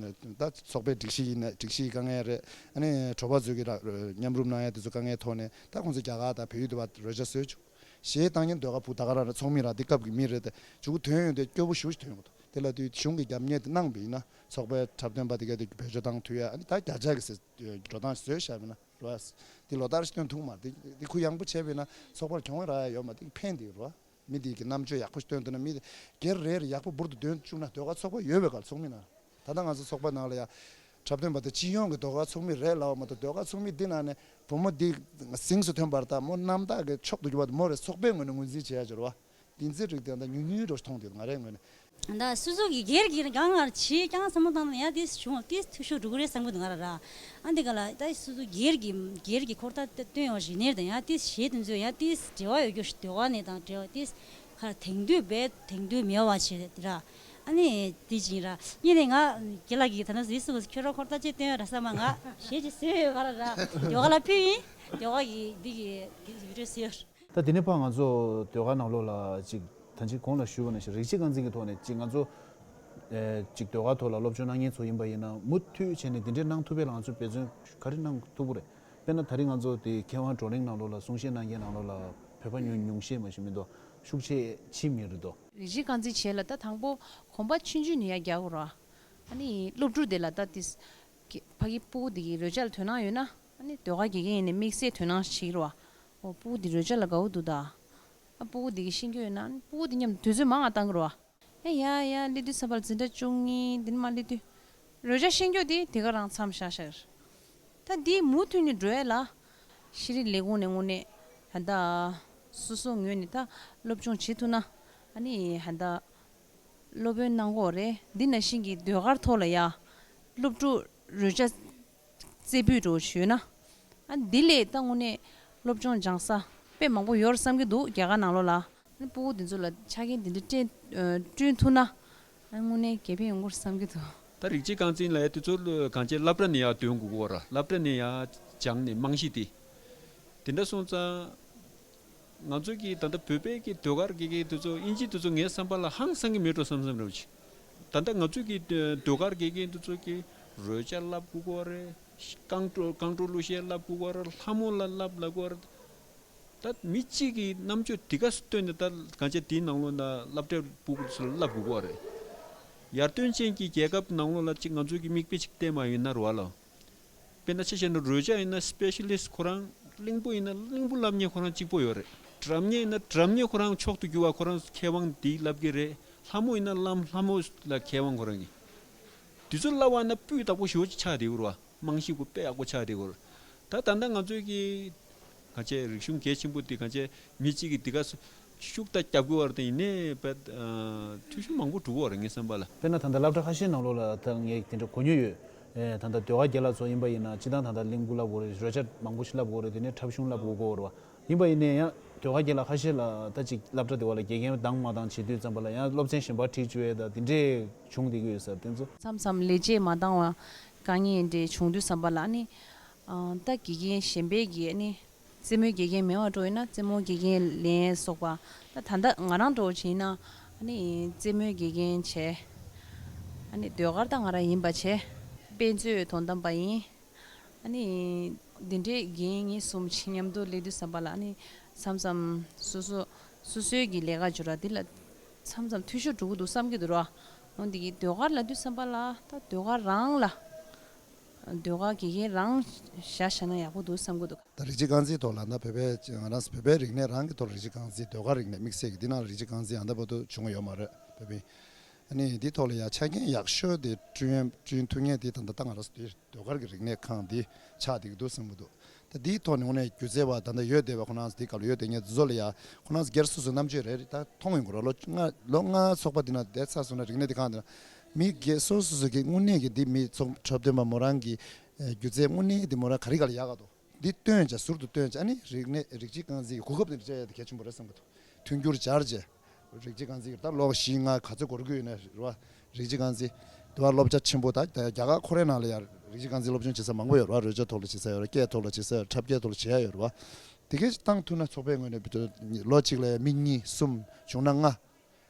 ད་ཚོགས་པའི་སྒྲིག་གཞི་ཡིན་ན་སྒྲིག་གཞི་དཀའ་ངལ་རེད། ཨ་ནི་གྲོགས་པ་ཚོས་ཀྱི་མཉམ་རུབ་གནང་ཡ་དེ་ཚོ་དཀའ་ངལ་ཐོག་ནས་ད་ཁོང་ཚོ་རྒྱ་གར་དང་བལ་ཡུལ་དུ་བ་རོལ་ཆ་བཟོས་བྱུང་། གཞས་བཏང་མཁན་ཟློས་གར་བུ་ད་ག་རང་རེད། ཚོགས་མི་རང་འདི་སྐབས་ཀྱི་མི་རེད་དེ། ཕྲུ་གུ་ཐོན་ཡོང་དུས་སྐྱོ་པོ་ཞེ་པོ་ཞིག་ཐོན་ཡོང་གི་འདུག་དེ་ལ་དུས་གཞུང་གི་རྒྱབ་གཉེར་དེ་གནང་བ་ཡིན་ན་ཚོགས་པའི་འཁྲབ་སྟོན་པ་དེ་གས་དེ་བེད་སྤྱོད་བཏང་ཐུབ་ཡ། ཨ་ནི་ད་བརྒྱ་ཆ་གི་ཟེར་འགྲོ་སྟངས་བཟོས་བཞག་པ་ཡིན་ན་རེད་བ། དེ་ལོ་ལྟར་ཞིག་སྟོན་ཐུབ་མ་རེད། དེ་དེ་ཁུ་ཡངས་པོ་བྱས་པ་ཡིན་ན་ཚོགས་པར་གྱོང་རག་ཡ་ཡོད་མ་རེད། དེ་ཕན་བདེ་རེད་བ། མི་དེ་གི་རྣམ་དཔྱོད་ཡག་པོ་ཞིག་སྟོན་ཐུབ་ན། མི་དེ་སྒེར་རེ་རེ་ཡག་པོ་འབུར་དུ་འདོན་བཅུག་ན་ཟློས་གར་ཚོགས་པ་ཡོད་པའི་སྐབས་ཚོགས་མི་ནང་། ད་ལྟ་ང་ཚོ་ཚོགས་པ་ནང་ལ་ཡ་འཁྲབ་སྟོན་པ་དེ་སྤྱི་ཡོངས་ཀྱི་ཟློས་གར་ཚོགས་མི་རེད་ལབ་པ་མ་གཏོགས། ཟློས་གར་ཚོགས་མི་འདི་ནང་ནས་བུ་མོ་འདི་གཟེངས་སུ་ཐོན་པ་རེད། ད་མོ་རྣམ་དག་གི་མཆོག་ཏུ་གྱུར་པ་དེ་མོ་རེད། ཚོགས་པའི་ངོས་ནས་ངོས་འཛིན་བྱེད་ཡ་སྦྱོར་བ་འདི་ཚོའི་རིགས་དེ་ད་ཉུང་ཉུང་འགྲོ་མཐོང་དེ་ང་རའི་ངོས་ནས། ད་སོ་སོ་གི་སྒེར་གྱི་གང་ང་བྱེད་ཀྱང་བསམ་བློ་བཏང་ན་ཡང་དེ་བྱུང་དེ་འཐུས་ཤོར་འགྲོ་གི་རེད་བསམ་གི་འདུག་ང་ར་ར། ཨ་འདི་ག་ལ་ད་སོ་སོ་སྒེར་གྱི་སྒེར་གྱི་འཁོར་ཐག་སྟོན་ཡོང་བཞིན་ནས་དང་ཡང་དེ་གཞས་དེ་ཚོ་ཡང་དེ་འབྲེལ་བ་ཡོད་རྒྱུ་ཞིག་ཟློས་གར་ནས་དང་འབྲེལ་བ་དེ་ག་དེང་དུས་བས་དེང་དུས་མེད་པ་བྱེད་དེ་ར། ཨ་ནི་དེ་བཞིན་ར་ཉིན་ནས་ང་རྒན་ལགས་ཀྱིས་ད་ནང་ཟིག་སུ་ཁྱོད་རང་ཁོར་ལྟ་ཅེས་བསྟན་ཡོད་ར་ས་མ་ང་ཞེས་ཀྱི་ཟེར་ཡོད་ག་ར་ར་ཡོ་ག་ལ་ཕུལ་ཡིན། ཡོ་ག་གི་འདི་གི་འདི་གི་བི་ཌིའོ་ཟེར་ཡོད། ད་དེ་ནས་ཕར་ང་ཚོ་ཟློས་གར་ནང་ལོགས་ལ་ཅིག་ད་ཅིག་གོང་ལ་ཞུས་པ་ནང་བཞིན་རིགས་གཅིག་རྐང་འཛིན་གྱི་ཐོག་ནས་ཅིག་ང་ཚོ་ཨེ་ཅིག་ཟློས་གར་ཐོག་ལ་སློབ་སྦྱོང་གནང་མཁན་ཚོ་ཡིན་པ་ཡིན་ན་མུ་མཐུད་བྱས་ནས་འདི་འདྲའི་གནང་ཐུབ་པའི་ལ་ང་ཚོ་འབད་བརྩོན་ག་རེ་གནང་ཐུབ་ཀྱི་རེད། དཔེར་ན་ད་རེས་ང་ཚོ་དེ་མཁས་དབང་བགྲོ་གླེང་ནང་ལོགས་ལ་གསུང་བཤད་གནང་མཁན་ནང་ལོགས་ལ་བོད་པ་ཉུང་ཉུང་ཤས་མ་ཞིག་མི་འདུག་ཤུགས་ཆེ་ཕྱིན་མེད་རེད་དོ། རིགས་གཅིག་རྐང་འཛིན་བྱས་ལ་ད་དང་པོ་གོམ་པ་ཆུང་ཆུང་ནས་ཡར་རྒྱག་དགོས་ར། ཨ་ནི་སློབ་ཕྲུག་དེ་ལ་ད་དེ་ཕ་གི་སྤུ་གུ་དེ་གི་རོལ་ཆ་ལ་དོ་སྣང་ཡོད་ན་ཨ་ནི་ཟློས་གར་དགེ་རྒན་ཡིན་ནས་དམིགས་བསལ་དོ་སྣང་བྱེད་ཀྱི་རེད་བ། ཨོ་སྤུ་གུ་དེ་རོལ་ཆ་ལ་དགའ་བོ་འདུག་ད། ཨ་སྤུ་གུ་དེ་གི་ཤེས་རྒྱུ་ཡོད་ན་ཨ་ནི་སྤུ་གུ་དེ་མཉམ་དུ་དུས་ཚོད་མང་ང་བཏང་གི་རེད་བ། ཡ་ཡ་ཡ་སླེབས་དུས་ཙམ་པ་ལ་འཛིན་གྲྭ་བཅུ་གཉིས་འདི་ནས་མར་སླེབས་དུས། རོལ་ཆ་ཤེས་རྒྱུ་དེ་དེ་ག་རང་མཚམས་བཞག་བཞག་ད་འདི་མུ་མཐུད་ནས་འགྲོ་ཡ་ལ། ཤེས་རིག་ལས་ཁུངས་ནས་དངོས་གནས་ད་ལྟ་སོ་སོ་ངོས་ནས་ད་སློབ་སྦྱོང་བྱེད་ཐུབ་ན་ཨ་ནི་ད་ལྟ་སློབ་དཔོན་གནང་གི་ཡོད་རེད། འདི་ནང་བཞིན་གྱི་ཟློས་གར་ཐོག་ལ་ཡ་སློབ་ཕྲུག་རོལ་ཆ་རྩེ་ཕུད་འགྲོ་ཞུས་ན། ཨ་འདི་ལས་ད་དངོས་གནས་སློབ་སྦྱོང་སྦྱང་ས་དཔེ་མང་པོ་ཡོད་རེད་བསམ་གྱི་འདུག་རྒྱ་གར་ནང་ལོགས་ལ། ཨ་ནི་སྤུ་གུ་འདི་ཚོ་ལ་ཆ་རྐྱེན་འདི་འདྲ་སྤྲད་ཨ་བསྐྲུན་ཐུབ་ན། ཨ་དངོས་གནས་དགེ་ཕན་ཡོང་གི་རེད་བསམ་གྱི་འདུག་ད་རིགས་གཅིག་རྐང་འཛིན་ལབ་ཡ་དེ་ཚོ་གང་ཅི་སློབ་གྲྭ་ནས་ཡར་འདོན་དགོས་ཀྱི་ཡོད་ར། སློབ་གྲྭ་ནས་ཡར་སྦྱངས་ནས་རྨང་གཞི་དེ། དེ་འདྲ་སོང་ཙང་། ང་ཚོ་གིས་ད་ལྟ་བོད་པའི་གི་ཟློས་གར་དགེ་རྒན་དེ་ཚོ་དབྱིན་ཇི་དེ་ཚོ་ངའི་བསམ་པ་ལ་ཧང་སང་གི་མེད་འགྲོ་བསམ་བསམ་རེད་ཅིག་ད་ལྟ་ང་ཚོ་གི་ཟློས་གར་དགེ་རྒན་དེ་ཚོ་གིས་རོལ་ཆ་བསླབ་དགོས་ཀྱི་ཡོད་རེད། རྐང་བྲོ་རྐང་བྲོ་གླུ་གཞས་བསླབ་དགོས་ཀྱི་ཡོད་རེད། ལྷ་མོ་ལ་བསླབ་ལབ་དགོས་ཀྱི་ཡོད་རེད། ད་མི་གཅིག་གིས་རྣམ་དཔྱོད་དེ་ག་སུ་བཏོན་ནས་ད་གང་ཅི་དེའི་ནང་ལོགས་ན་སློབ་གྲྭའི་སྤུ་གུ་ཚོ་ལ་བསླབ་དགོས་ཀྱི་ཡོད་རེད། ཡར་ཐོན་ཅན་གྱི་རྒྱལ་ཁབ་ནང་ལོགས་ལ་ཅིག་ང་ཚོ་གི་མིག་དཔེ་ཅིག་བལྟས་མ་ཡོང་ན་རེད་བ་ལ། དཔེར་ན་ཆ་བཞག་ན་རོལ་ཆ་ཡིན་ན་སི་པེ་ཤ་ལི་སི་ཊི་ཁོ་རང་། གླིང་བུ་ཡིན་ན་གླིང་བུ་བསླབ་མཁན་ཁོ་རང་གཅིག་པོ་ཡོད་རེད། སྒྲ་སྙན་ཡིན་ན་སྒྲ་སྙན་ཁོ་རང་མཆོག་ཏུ་གྱུར་བ་ཁོ་རང་མཁས་དབང་འདི་བསླབ་ཀྱི་རེད། ལྷ་མོ་ཡིན་ན་ལམ་ལྷ་མོ་ལ་མཁས་དབང་ཁོ་རང་གི། དེ་ཚོ་བསླབ་པ་ན་སྤུས་དག་པོ་ཞེ་པོ་ཅིག་ཆགས་བསྡད་ཡོད་རེད་བ། རྨང་གཞི་ཁོ་དཔེ་ཡག་པོ་ཆགས་བསྡད་ཡོད་རེད། ད་ད་ལྟ་ང་ཚོའི་གི་ག་ཅེ་རིག་གཞུང་གལ་ཆེན་པོ་འདི་ག་ཅེ་མི་གཅིག་གིས་འདི་ག་ཤུགས་ད་རྒྱབ་དགོས་བ་རེད། དེ་ཡིན་ནའི་བས་ཨ་འཐུས་ཤོར་མང་པོ་འགྲོ་གི་ཡོད་རེད་ངའི་བསམ་པ་ལ། དཔེར་ན་ད་ལྟ་སློབ་གྲྭ་ཁ་ཤས་ནང་ལོགས་ལ་ད་ངས་དེ་འདྲ་གོ་མྱོང་ཡོད། ཨེ་ད་ལྟ་ཟློས་གར་རྒན་ལགས་ཚོ་ཡིན་པ་ཡིན་ན་སྤྱིར་བཏང་ད་ལྟ་གླིང་བུ་བསླབ་དགོས་རེད། རོལ་ཆ་མང་པོ་ཞིག་བསླབ་དགོས་རེད། དེ་ནས་འཁྲབ་གཞུང་བསླབ་དགོས་ཀྱི་ཡོད་རེད་བ། ཡིན་པ་ཡིན་ནའི་ཡང་ཟློས་གར་རྒན་ལགས་ཁ་ཤས་ལ་ད་ཅིག་སློབ་གྲྭ་དེ་བ་ལ་དགེ་རྒན་བདམས་མ་བདམས་བྱེད་དུས་ཙམ་པ་ལ་ཡང་སློབ་ཚན་གཞན་པ་ཁྲིད་བཅུག་ཡས་ད་དེ་འདྲས་བྱུང་བསྡད་ཀྱི་ཡོད་ས་རེད། དེ་ཚོ་མཚམས་མཚམས་ལས་བྱེད་མ་འདང་བ་དཀའ་ངལ་འདྲས་བྱུང་དུས་ཙམ་པ་ལ་ནི་ཨ་ད་དགེ་རྒན་གཞན་པའི་གི་ནི་རྩེད་མོའི་དགེ་རྒན་མེད་པ་འགྲོ་ཡོད་ན་རྩེད་མོའི་དགེ་རྒན་ལེན་སོགས་པ། ད་ད་ལྟ་ང་རང་འགྲོ་བྱས་ན་ཨ་ནི་རྩེད་མོའི་དགེ་རྒན་བྱས། ཨ་ནི་ཟློས་གར་ད་ང་རང་ཡིན་པ་བྱས། དཔེ་མཛོད་དོ་དམ་པ་ཡིན། ཨ་ནི་འདི་འདྲའི་རྒན་གཉིས་གསུམ་ཆེ་མཉམ་དུ་སླེབས་དུས་ཙམ་པ་ལ་ཨ་ནི་མཚམས་མཚམས་སོ་སོ་སོ་སོའི་གི་ལས་ཀ་འཇུ་ར་འདི་ལ་མཚམས་མཚམས་འཐུས་ཤོར་འགྲོ་གི་འདུག་བསམ་གྱི་འདུག་ར། འོ་འདི་གི་ཟློས་གར་ལབ་དུས་ཙམ་པ་ལ་ད་ཟློས་གར་རང་ལ་ཟློས་གར་དགེ་རྒན་རང་བཞག་བཞག་ན་ཡག་པོ་འདུག་བསམ་གྱི་འདུག་ད་རིགས་གཅིག་རྐང་འཛིན་ཐོག་ལ་ད་བོད་པའི་ང་རང་ཚོ་བོད་པའི་རིག་གནས་རང་གི་ཐོག་ལ་རིགས་གཅིག་རྐང་འཛིན་ཟློས་གར་རིག་གནས་དམིགས་བསལ་གྱི་འདི་ནང་ལ་རིགས་གཅིག་རྐང་འཛིན་ཨ་འདྲ་བར་དུ་བྱུང་ཡོད་མ་རེད་བོད་པའི། ཨ་ནི་འདི་ཐོག་ལ་ཡང་ཆ་རྐྱེན་ཡག་ཤོས་དེ་བསྐྲུན་བསྐྲུན་ཐུབ་མཁན་དེ་ད་ལྟ་ད་ང་རང་ཚོ་འདིར་ཟློས་གར་གྱི་རིག་གནས་ཁང་འདི་ཆགས་བསྡད་ཀྱི་འདུག་བསམ་གྱི་འདུག་ད་འདིའི་ཐོག་ནས་དངོས་གནས་སྒྱུ་རྩལ་བ་ད་ལྟ་ཡོད་བསྡད་པ་ཁོ་རང་ཚོ་འདི་སྐབས་ལ་ཡོད་བསྡད་མཁན་དེ་ཚོ་ལ་ཡང་ཁོ་རང་ཚོ་སྒེར་སོ་སོའི་རྣམ་དཔྱོད་རེ་རེ་ད་མཐོང་ཡོང་གི་རེད། ལོ་ལྔ་ལོ་ལྔ་ཚོགས་པ་འདི་ན་བསྡད་ཚར་སོང་ན་རིག་གནས་འདི་ཁང་འདི་ན་མི་སྒེར་སོ་སོ་སོ་གི་དངོས་གནས་ཀྱི་འདི་མི་ཚོགས་འཁྲབ་སྟོན་པ་མོ་རང་གི་སྒྱུ་རྩལ་དངོས་གནས་འདི་མོ་རང་ག་རེ་ག་ལ་ཡག་ག་འདུག་འདི་སྟོན་བྱ་ཟུར་དུ་སྟོན་བྱ་ཨ་ནི་རིག་གནས་རིགས་གཅིག་རྐང་འཛིན་གྱི་གོ་སྐབས་འདི་སྤྲད་ཡ་དེ་གལ་ཆེན་པོ་རེད་བསམ་གྱི་འདུག་མཐུན་འགྱུར་སྦྱར་བྱས། རིགས་གཅིག་རྐང་འཛིན་གྱི་ད་ལོ་བཞི་ལྔ་ག་ཚོད་འགོར་གྱི་ཡོད་ན་རེད་བ། རིགས་གཅིག་རྐང་འཛིན། དེ་བ་སློབ་གྲྭ་ཆེན་པོ་ད་ད་རྒྱ་གར་ཁོ་རའི་ནང་ལ་ཡང་རིགས་གཅིག་རྐང་འཛིན་སློབ་སྦྱོང་བྱེད་ས་མང་པོ་ཡོད་རེད་བ། རོལ་ཆ་ཐོག་ལ་བྱེད་ས་ཡོད་རེད། སྐད་ཐོག་ལ་བྱེད་ས་ཡོད་རེད། འཁྲབ་སྐད་ཐོག་ལ་བྱེད་ཡ་ཡོད་རེད་བ། དེ་གས་བཏང་ཐུབ་ན་ཚོགས་པའི་ངོས་ནས་ལོ་གཅིག་ལ་ཡང་མི་གཉིས་གསུམ་བྱུང་ན་ལྔ།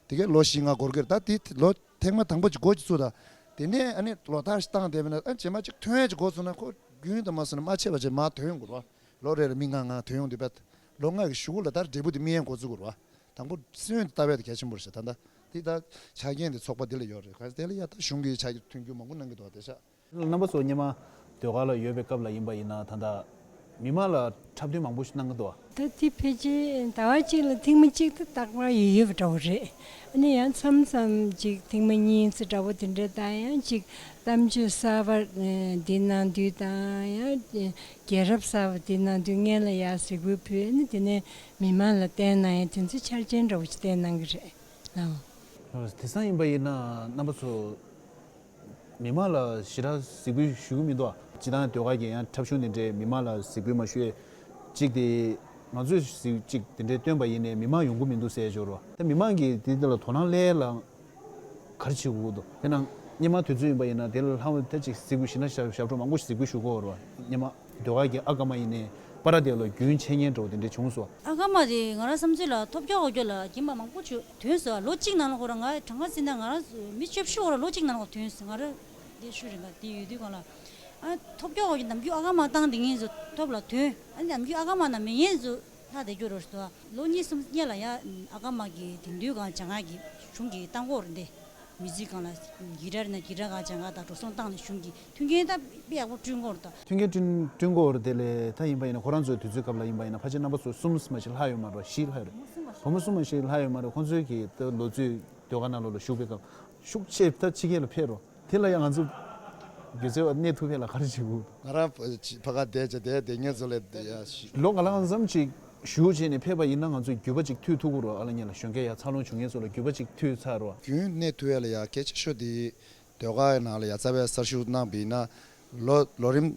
དེ་གས་ལོ་བཞི་ལྔ་འགོར་གྱི་རེད། ད་དེ་ལོ་ཐེངས་མ་དང་པོ་ཅིག་འགོ་ཅིག་ཚུགས་དང་། དེ་ནས་ཨ་ནི་ལོ་ལྟར་ཞིག་བཏང་བསྡད་པ་ན་ཨ་རྗེས་མ་ཅིག་ཐོན་ཡ་ཅིག་འགོ་ཚུགས་ན་ཁོ་རྒྱུན་དུ་མ་སོང་ན་མ་ཆད་པ་ཅིག་མར་ཐོན་ཡོང་དགོས་རེད་བ། ལོ་རེ་ལ་མི་ལྔ་ལྔ་ཐོན་ཡོང་དུས་བས། ལོ་ལྔ་གི་གཞུག་གུ་ལ་ད་འབྲས་བུ་དེ་སྨིན་ཡ་འགོ་ཚུགས་དགོས་རེད་བ། དང་པོ་སོན་ལྟ་བས་དེ་གལ་ཆེན་པོ་རེད་ཤག་ད་ལྟ་དེ་ད་ཆ་རྐྱེན་དེ་ཚོགས་པ་འདི་ལ་ཡོད་རེད། ག་དེ་ལ་ཡ་ད་གཞུང་གིས་ཆ་མཐུན་འགྱུར་མང་པོ་གནང་གི་འདུག་བ་དེ་ཤག་རྣམ་པ་ཚོ་སྔོན་མ་ཟློས་གར་ལ་ཡོད་པའི་སྐབས་ལ་ཡིན་པ་ཡིན་ན་ད་ལྟ་མི་མང་ལ་འཁྲབ་སྟོན་མང་པོ་ཞིག་གནང་གི་འདུག་བ། ད་དེ་ཕལ་ཆེར་ཟླ་བ་གཅིག་ལ་ཐེངས་མ་གཅིག་ད་རྟག་པར་ཡོད་ཡོད་པ་འདྲ་བོ་རེད། ཨ་ནི་ཡང་མཚམས་མཚམས་ཅིག་ཐེངས་མ་གཉིས་ཙམ་འདྲ་བོ་དེ་འདྲ་དང་ཡང་ཅིག་གཏམ་བརྗོད་གསར་པ་འདི་གནང་དུས་དང་ཡང་རྒྱལ་རབས་གསར་པ་འདི་གནང་དུས་སྔོན་ལ་ཡར་གཟིགས་འབུལ་ཕུལ། ཨ་ནི་དེ་ནས་མི་མང་ལ་བསྟན་གནང་ཡ་དེ་ཚོ་ཆ་རྐྱེན་འདྲ་བོ་ཅིག་བསྟན་གནང་གི་རེད། ལགས། དེང་སང་ཡིན་པ་ཡིན་ན་རྣམ་པ་ཚོ་མི་མང་ལ་ཞེ་དྲག་གཟིགས་འབུལ་ཞུ་གི་མི་འདུག་སྤྱིར་བཏང་ཟློས་གར་གྱི་ཡང་འཁྲབ་གཞུང་དེ་འདྲའི་མི་མང་ལ་གཟིགས་འབུལ་མ་ཞུ་ཡས་གཅིག་དེ་ང་ཚོས་གཟིགས་གཅིག་དེ་འདྲའི་སྟོན་པ་ཡིན་ནའི་མི་མང་ཡོང་གི་མི་འདུག་ཟེར་འབྱོར་བ། ད་མི་མང་གིས་དེ་འདི་ལ་དོ་སྣང་སླེབས་ལ་ ག་རེ་བྱེད་དགོས་འདུག་དེ་ནང་སྔོན་མ་དུས་ཚོད་ཡིན་པ་ཡིན་ན་དེ་ལ་ལྷག་པ་ད་ཅིག་གཟིགས་འབུལ་ཞིག་ན་ཞབས་ཞབས་བྲོ་མང་པོ་ཞིག་གཟིགས་འབུལ་ཞུ་དགོས་རེད་བ། སྔོན་མ་ཟློས་གར་གྱི་ཨ་ཀ་མ་ཡིན་ནའི་པ་ར་དེ་ལ་རྒྱུན་ཆད་མཁན་འདྲ་བོ་དེ་འདྲ་བྱུང་སོང་། ཨ་ཀ་མ་དེ་ང་རང་བསམ་ཚུལ་ལ་ཐོབ་རྒྱག་འོ་རྒྱག་ལ་རྒན་པ་མང་པོ་བྱོས་ཐོན་སོང་། ལོ་གཅིག་ནང་ལ་ཁོ་རང་ང་གྲངས་ཀ་བརྩིས་ན་ང་རང་མི་བཅུ་བཞི་འོ་ར་ལོ་གཅིག་ནང་ལ་ཁོ་ཐོན་སོང་། ང་རང་དེ་ཤུ་རིང་ག་དེ་ཡོད་དུས་གང་ལ་ཨ་ཐོབ་རྒྱག་འོ་རྒྱག་ནམ་རྒྱུན་ཨ་ཀ་མ་བཏང་དེ་ངན་ཚོ་ཐོབ་ལ་ཐོན། ཨ་ནམ་རྒྱུན་ཨ་ཀ་མ་ན་མི་ངན་ཚོ་ལྷག་བསྡད་རྒྱུ་རེད་ཟེར། ལོ་གཉིས་གསུམ་སྔོན་ལ་ཡ་ཨ་ཀ་མ་གི་དེང་དུས་གང་སྦྱང་ཡག་གི་གཞུང་གི་བཏང་གི་ཡོད་རེད་དེ། མི་ཚིག་གང་ལ་གི་ཏྲ་ན་གི་ཏྲ་གང་སྦྱང་ཡག་དང་འགྲོ་སོང་བཏང་ནས་གཞུང་གི་མཐུན་རྐྱེན་ད་དཔེ་ཡག་པོ་བསྐྲུན་གི་ཡོད་རེད་ད། མཐུན་རྐྱེན་བསྐྲུན་བསྐྲུན་གི་ཡོད་རེད་དེ་ལས་ད་ཡིན་པ་ཡིན་ན་ཁོ་རང་ཚོའི་དུས་ཚོད་སྐབས་ལ་ཡིན་པ་ཡིན་ན་ཕལ་ཆེར་རྣམ་པ་ཚོ་གསུམ་མ་ཞིག་ལྷག་ཡོད་མ་རེད། བཞི་ལྷག་ཡོད་རེད། བུ་མོ་གསུམ་མ་ཞིག་ལྷག་ཡོད་མ་རེད། ཁོང་ཚོའི་གི་ད་ལོ་ཚོད་ཟློས་གར་ནང་ལོགས་ལ་ཞུགས་པའི་སྐབས་ཤུགས་ཆེ་ད་ཕྱི་རྒྱལ་ལ་ཕེབས་རོགས། དེ་ལ་ཡང་ང་ཚོ་སྒྱུ་རྩལ་བ་གནས་ཐུབ་ཡས་ལ་ག་རེ་བྱེད་དགོས། ང་རང་ཕ་ཕ་ག་བསྡད་བྱས་བསྡད་བསྡད་མཁན་ཚོ་ལ་ཡ་ཤི། ལོ་ག་ལ་ཙམ་ཅིག་བཞུགས་བྱས་ནས་ཕེབས་པ་ཡིན་ན་ང་ཚོས་རྒྱུད་པ་ཅིག་མཐུད་ཐུབ་ཀྱི་རེད། ཨ་ལ་ཉེ་ལ་གཞོན་སྐྱེས་ཡ་འཚར་ལོངས་བྱུང་མཁན་ཚོ་ལ་རྒྱུད་པ་ཅིག་མཐུད་ཚར་རེད། རྒྱུན་གནས་ཐུབ་ཡས་ལ་ཡ་གལ་ཆེ་ཤོས་དེ་ཟློས་གར་ནང་ལ་ཡ་རྩ་བའི་གསར་ཞུགས་གནང་བ་ཡིན་ན་ལོ་ལོ་རིམ་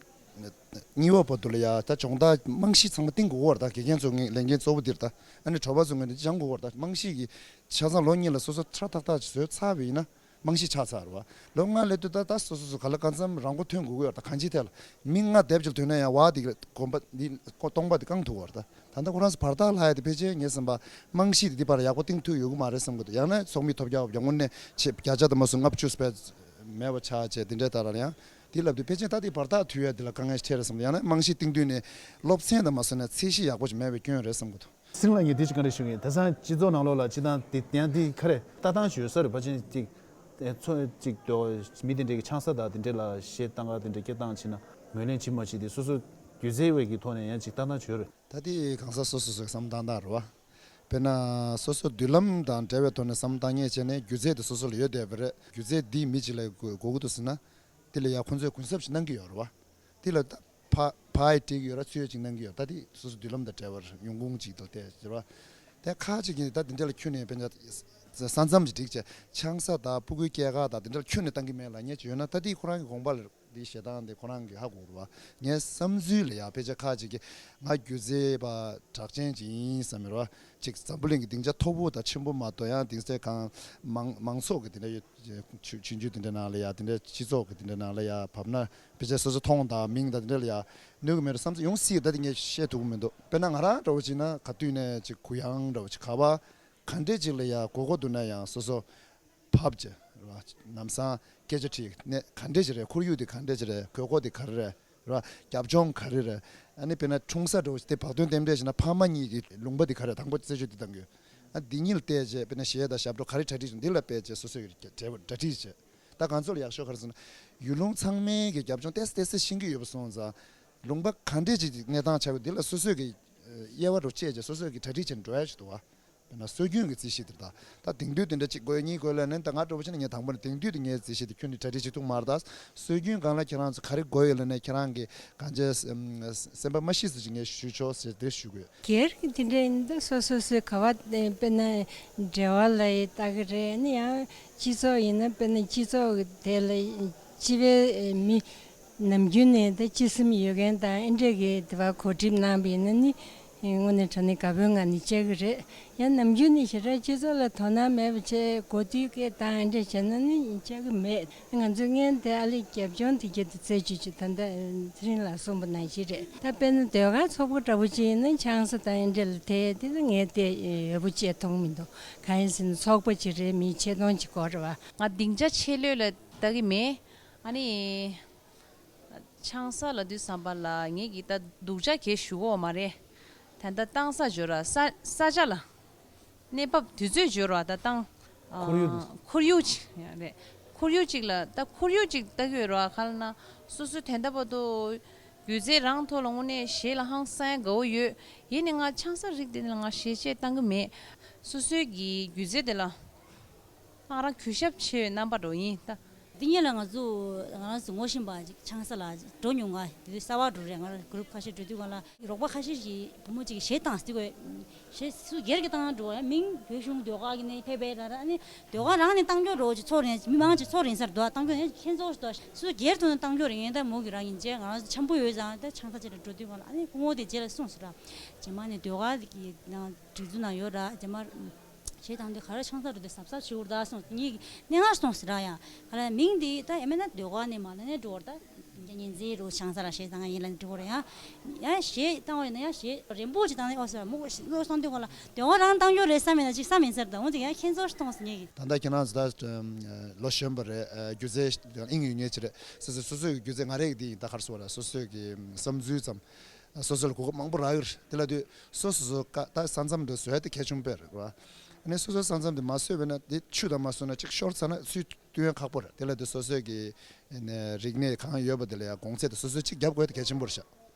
གཉིས་པ་བར་དུ་ལ་ཡ་ད་སྦྱོང་བརྡར་རྨང་གཞི་ཚང་མ་བཏིང་དགོས་ཀྱི་ཡོད་རེད། ད་དགེ་རྒན་ཚོ་ངའི་ལས་འགན་གཙོ་བོ་འདི་རེད་ད། ཨ་ནི་གྲོགས་པ་ཚོ་ངོས་ནས་སྦྱང་དགོས་ཀྱི་ཡོད་རེད། ད་རྨང་གཞི་གི་ཆ་ཚང་ལོ་གཉིས་ལ་སོ་སོ་ཧྲ་ཐག་ཐག་ཅིག་བཟོས་ཚར་བ་ཡིན་ན། རྨང་གཞི་ཆགས་ཚར་བ། ལོ་ལྔ་སླེབས་དུས་ད་ལྟ་སོ་སོ་སོ་ག་ལ་གང་འཚམ་རང་མགོ་ཐོན་དགོས་ཀྱི་ཡོད་རེད། ད་གང་ཅིའི་ཐད་ལ་མི་ལྔ་སྡེབ་གཅིག་ཐོན་ན་ཡང་བ་འདི་གོམ་པ་འདི་སྟོང་པ་འདི་བཀང་ཐུབ་ཀྱི་ཡོད་རེད། ད་ད་ལྟ་ཁོ་རང་ཚོ་བར་ཐག་ལྷག་ཡ་དེ་ཕལ་ཆེར་ངས་བསམ་པ་རྨང་གཞི་དེ་འདི་བར་ཡག་པོ་བཏིང་ཐུབ་ཡོད་ཀྱི་མ་རེད་བསམ་གྱི་འདུག་ཡང་ན་ཚོགས་མི་ཐོབ་རྒྱག་དངོས་གནས་ཆེ་བརྒྱ་ཆ་དུ་མ་སོང་ལྔ་བཅུ་སྤེལ་མེད་པ་ཆགས་བྱས་དེ་འདྲའི་ཐད་ལ་ཡང་དེ་ལབ་དུས་ཕལ་ཆེར་ད་དེ་བར་ཐག་མཐུད་ཡ་དེ་ལ་དཀའ་ངལ་ཞིག་འཕྲད་རེད་བསམ་གྱི་འདུག་ཡང་ན་རྨང་གཞི་བཏིང་དུས་ནས་སློབ་ཚན་དུ་མ་སོང་ན་ཚད་གཞི་ཡག་པོ་ཞིག་མེད་པའི་སྐྱོན་རེད་བསམ་གྱི་འདུག་སྲིང་ལ་ངས་དེ་ཅིག་ག་འདྲ་ཞུ་གི་ཡིན། དེང་སང་སྤྱི་ཚོགས་ནང་ལོགས་ལ་སྤྱི་བཏང་དེ་ཡང་དེ་ག་རེ་ལྟ་སྟངས་ཞིག་ཡོད་ས་རེད། ཕལ་ཆེར་ཅིག་ཚོ་ཅིག་དོ་མི་དེ་འདྲའི་གི་ཆང་ས་དང་དེ་འདྲའི་ལ་གཞས་བཏང་ག་དེ་འདྲའི་སྐད་བཏང་ཕྱིན་ན་ངོས་ལེན་བྱེད་མ་བྱེད་དེ་སོ་སོ་སྒྱུ་རྩལ་བའི་གི་ཐོག་ནས་ཡང་ཅིག་ལྟ་སྟངས་ཅིག་ཡོད་རེད། ད་དེ་གང་ཟག་སོ་སོ་སོའི་བསམ་བློ་བཏང་སྟངས་རེད་བ། དཔེར་ན་སོ་སོ་མདུན་ལམ་དང་འབྲེལ་བའི་ཐོག་ནས་བསམ་བློ་བཏང་མཁན་བྱས་ནས་སྒྱུ་རྩལ་དེ་སོ་སོ་ལ་ཡོད་བསྡད་པ་རེད། སྒྱུ་རྩལ་འདི་མི་གཅིག་ལ་དགོས་དགོས་ཀྱི་འདུག་ཟེར་ན། དེ་ལ་ཡང་ཁོང་ཚོས་གུན་གསབ་ཅིག་གནང་གི་ཡོད་རེད་བ། དེ་ལ་ད་ཕ་ཕ་ཡི་སྤྲད་ཀྱི་ཡོད་ར་ཚུར་ཅིག་གནང་གི་ཡོད། ད་དེ་སོ་སོ་མདུན་ལམ་དང་འབྲེལ་བར་ཡོང་ཁུངས་ཅིག་ཏུ་བལྟས་ཟེར་བ། དེ་ཁ་ཅིག་གིས་ད་དེ་འདྲ་ལ་ཁྱོན་ནས་དཔེར་ན་ས་མཚམས་ཅིག་བསྒྲིགས་བྱས་ཆང་ས་དང་སྤུ་གུའི་སྐྱེས་སྐར་དང་དེ་འདྲ་ལ་ཁྱོན་ནས་བཏང་གི་མེད་ལབ་མཁན་ཅིག་ཡོད་ན། ད་དེ་ཁོ་རང་གི་དགོངས་པ་ལ་དེ་བཞེས་སྟངས་དེ་ཁོ་རང་གིས་ཧ་གོ་རེད་བ། ངའི་བསམ་ཚུལ་ལ་ཡང་ཕལ་ཆེར་ཁ་ཅིག་གིས་ང་སྒྱུ་རྩལ་པ་གྲགས་ཅན་ཅིག་ཡིན་བསམ་ཡོད་རེད་བ། ཅིག་འཛམ་བུ་གླིང་གི་སྡིངས་ཆ་མཐོ་པོ་དང་ཆེན་པོ་མ་གཏོགས་ཡང་སྡིངས་ཆ་གང་མང་མང་ཚོགས་ཀྱི་དེ་འདྲ་ཡོད། ཆུ་ཆུང་ཆུང་དེ་འདྲའི་ནང་ལ་ཡ་དེ་འདྲའི་སྤྱི་ཚོགས་ཀྱི་དེ་འདྲའི་ནང་ལ་ཡ་བབས་ན་ཕལ་ཆེར་སོ་སོ་མཐོང་དང་མིང་དང་དེ་འདྲ་ལ་ཡ་གནོད་ཀྱི་མེད་རུང་བསམ་ཚུལ་ཡོང་སྲིད་ཀྱི། ད་དེ་ངས་བཤད་ཐུབ་ཀྱི་མི་འདུག་དཔེར་ན་ང་རང་འདྲ་བོ་བྱས་ན་ག་དུས་ནས་ཅིག་གུ་ཡངས་འདྲ་བོ་ཅིག་ག་བ་ག་འདྲས་ཅིག་ལ་ཡ་དགོས་མཁོ་འདུག་ན་ཡང་སོ་སོ་ཕབ་བྱས་རེད་བ། ལམ་སང་སྐད་ཆ་དྲིས་ནས་ག་འདྲས་ཅིག་རེད། ཁོར་ཡུག་དེ་ག་འདྲས་ཅིག་རེད། དགོས་མཁོ་དེ་ག་རེ་རེད། ར་རྒྱབ་ལྗོངས་ག་རེ་རེད། ཨ་ནི་དཔེར་ན་འཁྲུངས་ས་འདྲ་བོ་ཞིག་དེ་བག་སྟོན་རྟེན་འབྲེལ་བྱས་ན་ཕ་མ་གཉིས་ཀྱི་ལུང་པ་འདི་ག་རེ་དང་པོ་རྩད་གཅོད་འདི་གཏང་དགོས། ཨ་འདི་གཉིས་ལ་བལྟས་རྗེས་དཔེར་ན་གཞས་དང་ཞབས་བྲོ་ག་རེ་གྲ་སྒྲིག་བྱུང་འདི་ལ་བལྟས་རྗེས་སོ་སོ་ཡི་གྲ་གྲ་སྒྲིག་བྱས། ད་གང་ཚོ་ལ་ཡག་ཤོས་ག་རེ་ཟེར་ན་ཡུལ་ལུང་ཚང་མའི་གི་རྒྱབ་ལྗོངས་ཏོག་ཙམ་ཏོག་ཙམ་ཤེས་ཀྱི་ཡོད་པ་སོང་ཙང་ལུང་པ་ག་འདྲས་ཅིག་གནས་སྟངས་ཆགས་ཡོད་འདི་ལ་སོ་སོ་གི་དབྱེ་བ་འདྲ་བོ་བཅད་རྗེས་སོ་སོ་གི་གྲ་སྒྲིག་བྱས་ནས་འགྲོ་ཡ་ཞིག་འདུག་བ། དཔེར་ན་སྲོལ་རྒྱུན་གྱི་རྩིས་གཞི་དེ་དང་ད་དེང་དུས་དེ་འདྲ་གཅིག་དགོས་གཉིས་དགོས་ལབ་ནས། ད་ང་འདྲ་བོ་བྱས་ན་ངས་དང་པོ་ནས་དེང་དུས་དེ་ངའི་རྩིས་གཞི་དེ་ཁྱོན་ནས་གྲ་སྒྲིག་བྱེད་ཐུབ་མ་རེད། ད་སྲོལ་རྒྱུན་སྒང་ལ་ཁྱེད་རང་ཚོ་ག་རེ་དགོས་ཡོད་ལབ་ནས་ཁྱེད་རང་གི་གང་ཅི་སེམས་པ་མ་ཤི་ཟེར་ཅིག་ངས་ཞུ་ཆོག་ཟེར་དེ་ཞུ་དགོས། སྒེར་གྱི་དེ་འདྲ་ཡིན་ད་སོ་སོ་སོའི་ག་བ་དཔེར་ན་འབྲེལ་བ་ལ་ཡི་ལྟ་གི་རེད། ཨ་ནི་ཡང་སྤྱི་ཚོགས་ཡིན་ན་དཔེར་ན་སྤྱི་ཚོགས་ཀྱི་དེ་ལ་སྤྱི་པའི་མི་ནམ་རྒྱུན་ནས་ད་སྤྱི་སེམས་ཡོད་མཁན་དང་ཨེ་འདྲས་ཀྱི་དེ་བ་གོ་སྒྲིག་གནང་བ་ཡིན་ན་ནི་དངོས་གནས་དྲང་གནས་དགའ་པོའི་ངང་ནས་བཅར་གི་རེད། ཡང་ནམ་རྒྱུན་ནས་ཞེ་དྲག་སྤྱི་ཚོགས་ལ་དོ་སྣང་མེད་པ་བྱས་གོ་ཐོས་སྐད་བཏང་ཨེ་འདྲས་བྱས་ན་ནི་བཅར་གི་མེད། ང་ཚོའི་སྔོན་དེ་ཨ་ལི་རྒྱབ་ལྗོངས་དེ་གྱད་དུ་རྩད་གཅོད་ཅིག་ད་ལྟ་ཚེ་རིང་ལགས་གསུངས་པ་ནང་བཞིན་རེད། ད་དཔེར་ན་ཟློས་གར་ཚོགས་པ་འདྲ་པོ་ཅིག་ཡིན་ན་ཆང་ས་དང་ཨེ་འདྲས་ལ་དེ་དེ་ལ་ངས་དེ་ཡོད་པོ་བཅད་མཐོང་མི་འདུག་གང་ཡིན་ཟེར་ན་ཚོགས་པ་ཅིག་རེད། མི་ཆེད་གཏོང་ཅིག་དགོས་རེད་བ། ང་སྡིངས་ཆ་ཆེ་ལོས་ལ་ལྟ་གི་མེད། ཨ་ནི། ཆང་ས་ལབ་དུས་ཙམ་པ་ལ་ངེད་ཀྱིས་ད་སྡུག་ཅག་གས་ཞུ་གོ་མ་རེད། ད་ལྟ་བཏང་ས་འབྱོར་ར་ས་ས་ཆ་ལ་གནས་བབ་དུས་ཚོད་འབྱོར་ར་ད་བཏང་ཨ། ཁོར་ཡུག་དེ། ཁོར་ཡུག་ཅིག་ཡང་རེད། ཁོར་ཡུག་ཅིག་ལ་ད་ཁོར་ཡུག་ཅིག་ལྟ་གི་ཡོད་ར་ག་ལ་ན་སོ་སོའི་ད་ལྟ་བར་དུ་སྒྱུ་རྩལ་རང་ཐོག་ལ་དངོས་གནས་གཞས་ལ་ཧང་སང་ཡ་དགའ་བོ་ཡོད། ཡིན་ནའི་ང་ཆང་ས་རིགས་དེ་ལ་ང་གཞས་བཅས་བཏང་གི་མེད། སོ་སོའི་གི་སྒྱུ་རྩལ་དེ་ལ། ང་རང་གུས་ཞབས་ཆེ་བའི་རྣམ་པ་འདྲ་བོ་ཡིན་ད། འདི་ཉིད་ལ་ང་ཚོ་ང་རང་ཚོ་ངོ་ཤེས་པ་ཅིག་ཆང་ས་ལ་འགྲོ་མྱོང་། ང་དེ་དུས་གསར་པ་འགྲོ་རེད། ང་རང་གུ་རུབ་ཁ་ཤས་འགྲོ་དུས་སྒང་ལ་རོགས་པ་ཁ་ཤས་ཀྱིས་བུ་མོ་གཅིག་གཞས་བཏང་ཟེར་དུས་གཞས་སུ་སྒེར་གྱི་བཏང་འགྲོ་བ་ཡ་མིང་བོད་གཞུང་ཟློས་གར་གྱི་ནས་ཕེབས་པའི་ལ་ར་ཨ་ནི་ཟློས་གར་རང་ནས་བཏང་རྒྱུ་འདྲ་བོ་ཅིག་ཚོར་རན། མི་མང་ཅིག་ཚོར་རན་སར་འདུག་བཏང་རྒྱུ་ནས་ཁྱེད་ཚོ་ཞིག་འདུག་སུ་སྒེར་ཐོག་ནས་བཏང་རྒྱུ་རེད། ངས་ད་མོ་གི་རང་ཡིན་ཅེས་ང་རང་ཚོ་འཆམ་པོ་ཡོད་ཙང་ད་ཆང་ས་ཅིག་ལ་འགྲོ་དུས་སྒང་ལ་ཨ་ནི་སྐུ་ངོ་དེ་རྗེས་ལ་གསུངས་སོང་ར། རྗེས་མ་ནས་ཟློས་གར་གྱི་ནང་སྒྲིག་འཛུགས་ནང་ཡོད་ར་རྗེས་མ། གཞས་བཏང་དུས་ག་རེ་ཆང་ས་རུ་དུ་གཟབ་གཟབ་བྱེད་འུར་ད་སོང་ངས་གནས་ངར་སོང་ཟེར་ར་ཡ། ག་ལ་མིང་འདི་ད་ཡ་མེད་ན་ཟློས་གར་ནས་མ་ལ་ནས་འགྲོ་བར་ད་ཉན་རྩིས་རུ་ཆང་ས་ར་གཞས་བཏང་ཡིན་ལ་འགྲོ་བར་ཡ། ཡ་གཞས་བཏང་བ་ཡིན་ན་ཡ་གཞས་རན་པོ་ཅིག་བཏང་ནས་ཨོ་ཟེར་མོ་བསམ་དུས་ག་ལ་ཟློས་གར་རང་བཏང་རྒྱུ་རེད་བསམ་ཡིན་ན་ཅིག་བསམ་ཡིན་ཟེར་ད་འོ་ཅིག་ཡ་ཁྱེད་ཚོར་གཏོང་ཟེར་ངས་གི། ད་ལྟ་ཁྱེད་རང་ཚོ་ད་ལོ་གཞོན་པ་རེད། སྒྱུ་རྩལ་དབྱིངས་ཡོད་མཁན་ཅིག་རེད། སོ་སོ་སོ་སོའི་སྒྱུ་རྩལ་ང་རེ་གི་འདི་ཡིན་ད་གར་སོ་ར་སོ་སོའི་གི་བསམ་ཚུལ་ཙམ། སོ་སོ་ལ་གོ་སྐབས་མང་པོ་རག་ཡོད་རེད། དེ་ལ་དུས་སོ་སོ་སོ་ཀ་ད་ས་མཚམས་འདི་བཟོས་ཏེ་གལ་ཆེན་པོ་རེད་བ། ཨ་ནི་སོ་སོའི་ས་མཚམས་འདི་མ་བཟོས་པས་ན་འདི་ཆུ་དང་མ་བཟོས་ན་ཅིག་ཤོར་ཚར་ན་ཚུར་བཏོན་ཡ་ཁག་པོ་རེད། དེ་ལ་དུས་སོ་སོའི་གི་ཨ་ནི་རིག་གནས་གང་ཡོད་པ་དེ་ལ་ཡ་གོང་ཚད་དུ་སོ་སོས་ཅིག་རྒྱབ་དགོས་དེ་གལ་ཆེན་པོ་རེད་ཤག་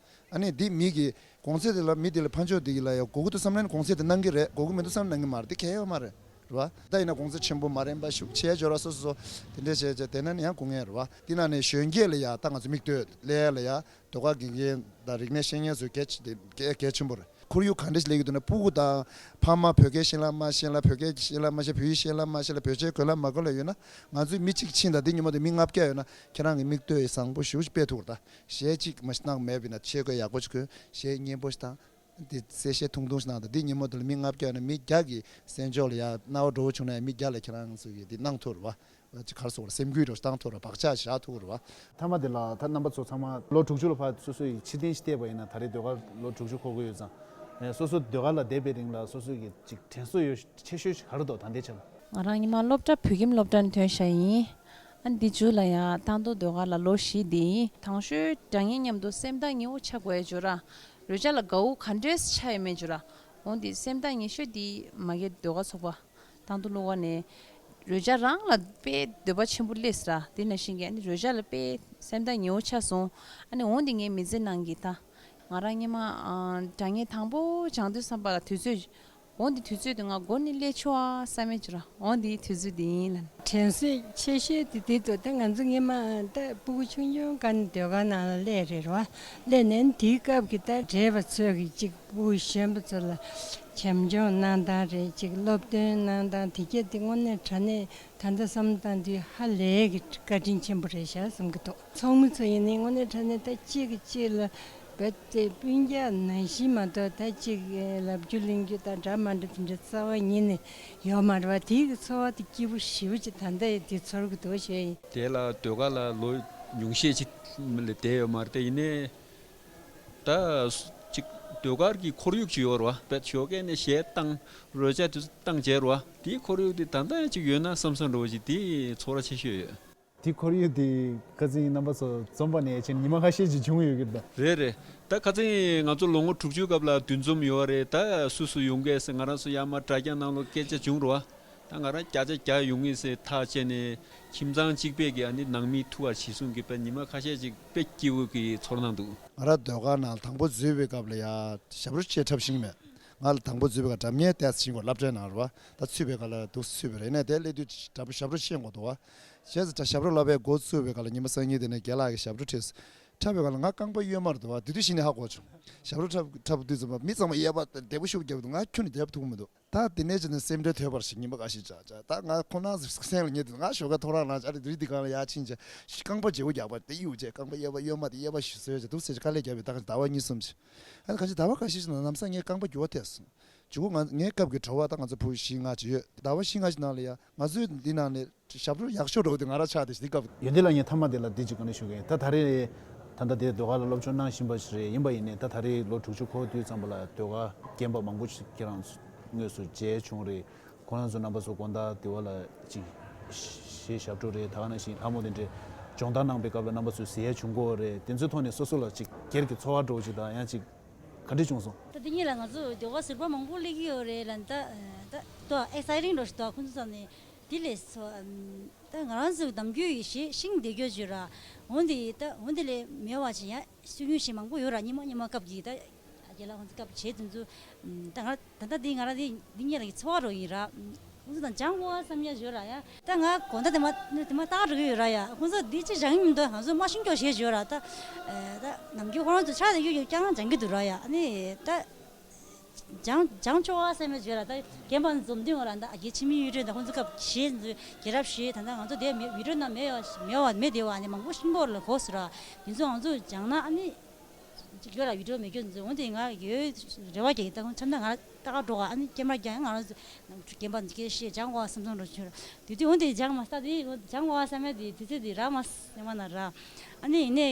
ཨ་ནི་འདི་མི་གི་གོང་ཚད་དེ་ལ་མི་དེ་ལ་ཕན་ཆོག་དེ་གི་ལ་ཡ་དགོས་ཀྱི་འདུག་བསམ་ན་ནི་གོང་ཚད་དེ་གནང་གི་རེད། དགོས་ཀྱི་མི་འདུག་བསམ་ན་གནང་གི་མ་རེད། དེ་གལ་ཡོད་མ་རེད། རེད་བ། ད་ཡིན་ན་གོང་ཚད་ཆེན་པོ་མ་རན་པ་ཤུགས་ཆེ་འབྱོར་བ་སོ་སོ་སོ་དེ་འདྲས་བྱས་བྱས་དེ་ན་ནི་ཡང་དགོས་ངེས་རེད་བ། དེ་ན་ནི་གཞོན་སྐྱེས་ལ་ཡ་ད་ང་ཚོ་མིག་ལྟོས་ལས་ལ་ཡ་ཟློས་གར་དགེ་རྒན་དང་རིག་གནས་ཤེས་མཁན་ཚོའི་གལ་ཆེ་དེ་གལ་གལ་ཆེན་པོ་རེད། ཁོར་ཡུག་ག་འདྲས་ལས་ཀྱི་འདུག་ན་སྤུ་གུ་དང་ཕ་མ་བོད་སྐད་ཤེས་ལ་མ་ཤེས་ལ་བོད་སྐད་ཤེས་ལ་མ་ཤེས་བོད་ཡིག་ཤེས་ལ་མ་ཤེས་ལ་བོད་ཆས་གོན་ལ་མ་གོན་ལ་ཡོད་ན་ང་ཚོའི་མི་གཅིག་ཕྱིན་དང་དེ་ཉིན་མོ་དེ་མི་ལྔ་བརྒྱ་ཡོད་ན་ཁྱེད་རང་གི་མིག་ལྟོས་བཟང་པོ་ཞེ་པོ་ཅིག་དཔེ་ཐུག་རེད་ད། གཞས་གཅིག་མ་གནང་མེད་པ་ཡིན་ན་ཆས་གོས་ཡག་པོ་ཅིག་གོན། གཞས་སྙན་པོ་ཞིག་བཏང་། འདི་གསལ་བཤད་ཐུང་ཐུང་ཞིག་གནང་དང་འདི་ཉིན་མོ་དེ་ལ་མི་ལྔ་བརྒྱ་ཡོད་ན་མི་བརྒྱ་གི་གསན་ཕྱོགས་ལ་ཡ་རྣ་བ་འགྲོ་བོ་བྱུང་ན་ཡང་མི་བརྒྱ་ལ་ཁྱེད་རང་ཚོ་གིས་འདི་གནང་ཐུབ་རེད་བ། ཅིག་གར་སོང་རེད། སེམས་འགུལ་འགྲོ་བཏང་ཐུབ་རེད། བག་ཆགས་བཞག་ཐུབ་རེད་བ། མཐའ་མ་དེ་ལ་ད་རྣམ་པ་ཚོ་ཚང་མ་ལོ་དྲུག་ཅུ་ལ་ཕར་སོ་སོ་ཡི་ཕྱིར་འཐེན་ཞིག་བལྟས་པ་ཡིན་ན་ད་རེས་ཟློས་གར་ལོ་དྲུག་ཅུ་འཁོར་གི་ཡོད་ཙང་། སོ་སོ་ཟློས་གར་ལ་བསྡད་པའི་རིང་ལ་སོ་སོ་གི་ཅིག་དྲན་གསོ་ཡོད་ཆེ་ཤོས་ཤིག་ག་རེ་འདུག་ད་ལྟའི་ཆར། ང་རང་ཉི་མ་སློབ་གྲྭ་བོད་ཁྱིམ་སློབ་གྲྭ་ནས་ཐོན་ཤག་ཡིན། ཨ་འདི་མཇུག་ལ་ཡང་རྟ་མདོ་ཟློས་གར་ལ་ལོ་བཞི་བསྡད་ཡིན། དང་ཤོས་དྲ་ངན་མཉམ་དུ་སེམས་ཐག་ཉེ་བོ་ཆགས་དགོས་ཡ་བརྗོད་ར། རོལ་ཆ་ལ་དགའ་བོ་ག་འདྲས་ཆགས་ཡོད་མེད་བརྗོད་ར། འོ་འདི་སེམས་ཐག་ཉེ་ཤོས་འདི་མ་གི་ཟློས་གར་ཚོགས་པ་རྟ་མདོ་གློ་བ་ནས་རོལ་ཆ་རང་ལ་དཔེ་འདོད་པ་ཆེན་པོ་སླེབས་ར། དེ་ནང་བཞིན་གྱི་ཨ་ནི་རོལ་ཆ་ལ་དཔེ་སེམས་ཐག་ཉེ་བོ་ཆགས་སོང་། ཨ་ནི་འོ་འདི་ངའི་མི་ཚེ་ནང་གི་ད་ང་རང་སྔོན་མ་དྲ་ངན་དང་པོ་སྦྱང་དུས་བསམ་པ་ལ་དུས་ཚོད། འོ་འདི་དུས་ཚོད་དུ་ང་སྒོ་ནས་སླེབས་ཆོག་ཨ་བསམ་མེད་ཅིག་ར། འོ་འདི་དུས་ཚོད་འདི་ཡིན་ལ། དྲན་གསོས་ཆེ་ཤོས་དེ་དེ་ཚོ་ད་ང་ཚོ་སྔོན་མ་ད་སྤུ་གུ་ཆུང་ཆུང་སྒང་ནས་ཟློས་གར་ནང་ལ་སླེབས་རེད་ར་བ། སླེབས་ནས་དེའི་སྐབས་ཀྱི་ད་བགྲེས་པ་ཚོས་ཀྱི་ཅིག་སྤུ་གུ་གཞོན་པ་ཚོ་ལ་བྱམས་སྐྱོང་གནང་སྟངས་རེད། ཅིག་སློབ་སྟོན་གནང་སྟངས་དེ་གྱད་དེ་དངོས་གནས་དྲང་གནས་ད་ལྟ་བསམ་བཏང་དུས་ཧ་ལས་ཀྱི་བཀའ་དྲིན་ཆེན་པོ་རེད་ཤག་བསམ་གྱི་འདུག་ཚོགས་མི་ཚོ་ཡིན་ནའི་དངོས་གནས་དྲང་གནས་ད་གཅིག་གིས་གཅིག་ལ་རྦད་དེ་སྤུན་ཀྱག་ནང་བཞིན་མ་གཏོགས་ད་ཅིག་ལབ་རྒྱུ་གླེང་རྒྱུ་དང་འདྲ་མ་འདྲ་དེ་འདྲ་རྩ་བ་ཉིད་ནས་ཡོད་མ་རེད་བ། དེའི་གི་ཚོར་བ་དེ་སྐྱིད་པོ་ཞེ་པོ་ཅིག་ད་ལྟ་ཡང་དེ་ཚོར་གི་འདུག་ཞེས་ཡིན། དེ་ལ་ཟློས་གར་ལ་ལོ་ཉུང་ཤས་ཅིག་ལས་བསྡད་ཡོད་མ་རེད་དེ། ཡིན་ནའི་ད་ཅིག་ཟློས་གར་གྱི་ཁོར་ཡུག་ཅིག་ཡོད་རེད་བ། རྦད་ཞོགས་ཀས་ནས་གཞས་བཏང་རོལ་ཆ་དེ་ཚོ་བཏང་བྱས་རེད་བ། དེའི་ཁོར་ཡུག་དེ་ད་ལྟ་ཡང་ཅིག་ཡོད་ན་བསམ་བསམ་འདྲ་བོ་ཅིག་དེ་ཚོར་བ་ཆེ་ཤོས་ཡོད། དེ་ཁོར་ཡུག་དེ་ཁ་སང་རྣམ་པ་ཚོ་འཛོམས་པ་ནས་ཕྱིན་ཉི་མ་ཁ་ཤས་ཅིག་བྱུང་ཡོད་ཀྱི་རེད་ད། རེད་རེད། ད་ཁ་སང་ང་ཚོ་ལོ་ངོ་དྲུག་ཅུའི་སྐབས་ལ་འདུ་འཛོམས་ཡོད་རེད། ད་སུ་སུ་ཡོང་གས་ཟེར་ང་རང་ཚོ་ཡར་མར་དྲ་རྒྱ་ནང་ལོགས་སྐད་ཆ་བྱུང་རེད་བ། ད་ང་རང་བརྒྱ་ཆ་བརྒྱ་ཡོང་ངེས་ཟེར་ཐག་བཅད་ནས་ཁྱིམ་ཚང་གཅིག་པས་ཀྱི་ཨ་ནི་ནང་མི་ཐུག་པ་གཞི་བཟུང་གི་དཔེ་ཉི་མ་ཁ་ཤས་ཅིག་དཔེ་སྐྱིད་པོ་གི་ཚོར་སྣང་འདུག་ང་རང་ཟློས་གར་ནང་དང་པོ་འཛུལ་བའི་སྐབས་ལ་ཡ་ཞབས་བྲོ་ཆེ་འཁྲབ་ཤེས་མེད། ང་ལ་དང་པོ་འཛུལ་བའི་སྐབས་སྒྲ་སྙན་ཏོག་ཙམ་ཤེས་དགོས། སློབ་གྲྭའི་ནང་རེད་བ། ད་ཚུད་པའི་སྐབས་ལ་འདུག་ཚུད་པ་རེད། ནས་དེ་སླེབས་དུས་སྒྲ་ཞབས་བྲོ་ཤེས་དགོས་འདུག་བ། བྱས་ཙང་ད་ཞབས་བྲོ་བསླབ་པའི་འགོ་བཙུགས་པའི་སྐབས་ལ་ཉི་མ་སང་ཉིན་དེ་ནས་རྒན་ལགས་ཀྱིས་ཞབས་བྲོ་ཁྲིད། འཁྲབ་པའི་སྐབས་ལ་ང་རྐང་པ་གཡོན་མར་འདུག་བ། དེ་དུས་གཞི་ནས་ཧ་གོ་བྱུང་། ཞབས་བྲོ་འཁྲབ་འཁྲབ་དུས་ཙམ་པ་མི་ཚང་མ་གཡས་པ་བདེ་པོ་ཤུགས་རྒྱབ་འདུག་ང་ཁྱོན་ནས་རྒྱབ་ཐུབ་མི་འདུག་ད་དེ་ནས་བྱས་ནས་སེམས་ཁྲལ་དོད་པར་ཞིག་ཉི་མ་འགའ་ཞིག་བྱས་བྱས། ད་ང་ཁོ་ན་སེམས་ལ་ངེས་དུས་ང་ཞོགས་ཀ་ཐོ་རངས་ལངས་བྱས་ཨ་རི་རི་འདི་སྒང་ལ་ཡར་ཕྱིན་བྱས་རྐང་པ་བརྗེ་པོ་རྒྱག་པ་དེ་གཡུག་བྱས་རྐང་པ་གཡས་པ་གཡོན་མ་དེ་གཡས་པ་ཞིག་བཟོས་བྱས་འདུག་ཟེར་བྱས་དཀའ་ལས་བརྒྱབ་པའི་ད་ཟླ་བ་གཉིས་གསུམ་ཞིག་ཨ་ནི་ཁ་ཤས་ཟླ་བ་ཁ་ཤས་ཤིག་ནང་ལམ་སང་ངའི་རྐང་པ་འགྱུར་བ་ཐེབས་སོང་། གཅིག་པོ་ང་ངའི་སྐབས་ཀྱི་བྲོ་བ་ད་ང་ཚོ་ཕྲུ་གུ་བཞི་ལྔ་ཅིག་ཡོད། ཟླ་བ་བཞི་ལྔ་ཞིག་ནང་ལ་ཡ་ང་ཚོའི་འདི་ནང་ནས་ཞབས་བྲོ་ཡག་ཤོས་འདྲ་བོ་དེ་ང་རང་ཆགས་བསྡད་ཤག་དེ་སྐབས། ཡོན་ཏན་ལགས་ངས་མཐའ་མ་དེ་ལ་འདི་གཅིག་ག་ནས་ཞུ་གི་ཡིན། ད་ད་རེས་ད་ལྟ་དེ་ཟློས་གར་ལ་སློབ་སྦྱོང་གནང་བཞིན་པ་ཞིག་རེད། ཡིན་པ་ཡིན་ནའི་ད་ད་རེས་ལོ་དྲུག་ཅུ་འཁོར་དུས་ཙམ་པ་ལ་ཟློས་གར་རྒན་པ་མང་པོ་ཞིག་ཁྱེད་རང་ཚོ་དངོས་སུ་མཇལ་བྱུང་རེད། ཁོ་རང་ཚོ་རྣམ་པ་ཚོ་དགོང་དག་དེ་བ་ལ་ཅིག་གཞས་ཞབས་བྲོ་རེད། ད་ག་ནང་བཞིན་ལྷ་མོ་དེ་འདྲའི་སྦྱོང་བརྡར་གནང་པའི་སྐབས་ལ་རྣམ་པ་ཚོས་གཟིགས་ཡས་བྱུང་གི་ཡོད་རེད། དེ་ཚོའི་ཐོག་ནས་སོ་སོ་ལ་ཅིག་སྒེར་གྱི་ཚོར་བ་འདྲ་བོ་ཅིག་དང་ཡང་ཅིག་ག་འདྲ་བྱུང་སོང་། ད་དེ་གཉིས་ལ་ང་ཚོ་ཟློས་གར་ཟུར་པ་མང་པོ་སླེབས་ཀྱི་ཡོད་རེད་ལ། ད་ད་ཏོ་ཨེག་སའི་ཊིང་འདྲ་བོ་ཞིག་འདུག་ཁོང་ཚོ་ཚང་ནས་དེ་ལས་སོ་ད་ང་རང་ཚོ་ནམ་རྒྱུན་ཡི་གཞས་ཤིང་བསྡད་རྒྱུ་བརྗོད་ར། འོན་ཏེ་ད་འོན་ཏེ་ལས་མེད་པ་ཅིག་ཡང་སུ་ཉུང་ཞིག་མང་པོ་ཡོད་ར། སྙེ་མ་སྙེ་མ་སྐབས་ཀྱི་ད་རྒན་ལགས་ཁོང་ཚོ་སྐབས་བྱས་དེ་ཚོ་ད་ང་ད་ལྟ་འདི་ང་རང་འདི་འདི་གཉིས་ལ་གི་ཚོར་བ་རོ་ཡིན་ར། ཁོང་ཚོ་དང་སྦྱང་དགོས་བསམ་ཡ་བརྗོད་ར་ཡ། ད་ང་དགོང་དག་དེ་མ་དེ་མ་ལྟ་རུ་ཡོད་ར་ཡ། ཁོང་ཚོ་འདི་ཅི་སྦྱང་གི་མི་འདུག་ང་ཚོ་མ་ཤེས་ཀྱོག་བྱས་བརྗོད་ར། ད་ད་ནམ་རྒྱུན་ཁོ་རང་ཚོ་ཆ་དེ་ཡོད་ཡོད་ཀྱང་སྦྱང་གི་འདུག་ར་ཡ། ཨ་ནི་ད། སྦྱང་སྦྱང་ཆོག་ཨ་བསམ་པའི་བརྗོད་ལ་ད་རྒན་པ་འཛོམས་དུས་ང་རང་ད་ཨ་རྒས་འཆི་མེད་གཡུ་སྒྲོན་དང་ཁོང་ཚོ་སྐབས་གཞས་འཛུལ་རྒྱལ་རབས་གཞས་ད་ལྟ་ང་ཚོ་དེ་མི་ཡུལ་གྲུ་ནང་མེད་ཡ་མེད་བ་མེད་དེ་བ་ནི་མང་པོ་ཤིང་ཏོག་ལ་གོ་སོང་ར། དེ་ཚོ་ང་ཚོ་སྦྱང་ན་ཨ་ནི་ ཡོད་ལ་ཡུལ་གྲུ་མེད་རྒྱུ་འཛུལ་འོན་ཏེ་ང་ཡོད་རེ་བ་རྒྱག་ད་ཁོང་འཆམ་ན་ང་ལ་ལྟ་ག་འགྲོ་ག་ཨ་ནི་སྐྱེས་མ་རྒྱག་ང་རང་ཚོ་རྒན་པ་འདི་སྐད་བཤད་སྦྱང་དགོས་བསམ་སོང་རོ་ཆུ་དུས་དུས་འོན་ཏེ་སྦྱང་མ་ས་དེ་སྦྱང་དགོས་བསམ་ཡ་དེ་དུས་ཚོད་དེ་རག་མ་སེམས་མ་ན་ར་ཨ་ནི་ཡིན་ནའི་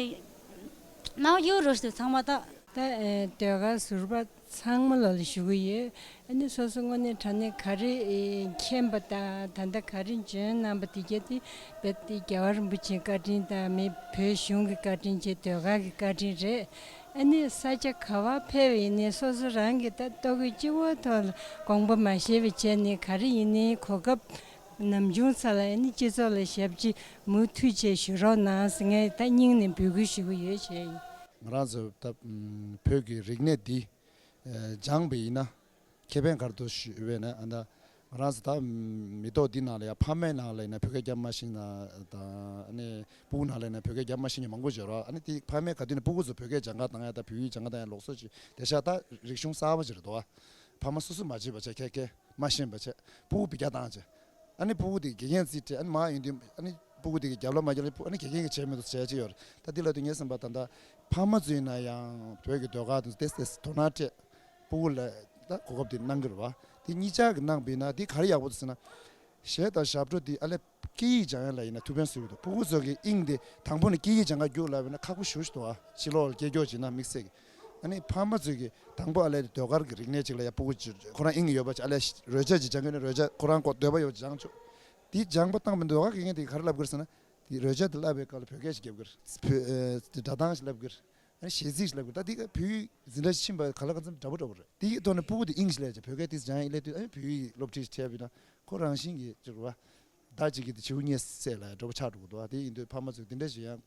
རྣ་བ་སྐྱིད་པོ་རོ་ཞིག་ཚང་མ་ད། ད་ཨེ་ཟློས་གར་ཟུར་པ་ཚང་མ་ལ་ལ་ཞུ་གི་ཡོད། ཨ་ནི་སོ་སོ་དངོས་གནས་དྲང་གནས་ག་རེ་ཨེ་མཁྱེན་པ་དང་ད་ལྟ་ག་རེ་འཇོན་གནང་པ་དེ་གྱད་དེ་རྦད་དེ་རྒྱལ་བ་རིན་པོ་ཆེའི་བཀའ་དྲིན་དང་མི་བོད་གཞུང་གི་བཀའ་དྲིན་བྱས་ཟློས་གར་གྱི་བཀའ་དྲིན་རེད། ཨ་ནི་ས་ཆ་ག་བ་ཕེབས་ཡིན་ནའི་སོ་སོ་རང་གི་ད་ལྟོ་གོས་སྤྱི་བོ་ཐོག་ལ་དགོངས་པ་མ་བཞེས་པ་བྱས་ནས་ག་རེ་ཡིན་ནའི་གོ་སྐབས་ནམ་བྱུང་ས་ལ་ཨ་ནི་སྤྱི་ཚོགས་ལ་ཞབས་ཕྱི་མུ་མཐུད་བྱས་ཞུ་རོགས་གནང་ཟེར་ངས་ད་སྙིང་ནས་འབོད་སྐུལ་ཞུ་གི་ཡོད་བྱས་ཡིན། ང་རང་ཚོ་ད་བོད་ཀྱི་རིག་གནས་འདི་སྦྱངས་པ་ཡིན་ན་ཁེ་ཕན་ག་རེ་འདུག་ཞུས་པས་ན་ཨ་ད་ང་རང་ཚོ་ད་མི་ཐོག་འདི་ནང་ལ་ཡང་ཕ་མའི་ནང་ལ་ཡིན་ན་བོད་སྐད་རྒྱབ་མ་ཤེས་ན་དང་ཨ་ནི་སྤུ་གུ་ནང་ལ་ཡིན་ན་བོད་སྐད་རྒྱབ་མ་ཤེས་མཁན་མང་པོ་ཡོད་རེད་བ། ཨ་ནི་དེ་ཕ་མའི་ག་དུས་ནས་སྤུ་གུ་ཚོ་བོད་སྐད་སྦྱང་ག་བཏང་ཡ་ད་བོད་ཡིག་སྦྱང་ག་བཏང་ཡ་ལོགས་སུ་ཅིག་དེ་ཤ་ད་རིག་གཞུང་གསར་པ་ཅིག་རེད་འདུག་བ། ཕ་མ་སོ་སོ་མ་བྱེད་པ་བྱས་ཁྱད་ཁྱད་མ་ཤེས་པ་བྱས་སྤུ་གུ་བི་རྒྱ་བཏང་བྱས། ཨ་ནི་སྤུ་གུ་དེ་དགེ་རྒན་རྩིས་སྤྲད་ཨ་ནི་མ་ཡོང་དུས་ཨ་ནི་སྤུ་གུ་དེ་གི་རྒྱབ་ལ་མ་རྒྱབ་ལ་ཨ་ནི་དགེ་རྒན་གི་བྱས་མི་འདུག་བྱས་ཅི་ཡོད་རེད། ད་འདི་ལ་དུས་ངས་བསམ་པ་ད་ལྟ་ཕ་མ་ཚོ་ཡིན་ན་ཡང་བོད་ཀྱི་ཟློས་གར་དང་ཏེས་ཏེས་དོ་སྣང་སྤྲད་སྤུ་གུ་ལ་ད་གོ་སྐབས་དེ་གནང་གི་རེད་བ། དེ་གཉིས་ཆ་གི་གནང་བས་ན་དེ་ག་རེ་ཡག་པོ་འདུག་ཟེར་ན། གཞས་དང་ཞབས་བྲོ་དེ་ཨ་ལས་སྐད་ཡིག་སྦྱང་ཡ་ལ་ཡིན་ན་ཐུགས་ཕན་གསོས་ཀྱི་འདུག་སྤུ་གུ་ཚོ་གི་དབྱིངས་དེ་དང་པོ་ནས་སྐད་ཡིག་སྦྱང་ག་རྒྱུགས་ལབ་པས་ན་ཁག་པོ་ཞེ་པོ་ཞིག་འདུག་ཨ། ཕྱི་ལོགས་ལ་སྐད་སྐྱོག་བྱས་ན་དམིགས་བསལ་གྱི། ཨ་ནི་ཕ་མ་ཚོས་ཀྱི་དང་པོ་ཨ་ལས་ཟློས་གར་གྱི་རིག་གནས་ཅིག་ལ་ཡ་སྤུ་གུ་ཅིག་ཁོ་རང་དབྱིངས་ཡོད་པ་ཅིག་ཨ་ལས་རོལ་ཆ་ཅིག་སྦྱང་གི་ན་རོལ་ཆ་ཁོ་རང་ཀོ་འདོད་པ་ཡོད་པ་སྦྱང་ཆོག་དེ་སྦྱང་པ་བཏང་པའི་ཟློས་གར་དགེ་རྒན་དེ་ག་རེ་ལབ་གི་རེད་ཟེར་ན། དེ་རོལ་ཆ་དེ་བསླབ་པའི་སྐབས་ལ་བོད་སྐད་ཅིག་རྒྱབ་གི་རེད། བོད་ཨ་སྒྲ་གདངས་ཤིག་ལབ་གི་རེད། ཨ་ནི་གཞས་ཚིག་ཞིག་ལབ་དགོས་ད་འདི་ག་བོད་ཡིག་འཛིན་གྲྭ་ཕྱིན་པ་ག་ལ་ག་ཚོད་འདྲ་པོ་འདྲ་པོ་རེད། དེ་ཡི་ཐོག་ནས་སྤུ་གུ་དེ་དབྱིངས་ཤིག་ལས་ཀྱང་བོད་སྐད་དེ་སྦྱང་ཡིན་ལས་དུས་ཨ་ནི་བོད་ཡིག་སློབ་ཁྲིད་ཞིག་ཁྲལ་བས་ན་ཁོ་རང་བཞིན་གྱིས་ཅིག་རུ་བ་ད་ཅིག་གིས་དེ་བྱིའུ་གཉིས་བསད་ལ་འགྲོ་པོ་ཆགས་འགྲོ་གི་འདུག་བ། དེ་ཡིན་དུས་ཕ་མ་ཚོས་དེ་འདྲ་ཞིག་ཡང་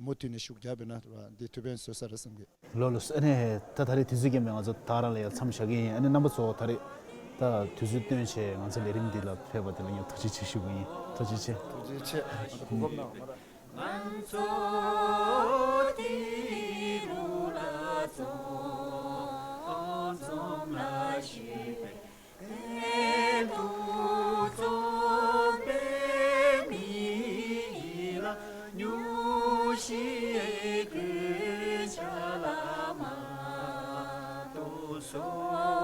མུ་མཐུད་ནས་ཤུགས་རྒྱབ་པས་ན་རུ་བ་འདི་ཐུགས་ཕན་གསོས་ས་རེད་བསམ་གི། ལོ་ལོ་ཨ་ནི་ད་ད་རེས་དུས་ཚོད་རྐྱེན་པས་ང་ཚོ་ད་རང་ལ་ཡང་མཚམས་བཞག་གི་ཡིན། ཨ་ནི་རྣམ་པ་ཚོ་ད་རེས་ད་དུས་ཚོད་བཏོན་བྱས་ང་ཚོ་ལས་རིམ་འདི་ལ་ཕེབས་པ་དེ་ལ་ངས་ཐུགས་རྗེ་ཆེ་ཞུ་གི་ཡིན། ཐུགས་རྗེ་ཆེ། ཐུགས་རྗེ་ཆེ། ང་ཚོ་གོ་སྐབས་གནང་བ་རེད། ང་ཚོ་དེ་རུ་ལ་འཛོམས་འཛོམས་ལ་ཞེས་པའི་དོན་དུ་འཛོམས་པའི་མི་ཡིས་ལ་ཉུ་ཤེས་གོས་ཆ་ལ་མ་ཏོ་སོ།